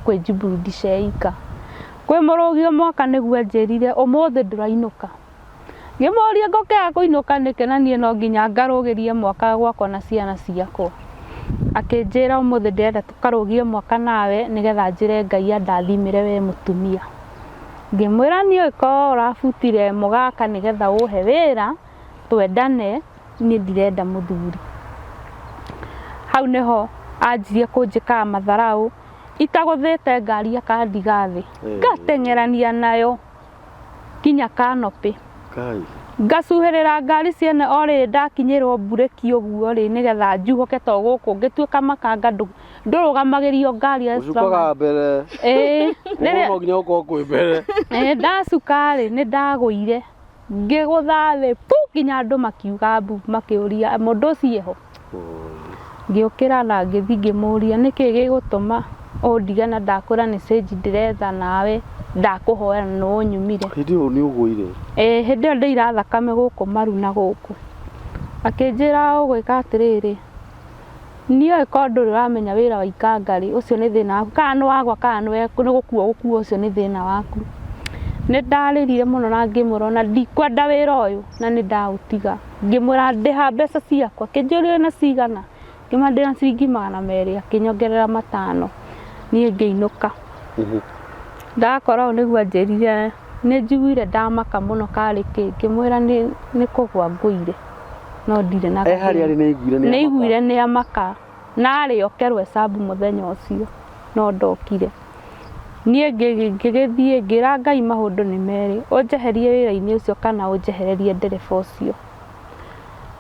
kwĩjiburudisha eika. Kwĩ mũrũgio mwaka nĩguo anjĩrire ũmũthĩ ndũrainũka. Ngĩmũria ngũkĩaga kũinũka nĩkĩ na niĩ no nginya ngarũgĩrie mwaka gwakwa na ciana ciakwa. Akĩnjĩra ũmũthĩ ndĩrenda tũkarũgie mwaka nawe nĩgetha njĩre Ngai andathimĩre we mũtumia. Ngĩmwĩra niĩ korwo ũrabutire mũgaka nĩgetha ũhe wĩra twendane, niĩ ndirenda mũthuri. Hau nĩho anjirie kũnjĩkaga matharau, itagũthĩte ngari akandiga thĩ. Ngateng'erania nayo nginya canopy. Ngacuhĩrĩra ngari ciene o rĩrĩ ndakinyĩrwo mburĩki ũguo rĩ nĩgetha njuhũke to gũkũ ngĩtuĩka makanga Ndũrũgamagĩrio ngari ya Ũcukaga mbere. Ĩĩ. Koguo no nginya ũkorwo kwĩ mbere. Ĩĩ, ndacuka rĩ, nĩ ndagũire ngĩgũtha thĩ pu, nginya andũ makiuga mbu, makĩũria mũndũ ũcio eho. Ngĩũkĩra na ngĩthiĩ ngĩmũria, nĩkĩ gĩgũtũma ũndige na ndakwĩra nĩ cĩnji ndĩretha, nawe ndakũhoya na ũnyumire? Hĩndĩ ĩyo nĩ ũgũire? Ĩĩ, hĩndĩ ĩyo ndĩira thakame gũkũ maru na gũkũ. Akĩnjĩra, ũgwĩka atĩrĩrĩ, niĩ angĩkorwo ndũrĩ ũramenya wĩra wa ikanga rĩ, ũcio nĩ thĩna waku, kana nĩ wagwa kana nĩ gũkua ũgũkua, ũcio nĩ thĩna waku. Nĩ ndarĩrire mũno na ngĩmwĩra ona ndikwenda wĩra ũyũ, na nĩ ndaũtiga. Ngĩmwĩra ndĩha mbeca ciakwa. Akĩnjũria, wĩna cigana? Ngĩmwĩra ndĩna ciringi 200, akĩnyongerera 5, niĩ ngĩinũka. Ndakora ũũ nĩguo anjĩrire, nĩ njiguire ndamaka mũno, karĩ kĩ? Ngĩmwĩra nĩ kũgwa ngũire, no ndirĩ na E harĩa arĩ nĩ aiguire nĩ nĩ aiguire nĩ amaka, na arĩ oke Rwesambu mũthenya ũcio, no ndokire. Niĩ ngĩgĩthiĩ ngĩra Ngai, maũndũ nĩ merĩ, ũnjeherie wĩra-inĩ ũcio kana ũnjehererie ndereba ũcio.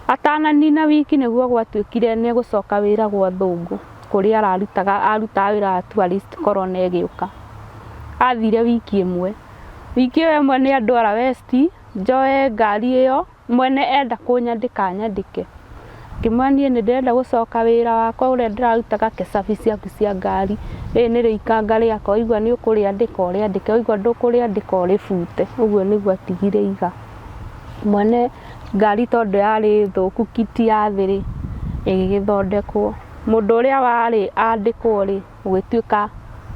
Atananina wiki nĩguo gwatuĩkire nĩ egũcoka wĩra gwa thũngũ kũrĩa ararutaga, arutaga wĩra wa tourist. Corona ĩgĩũka, athire wiki ĩmwe. Wiki ĩyo ĩmwe nĩ andwara West njoe ngari ĩyo, mwene enda kũnyandĩka anyandĩke. Ngĩmwĩra niĩ nĩ ndĩrenda gũcoka wĩra wakwa ũrĩa ndĩrarutaga, ke cabi ciaku cia ngari, rĩrĩ nĩrĩo ikanga rĩakwa, waigua nĩ ũkũrĩandĩka ũrĩandĩke, waigua ndũkũrĩandĩka ũrĩbute. Ũguo nĩguo atigire iga. Mwene ngari tondũ yarĩ thũku kiti ya thĩ rĩ, ĩgĩgĩthondekwo. Mũndũ ũrĩa warĩ andĩkwo rĩ, gũgĩtuĩka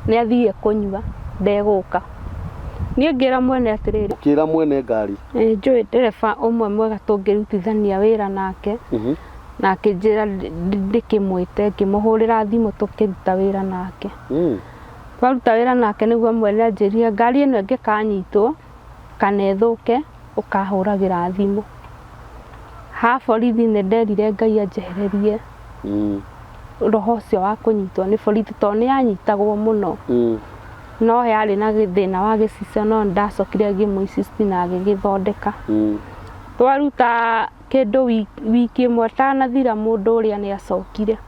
nĩ athire kũnyua, ndegũka. Niĩ ngĩra mwene atĩrĩrĩ, Ũkĩra mwene ngari? Nĩ njũĩ ndereba ũmwe mwega tũngĩrutithania wĩra nake, na akĩnjĩra ndĩkĩmwĩte. Ngĩmũhũrĩra thimũ, tũkĩruta wĩra nake. Twaruta wĩra nake nĩguo mwene anjĩrire, ngari ĩno ĩngĩkanyitwo kana ĩthũke, ũkahũragĩra thimũ. Ha borithi nĩ nderire Ngai anjehererie roho ũcio wa kũnyitwo nĩ borithi, tondũ nĩ yanyitagwo mũno. No yarĩ na thĩna wa gĩcicio, no nĩndacokire ngĩmũ insist na agĩgĩthondeka. Twaruta kĩndũ wiki ĩmwe ĩtanathira, mũndũ ũrĩa nĩ acokire.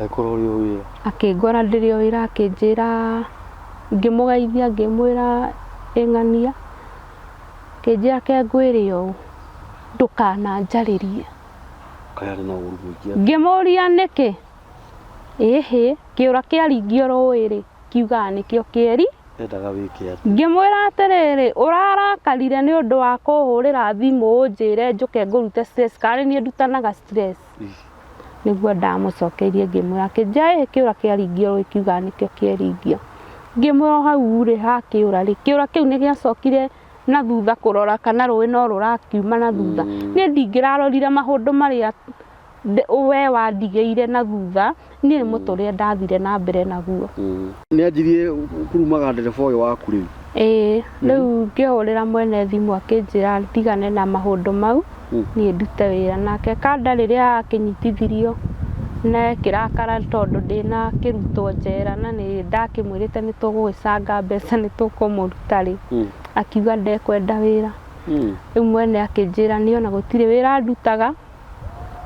Agĩkorwo ũrĩ o wĩra? Akĩngora ndĩrĩ o wĩra, akĩnjĩra, ngĩmũgeithia, ngĩmwĩra ĩng'ania, akĩnjĩra, ke ngwĩre ũũ, ndũkananjarĩrie. Kaĩ arĩ na ũru mũingĩ atĩa? Ngĩmũria nĩkĩ? Ĩhĩ, kĩũra kĩaringio rũĩ rĩ, kiugaga nĩkĩo kĩeri. Endaga wĩke atĩa? Ngĩmwĩra atĩrĩrĩ, ũrarakarire nĩ ũndũ wa kũhũrĩra thimũ ũnjĩre njũke ngũrute stress, karĩ niĩ ndutanaga stress? Nĩguo ndamũcokeirie ngĩmwĩra, akĩnjĩra ĩhĩ, kĩũra kĩaringio rũĩ kiugaga nĩkĩo kĩeringio. Ngĩmwĩra o hau rĩ, hakĩũra rĩ, kĩũra kĩu nĩ gĩacokire na thutha kũrora kana rũĩ no rũrakiuma na thutha. Niĩ ndingĩrarorire maũndũ marĩa we wandigĩire na thutha, niĩ nĩ mũtũrĩre ndathire na mbere naguo. Nĩ anjirie kũrumaga ndereba ũyũ waku rĩu? Ĩĩ, rĩu ngĩhũrĩra mwene thimũ, akĩnjĩra ndigane na maũndũ mau, niĩ ndute wĩra nake. Kanda rĩrĩa akĩnyitithirio na ĩkĩrakara tondũ ndĩnakĩrutwo njera, na nĩ ndakĩmwĩrĩte nĩ tũgũgĩcanga mbeca, nĩ tũkũmũruta rĩ, akiuga ndekwenda wĩra. Rĩu mwene akĩnjĩra niĩ ona gũtirĩ wĩra ndutaga,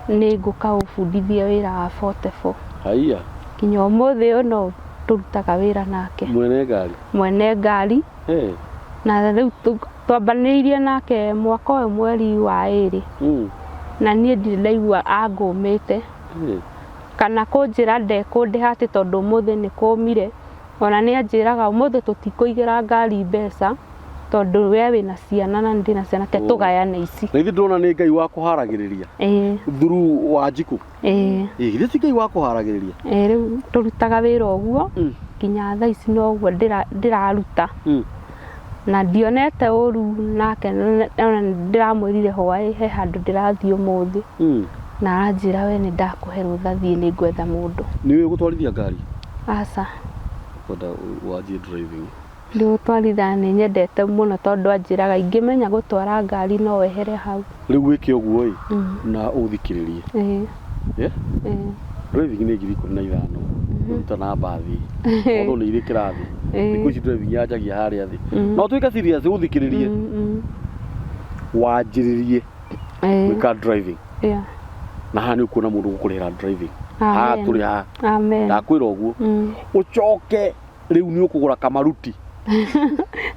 nĩ ngũka ũbundithie wĩra wa 44. Haiya. Nginya ũmũthĩ ũyũ no tũrutaga wĩra nake. Mwene ngari? Mwene ngari. Na rĩu twambanĩrĩirie nake mwaka ũyũ mweri wa 2. Na niĩ ndirĩ ndaigua angũmĩte kana kũnjĩra ndekũndĩha atĩ tondũ ũmũthĩ nĩ kũmire. Ona nĩ anjĩraga, ũmũthĩ tũtikũigĩra ngari mbeca tondũ we wĩna ciana na ndĩna ciana, ke tũgayane ici. Na ithuĩ ndĩrona nĩ Ngai wa kũharagĩrĩria. Ĩĩ. Through wa njikũ. Ĩĩ. Ĩĩ, githĩ ti Ngai wa kũharagĩrĩria? Ĩĩ, rĩu tũrutaga wĩra ũguo nginya thaa ici, noguo ndĩraruta. Na ndionete ũru nake, ona ndĩramwĩrire hwaĩ he handũ ndĩrathiĩ ũmũthĩ. Na aranjĩra, we nĩ ndakũhe rũtha, thiĩ, nĩ ngwetha mũndũ. Nĩ ũĩ gũtwarithia ngari? Aca. Kwenda wanjie driving? Ndĩgũtwarithia, nĩ nyendete mũno, tondũ anjĩraga ingĩmenya gũtwara ngari no wehere hau. Rĩu wĩke ũguo ĩ, na ũthikĩrĩrie. Ĩĩ. Yeah? Ĩĩ. Driving nĩ 15,000. Ũruta na mbathi. Although nĩ irĩ kĩrathi. Thikũ ici driving yanjagia harĩa thĩ. No tuĩke serious, ũthikĩrĩrie. Wanjĩrĩrie gwĩka driving. Na haha nĩ ũkuona mũndũ ũgũkũrĩhĩra driving. Haha Amen. tũrĩ haha. Amen. Ndakwĩra ũguo. Ũcoke rĩu nĩ ũkũgũra kamaruti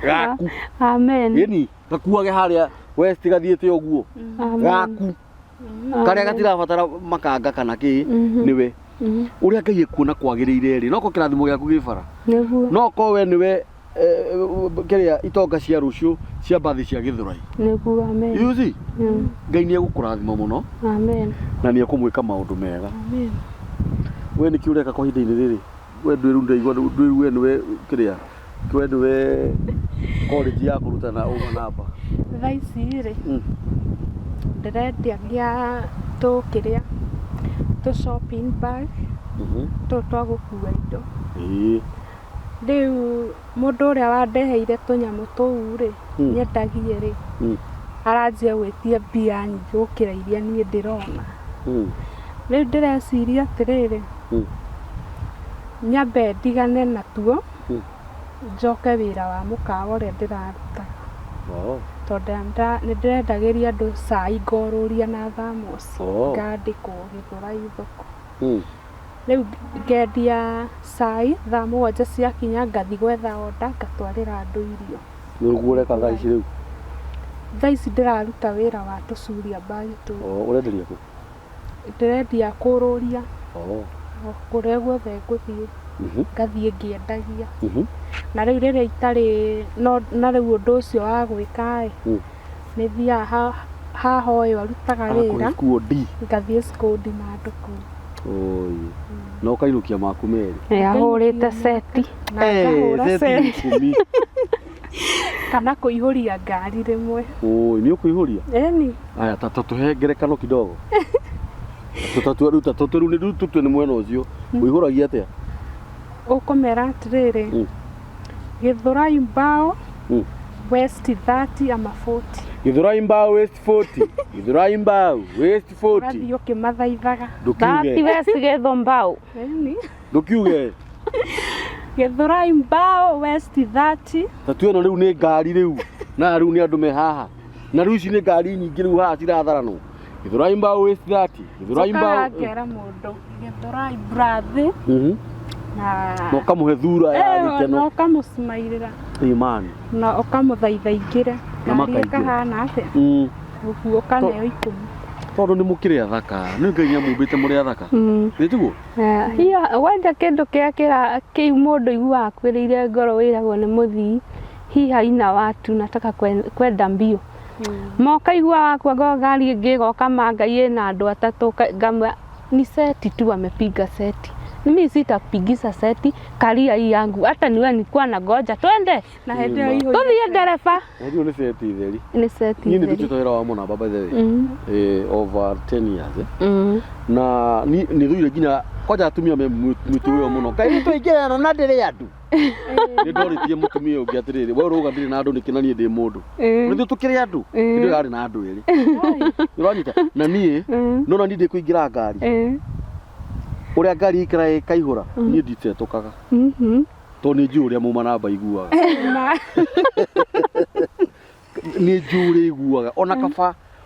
gaku. Amen. Ĩni gakuage harĩa West gathiĩte ũguo. Amen. Gaku. Karĩa gatirabatara makanga kana kĩ nĩwe. Ũrĩa Ngai ekuona kwagĩrĩire rĩ, no ko kĩrathimo gĩaku gĩ bara. Nĩguo. No ko we nĩwe kĩrĩa itonga cia rũciũ cia mbathi cia Gĩthũrai. Nĩguo. Amen. You see? Ngai nĩ egũkũrathima mũno. Amen. Na nĩ ekũmwĩka maũndũ mega. Amen. We nĩkĩ ũreka kwa ihinda-inĩ rĩrĩ? We ndwĩru ndaigua ndwĩru we nĩwe kĩrĩa we nĩwe college ya kũrutana ũma namba. Thaa ici rĩ, ndĩrendagia tũkĩrĩa tũ shopping bag tũtũ twa gũkua indo. Rĩu mũndũ ũrĩa wandeheire tũnyamũ tũu rĩ, nyendagie rĩ, aranjia gwĩtia mbia nyingĩ gũkĩra iria niĩ ndĩrona. Rĩu ndĩreciria atĩrĩrĩ, nyambe ndigane natuo, njoke wĩra wa mũkawa ũrĩa ndĩrarutaga. Tondũ nĩ ndĩrendagĩria andũ cai ngorũria na thermos, ngandĩkwo Gĩthũrai thoko. Rĩu ngendia cai thaa 7 ciakinya ngathiĩ gwetha order ngatwarĩra andũ irio. Nĩguo ũreka thaa ici rĩu? Thaa ici ndĩraruta wĩra wa tũcuria bag tũu. Ũrenderia kũ? Ndĩrendia kũrũria. Kũrĩa guothe ngũthiĩ ngathiĩ ngĩendagia. Na rĩu rĩrĩa itarĩ na rĩu ũndũ ũcio wa gwĩka ĩ, nĩ thiaga haha ũyũ arutaga wĩra, ngathiĩ skũndi na andũ kũu. Na ũkainũkia maku merĩ. Ahũrĩte seti. Na ngahũra seti ikũmi. Kana kũihũria ngari rĩmwe. Nĩ ũkũihũria? Ĩni. Aya, ta tũhe ngerekano kidogo. Tũtatue rĩu ta tũtue rĩu tũtue nĩ mwena ũcio. Ũihũragia atĩa? Ũkũmera atĩrĩrĩ, Gĩthũrai mbao West 30 ama 40. Gĩthũrai mbao West 40. Gĩthũrai mbao West 40. Ũgathiĩ ũkĩmathaithaga. Ndũkiuge. 30 West Gĩthũ mbao. Ĩni. Ndũkiuge. Gĩthũrai mbao West 30. Tatue ĩno rĩu nĩ ngari rĩu. Na rĩu nĩ andũ me haha. Na rĩu ici nĩ ngari nyingĩ rĩu haha ciratharanwo. Gĩthũrai mbao West 30. Gĩthũrai mbao. Njũkaga ngera mũndũ Gĩthũrai brathi. Na Na ũkamũhe thura ya gĩkeno. Na ũkamũcimairĩra. Imani. Na ũkamũthaitha aingĩre. Na Ngari makaingĩra. ĩkahana atĩa? Ũguo ũkaneo 10. Tondũ nĩ mũkĩrĩ athaka. Nĩ Ngai nĩamũmbĩte mũrĩ athaka. Nĩ tiguo? Hiyo wanja kĩndũ kĩrĩa kĩu mũndũ aiguaga akuĩrĩire ngoro wĩragwo nĩ mũthii hii haina watu nataka kwenda mbio. Moka igua wakua ngoro ngari ĩngĩ ĩgoka ma Ngai ĩna andũ atatũ ngamwĩra ni seti tu amepiga seti. Mimi sitapigisha seti karia hii yangu hata niwe nilikuwa nangoja twende. Na hĩndĩ ĩyo ihũire. Tũthiĩ ndereba. Hĩndĩ ĩyo nĩ seti theri. Nĩ seti Niĩ nĩ theri. ndutĩte wĩra wa mũnamba by the way. Over 10 years. Na nĩ thũire nginya kwanja atumia me mwĩtũĩo mũno. Kaĩ nĩ twaingĩrana na ndĩrĩ andũ. Nĩ ndorĩtie mũtumia ũngĩ atĩrĩrĩ, we ũrauga ndirĩ na andũ nĩkĩ na niĩ ndĩ mũndũ. Nĩ ithuĩ tũkĩrĩ andũ. Hĩndĩ ĩyo yarĩ na andũ erĩ. Ũranyita? Na niĩ, no na niĩ ndĩkũingĩra ngari. Ũrĩa ngari ĩikaraga ĩkaihũra, niĩ nditetũkaga. Tondũ nĩ njũĩ ũrĩa muma namba iguaga. Nĩ njũĩ ũrĩa iguaga.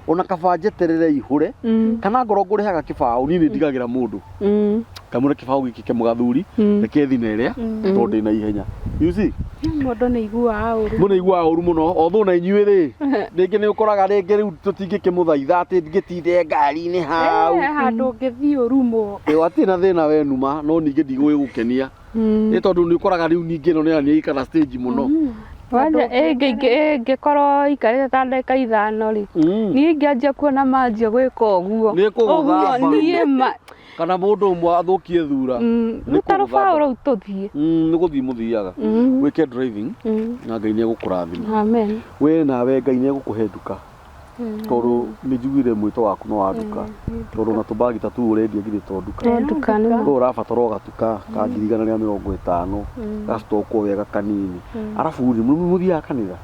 Ona kaba njeterere ihũre, kana ngorwo ngũrĩhaga kĩbaũ, niĩ nĩ ndigagĩra mũndũ. Kamũra kĩbaũ gĩkĩ ke mũgathuri, reke thiĩ na ĩrĩa, tondũ ndĩna ihenya. You see? Mũndũ nĩ aiguaga ũru. Mũndũ nĩ aiguaga ũru mũno. Although na inyuĩ rĩ, rĩngĩ nĩ ũkoraga rĩngĩ rĩu tũtingĩkĩmũthaitha atĩ ngĩtinde ngari-inĩ hau. Handũ ũngĩthiĩ ũrumwo. Hatirĩ na thĩna we numa, no ningĩ ndigũgĩgũkenia. Nĩ tondũ nĩ ũkoraga rĩu ningĩ ĩno nĩ ĩikara stage mũno. Wanja ĩngĩkorwo ikarĩte ta ndagĩka 5 rĩ, niĩ ingĩanjia kuona manjia gwĩka ũguo. Nĩ kũgũthamba. Niĩ ma Kana mũndũ ũmwe athũkie thura. Ruta rũbaũ rũu tũthiĩ. Nĩ gũthiĩ mũthiaga. Wĩke driving na Ngai nĩ egũkũrathima. Amen. We nawe Ngai nĩ egũkũhe nduka. Tondũ nĩ njiguire mwĩto waku no wa nduka. Tondũ na tũbagi ta tũu ũrendia githĩ to nduka. No nduka nĩ Koguo ũrabatara o gatuka ka 1,150,000 gacitokwo wega kanini. Arabu rĩ, mũthiaga kanitha?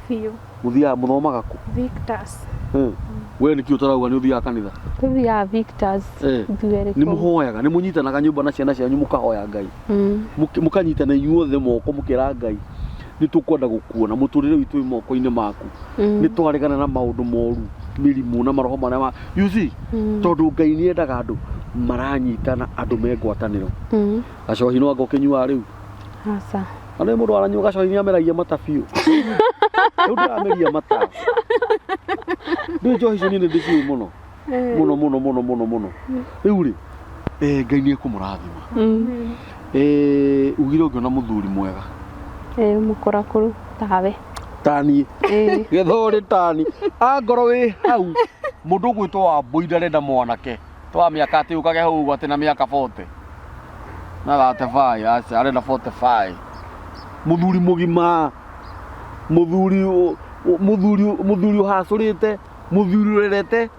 Biũ. Mũthiaga mũthomaga kũ? Victors. We nĩkĩ ũtarauga nĩ ũthiaga kanitha? Tũthiaga Victors. Ithuerĩ Nĩ kũu. mũhoyaga, nĩ mũnyitanaga nyũmba na ciana cianyu mũkahoya Ngai. Mũkanyitana inyuothe moko mũkera Ngai nĩ tũkwenda gũkuona mũtũrĩre witũ wĩ moko-inĩ maku. Nĩ twaregana na maũndũ moru, mĩrimũ na maroho marĩa ma you see? Tondũ Ngai nĩ endaga andũ. Maranyitana andũ me ngwatanĩro. Gacohi no anga ũkĩnyuaga rĩu? Aca. Na nĩ mũndũ aranyua gacohi nĩ ameragia mata biũ. Rĩu ndĩrameria mata. Rĩu njohi icio niĩ nĩ ndĩciũĩ mũno. Mũno mũno mũno mũno mũno. Rĩu rĩ, Ngai nĩ ekũmũrathima. Ugire ũngĩona mũthuri mwega. Mũkũrakũrũ tawe. Tani. Getha ũrĩ tani. Angorwo wĩ hau mũndũ ũgwĩtwo Wambũi ndarenda mwanake. Twa mĩaka atĩ ũkage hau ũguo atĩ na mĩaka 40. Na 35 aca arenda 45. Mũthuri mũgima. Mũthuri mũthuri mũthuri ũhacũrĩte, mũthuri ũrerete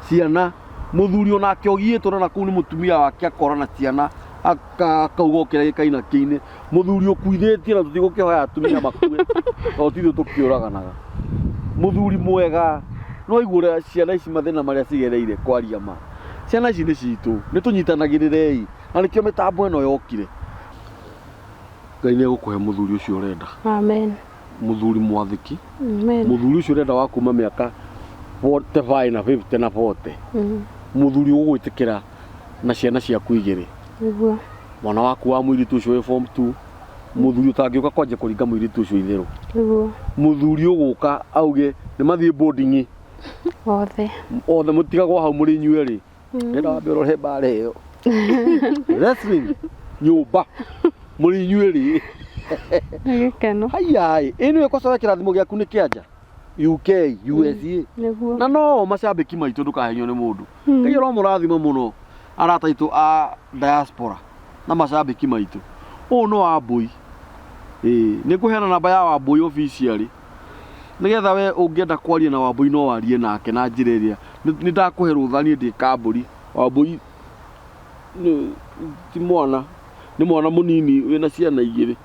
ciana, mũthuri onake ũgiĩtwo na nakũu nĩ mũtumia wake akora na ciana akauga ũkĩra gĩkaina kĩine. Mũthuri ũkuithĩtie na tũtigũkĩhoya atumia makue tondũ ti ithuĩ tũkĩũraganaga. Mũthuri mwega no aigua ũrĩa ciana ici mathĩna marĩa cigereire kwaria ma. Ciana ici nĩ citũ, nĩ tũnyitanagĩrĩrei na nĩkĩo mĩtambo ĩno yokire. Ngai nĩ egũkũhe mũthuri ũcio ũrenda. Amen. Mũthuri mwathĩki. Amen. Mũthuri ũcio ũrenda wa kuma mĩaka 45 na 50 na 40. Mũthuri ũgũgwĩtĩkĩra na ciana ciaku igĩrĩ. Nĩguo. Mwana waku wa mũirĩtu ũcio wĩ form 2. Mũthuri ũtangĩũka kwanjia kũringa mũirĩtu ũcio itherũ. Nĩguo. Mũthuri ũgũka auge nĩ mathiĩ boarding. Othe. Othe mũtigagwo hau mũrĩ inyuĩ erĩ. Nenda wambe ũrore mbara ĩyo. Wrestling nyũmba mũrĩ inyuĩ erĩ. Nĩ gĩkeno. Haiya ĩ nĩwe kocoe kĩrathimo gĩaku nĩ kĩanja. UK, USA. Nĩguo. Na no macambĩki maitũ ndũkahenio nĩ mũndũ. Ngai aromũrathima mũno arata aitũ a diaspora na macambĩki maitũ. Ũyũ nĩ Wambũi. Ĩĩ nĩ ngũheana namba ya Wambũi officially. Nĩgetha we ũngĩenda kwaria na Wambũi no warie nake na njĩra ĩrĩa nĩ ndakũhe rũtha niĩ ndĩ kambũri. Wambũi ti mwana, nĩ mwana mũnini wĩna ciana igĩrĩ.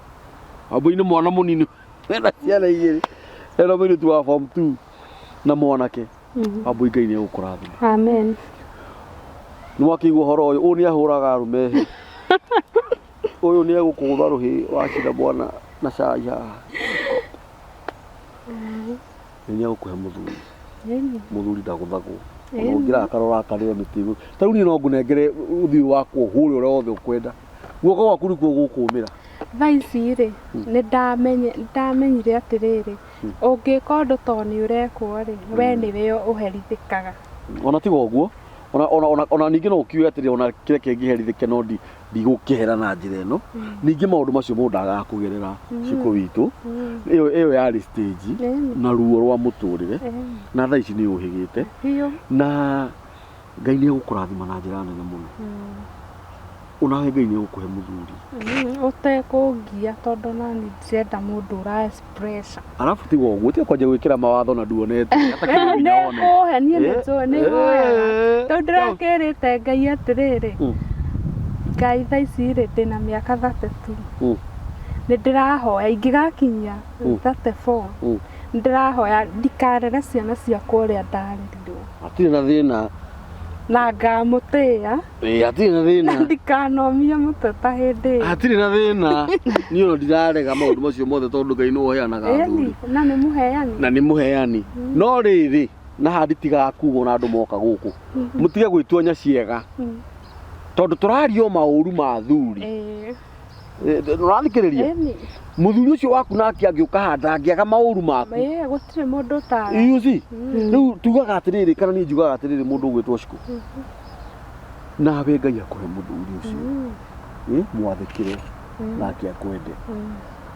Wambũi nĩ mwana mũnini wĩna ciana igĩrĩ. Ena mũirĩtu wa form 2 na mwanake. Wambũi Ngai nĩ egũkũrathima. Amen. Nĩ mwakĩigua ũhoro ũyũ, ũyũ nĩ ahũraga arũme hĩ. Ũyũ nĩ egũkũgũtha rũhĩ wacina mwana na cai haha. Nĩ egũkũhe mũthuri. Mũthuri ndagũthagwo. Ona ũngĩrakara ũrakarĩre mĩtĩ igũrũ. Ta rĩu niĩ no ngũnengere ũthiũ wakwa ũhũre ũrĩa wothe ũkwenda. Guoko gwaku nĩkuo gũkũmĩra. Thaa ici rĩ, nĩ ndamenyire atĩrĩrĩ, ũngĩka ũndũ tondũ nĩ ũrekwo rĩ, we nĩwe ũherithĩkaga. Ona tiga ũguo, ona ningĩ no ũkiuge atĩrĩ ona kĩreke ngĩherithĩke no ndigũkĩhera na njĩra ĩno. Ningĩ maũndũ macio mũndũ ndagaga kũgerera Shiko witũ. Ĩyo yarĩ stage na ruo rwa mũtũrĩre. Na thaa ici nĩ ũhĩgĩte. Na Ngai nĩ egũkũrathima na njĩra nene mũno. Onawe Ngai nĩ egũkũhe mũthuri. Ũtekũngia tondũ nani ndirenda mũndũ ũra express. Arabu tiga ũguo, tiga kwanjia gwĩkĩra mawatho na nduonete. Nĩ kũhe niĩ nĩ njũĩ nĩ hoyaga. Tondũ ndĩrakĩrĩte Ngai atĩrĩrĩ. Ngai thaa ici rĩ ndĩna mĩaka 32. Nĩ ndĩrahoya ingĩgakinyia 34. Nĩ ndĩrahoya ndikarere ciana ciakwa ũrĩa ndarerirwo. Hatirĩ na thĩna. Na ngamũtĩĩa. Hatirĩ na thĩna. Na ndikanomie mũtwe ta hĩndĩ ĩyo. Hatirĩ na thĩna. Niĩ ona ndirarega maũndũ macio mothe tondũ Ngai nĩwe ũheanaga athuri. Na nĩ mũheani. Na nĩ mũheani. No rĩrĩ, na haha nditigaga kuga ona andũ moka gũkũ. Mũtige gwĩtua nyaciega. Tondũ tũraria o maũru ma athuri. Ũrathikĩrĩria? Mũthuri ũcio waku nake angĩũka haha ndangĩaga maũru maku. Gũtirĩ mũndũ ũtara. You see? Rĩu tugaga atĩrĩrĩ kana niĩ njugaga atĩrĩrĩ mũndũ ũgwĩtwo Shiko. Nawe Ngai akũhe mũthuri ũcio. Mwathĩkĩre nake akwende.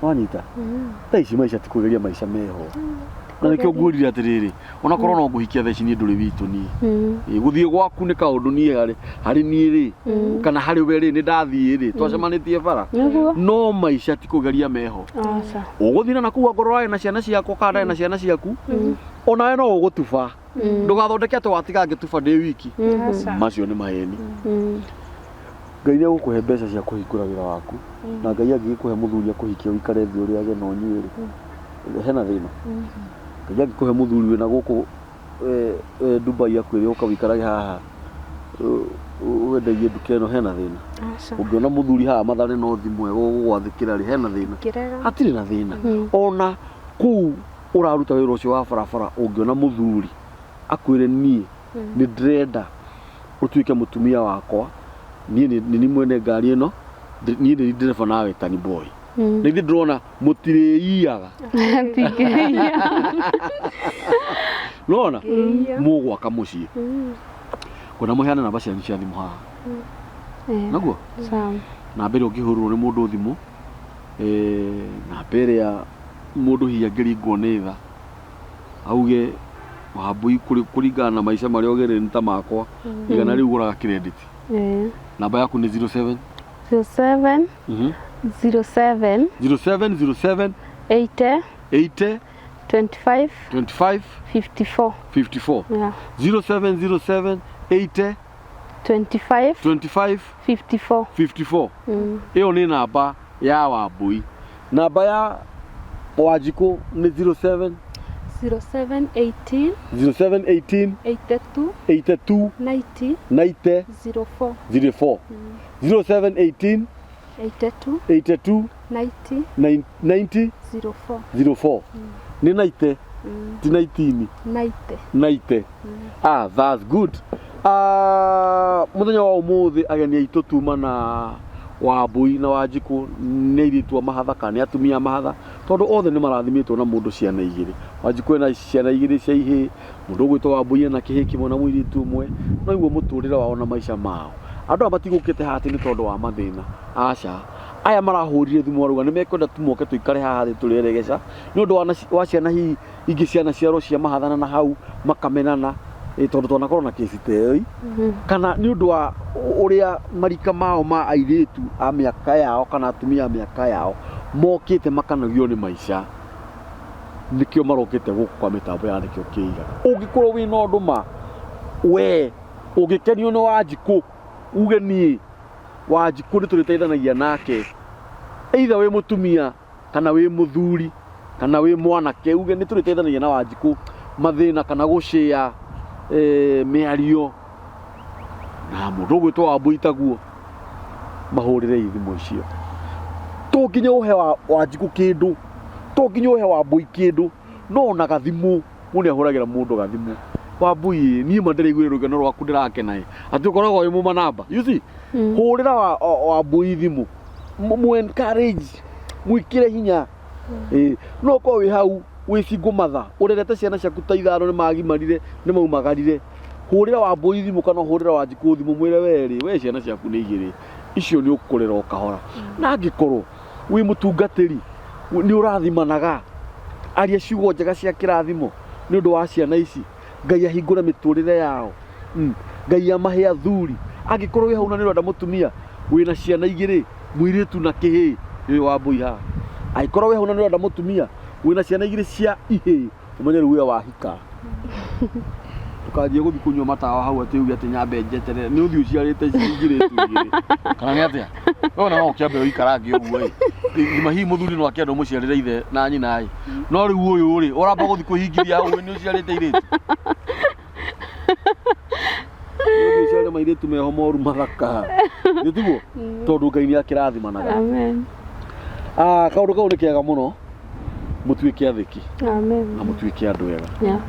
Wanyita? Thaa ici maica ti kwĩgeria maica meho. Na nĩkĩo ngwĩrire atĩrĩrĩ, onakorwo no ngũhikia thaa ici niĩ ndũrĩ witũ niĩ. Gũthiĩ gwaku nĩ kaũndũ niĩ harĩ niĩ rĩ, kana harĩ we rĩ, nĩ ndathiĩ rĩ, twacemanĩtie bara. No maica ti kũgeria meho. Ũgũthiĩ na kũu angorwo ũrarĩ na ciana ciakwa kana ndarĩ na ciana ciaku, onawe no ũgũtuba. Ndũgathondeke atĩ watiga ngĩtuba ndĩ wiki. Macio nĩ maheni. Ngai nĩ egũkũhe mbeca cia kũhingũra wĩra waku. Na Ngai angĩgĩkũhe mũthuri akũhikie ũikare thĩ ũrĩage na ũnyue rĩ, hena thĩna? Ngai angĩkũhe mũthuri wĩna gũkũ Dubai akwĩre ũka ũikarage haha wendagie nduka ĩno, hena thĩna? Ũngĩona mũthuri haha Mathare no thimũ egũgwathĩkĩra rĩ, hena thĩna? Hatirĩ na thĩna. Ona kũu ũraruta wĩra ũcio wa barabara ũngĩona mũthuri akwĩre niĩ nĩ ndĩrenda Ũtuĩke mũtumia wakwa. Niĩ nĩ niĩ mwene ngari ĩno, niĩ nĩ ndereba nawe tani boy. Na ithuĩ ndĩrona mũtirĩiyaga. Tingĩiya. Nĩwona? Mũgwaka mũciĩ. Ngwenda mũheane namba cianyu cia thimũ haha. Naguo? Sawa. Namba ĩrĩa ũngĩhũrĩrwo nĩ mũndũ thimũ, namba ĩrĩa mũndũ hihi angĩringwo nĩ tha, auge Wambũi kũringana na maica marĩa ũgereire nĩ ta makwa, igana rĩu gũraga credit. Namba yaku nĩ 07 07 07 07 07 80 80 25 25 54. 54. Yeah. 07 07 80 25 25 54. 54. Ĩyo nĩ namba ya Wambũi. Namba ya Wanjikũ nĩ 07 07 18 07 18 82 82 90 90 04. 04. 07 18 82 82 90 90 04. 04. Nĩ 90 ti 19. 90. 90. Ah, that's good. Ah, muthenya wa umuthi ageni aitũ tuma na Wambũi na Wanjikũ nĩ airĩtu a mahatha kana nĩ atumia a mahatha tondũ othe nĩ marathimĩtwo na mũndũ ciana igĩrĩ. Wanjikũ ena ciana igĩrĩ cia ihĩĩ, mũndũ ũgwĩtwo Wambũi ena kĩhĩĩ kĩmwe na mũirĩtu ũmwe. No iguo mũtũrĩre wao na maica mao. Andũ aya matigũkĩte haha atĩ nĩ tondũ wa mathĩna, aca. Aya marahũrire thimũ marauga nĩ mekwenda tu moke tũikare haha thĩ tũrĩe regeca nĩ ũndũ wa ciana hihi ingĩ cianaciarwo cia mahathana na hau makamenana, tondũ twanakorwo na kĩci ta ĩyo, kana nĩ ũndũ wa ũrĩa marika mao ma airĩtu a mĩaka yao kana atumia a mĩaka yao mokĩte makanogio nĩ maica, nĩkĩo marokĩte gũkũ kwa mĩtambo ya nĩkĩo kĩigaga. Ũngĩkorwo wĩna ũndũ ma we ũngĩkenio nĩ Wanjikũ, uge niĩ Wanjikũ nĩ tũrĩteithanagia nake, either wĩ mũtumia kana wĩ mũthuri kana wĩ mwanake, uge nĩ tũrĩteithanagia na Wanjikũ mathĩna kana gũcĩa mĩario na mũndũ ũgwĩtwo Wambũi taguo, mahũrĩre thimũ icio. To nginya ũhe Wanjikũ kĩndũ, to nginya ũhe Wambũi kĩndũ, no ona gathimũ, mũndũ nĩ ahũragĩra mũndũ gathimũ. Wambũi, niĩ ma ndĩraiguire rũgano rwaku ndĩrakena ĩ, atĩ ũkoragwo wĩ mũma namba. You see? Hũrĩra Wambũi thimũ, mũ encourage, mwĩkĩre hinya. No ũkorwo wĩ hau wĩ single mother, ũrerete ciana ciaku ta ithano nĩ magimarire, nĩ maumagarire. Hũrĩra Wambũi thimũ kana ũhũrĩre Wanjikũ thimũ mwĩre we rĩ, we ciana ciaku nĩ igĩrĩ, icio nĩ ũkũrera o kahora. Na angĩkorwo wĩ mũtungatĩri, nĩ ũrathimanaga, aria ciugo njega cia kĩrathimo nĩ ũndũ wa ciana ici. Ngai ahingũre mĩtũrĩre yao. Ngai amahe athuri. Angĩkorwo wĩ hau na nĩ ũrenda mũtumia wĩna ciana igĩrĩ, mũirĩtu na kĩhĩĩ, nĩ ũyũ Wambũi haha. Angĩkorwo wĩ hau na nĩ ũrenda mũtumia wĩna ciana igĩrĩ cia ihĩĩ, ũmenye rĩu we wahika. Ndũkanjie gũthiĩ kũnyua matawa hau atĩ uge atĩ nyambe njeterere, nĩ ũthiĩ ũciarĩte igĩrĩ tu igĩrĩ. Kana nĩ atĩa? We ona no ũkĩambe ũikarange ũguo ĩ. Thima hihi mũthuri no akĩenda ũmũciarĩre ithe na nyina ĩ. No rĩu ũyũ rĩ, ũramba gũthiĩ kũhingithia hau nĩ ũciarĩte airĩtu. Nĩ ũthiĩ ũciare mairĩtu meho moru mathaka. Nĩ tiguo? Tondũ Ngai nĩ akĩrathimanaga. Amen. Ah, kaũndũ kau nĩ kega mũno. Mũtuĩke athĩki. Amen. Na mũtuĩke andũ ega. Yeah.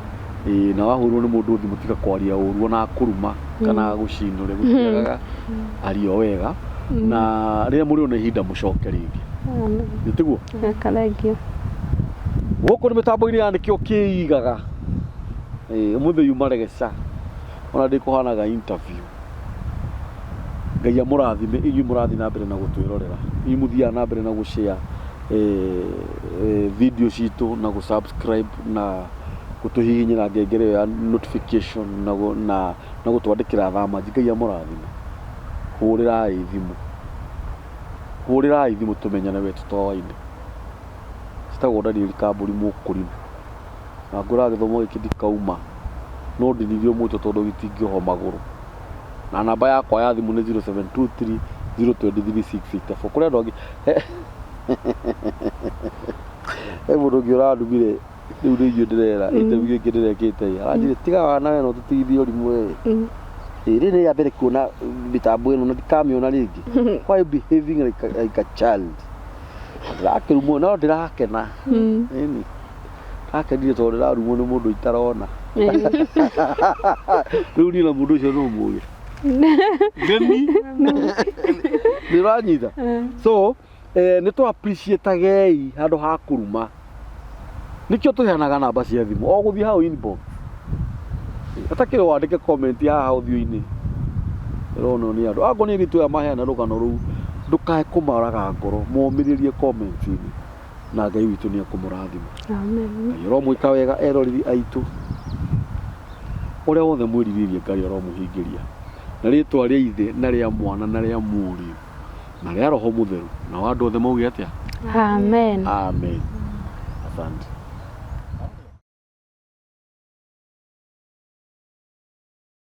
Ĩĩ, na wahũrwo nĩ mũndũ thimũ tiga kwaria ũru ona kũruma kana gũcinũre gũtiagaga, aria o wega na rĩrĩa mũrĩona ihinda mũcoke rĩngĩ. Amen. Nĩ tiguo? Thank you. Gũkũ nĩ mĩtambo-inĩ ya nĩkĩo kĩigaga. Ĩĩ, ũmũthĩ yuma regeca ona ndĩkũhanaga interview. Ngai amũrathime inyuĩ mũrathiĩ na mbere na gũtwĩrorera, inyuĩ mũthiaga na mbere na gũshare video citũ na gũ-subscribe na gũtũhihinyĩra ngengere ĩyo ya notification na gũtwandĩkĩra thamanji. Ngai amũrathime. Hũrĩrai thimũ, hũrĩrai thimũ tũmenyane we tũtoaine. Citagwo Daniel Kambũri Mũkũrinũ. Na ngwĩraga gĩthomo gĩkĩ ndikauma no ndinirio mũtwe tondũ gĩtingĩohwo magũrũ. Na namba yakwa ya thimũ nĩ 0723 023 684. Kũrĩ andũ angĩ, he mũndũ ũngĩ ũrandumire rĩu nĩ inyuĩ ndĩrera interview ĩngĩ ndĩrekĩte ĩ, aranjĩrire tiga wana we no tũtigithie ũrimũ we. Ĩ, rĩrĩ nĩ rĩa mbere kuona mĩtambo ĩno na ndikamĩona rĩngĩ. Why you behaving like a child? Ndĩrakĩrumwo no ndĩrakena. Ĩni. Ndakenire tondũ ndĩrarumwo nĩ mũndũ itarona. Rĩu niĩ na mũndũ ũcio no mũĩ. Ngeni nĩ ũranyita. So nĩ tũ appreciatagei handũ ha kũruma. Nĩkĩo tũheanaga namba cia thimũ o gũthiĩ hau inbox, atakĩrĩ wandĩke comment haha ũthiũ-inĩ ĩronwo nĩ andũ. Akorwo nĩ airĩtu aya maheana rũgano rũu, ndũkae kũmaraga ngoro, momĩrĩrie comment-inĩ na Ngai witũ nĩ ekũmũrathima. Amen. Ngai aromwĩka wega eroreri aitũ, ũrĩa wothe mwĩrirĩirie Ngai aromũhingĩria na rĩtwa rĩa ithe na rĩa mwana na rĩa mũriũ na rĩa roho mũtheru, nao andũ othe mauge atĩa? Amen. Amen. Asante.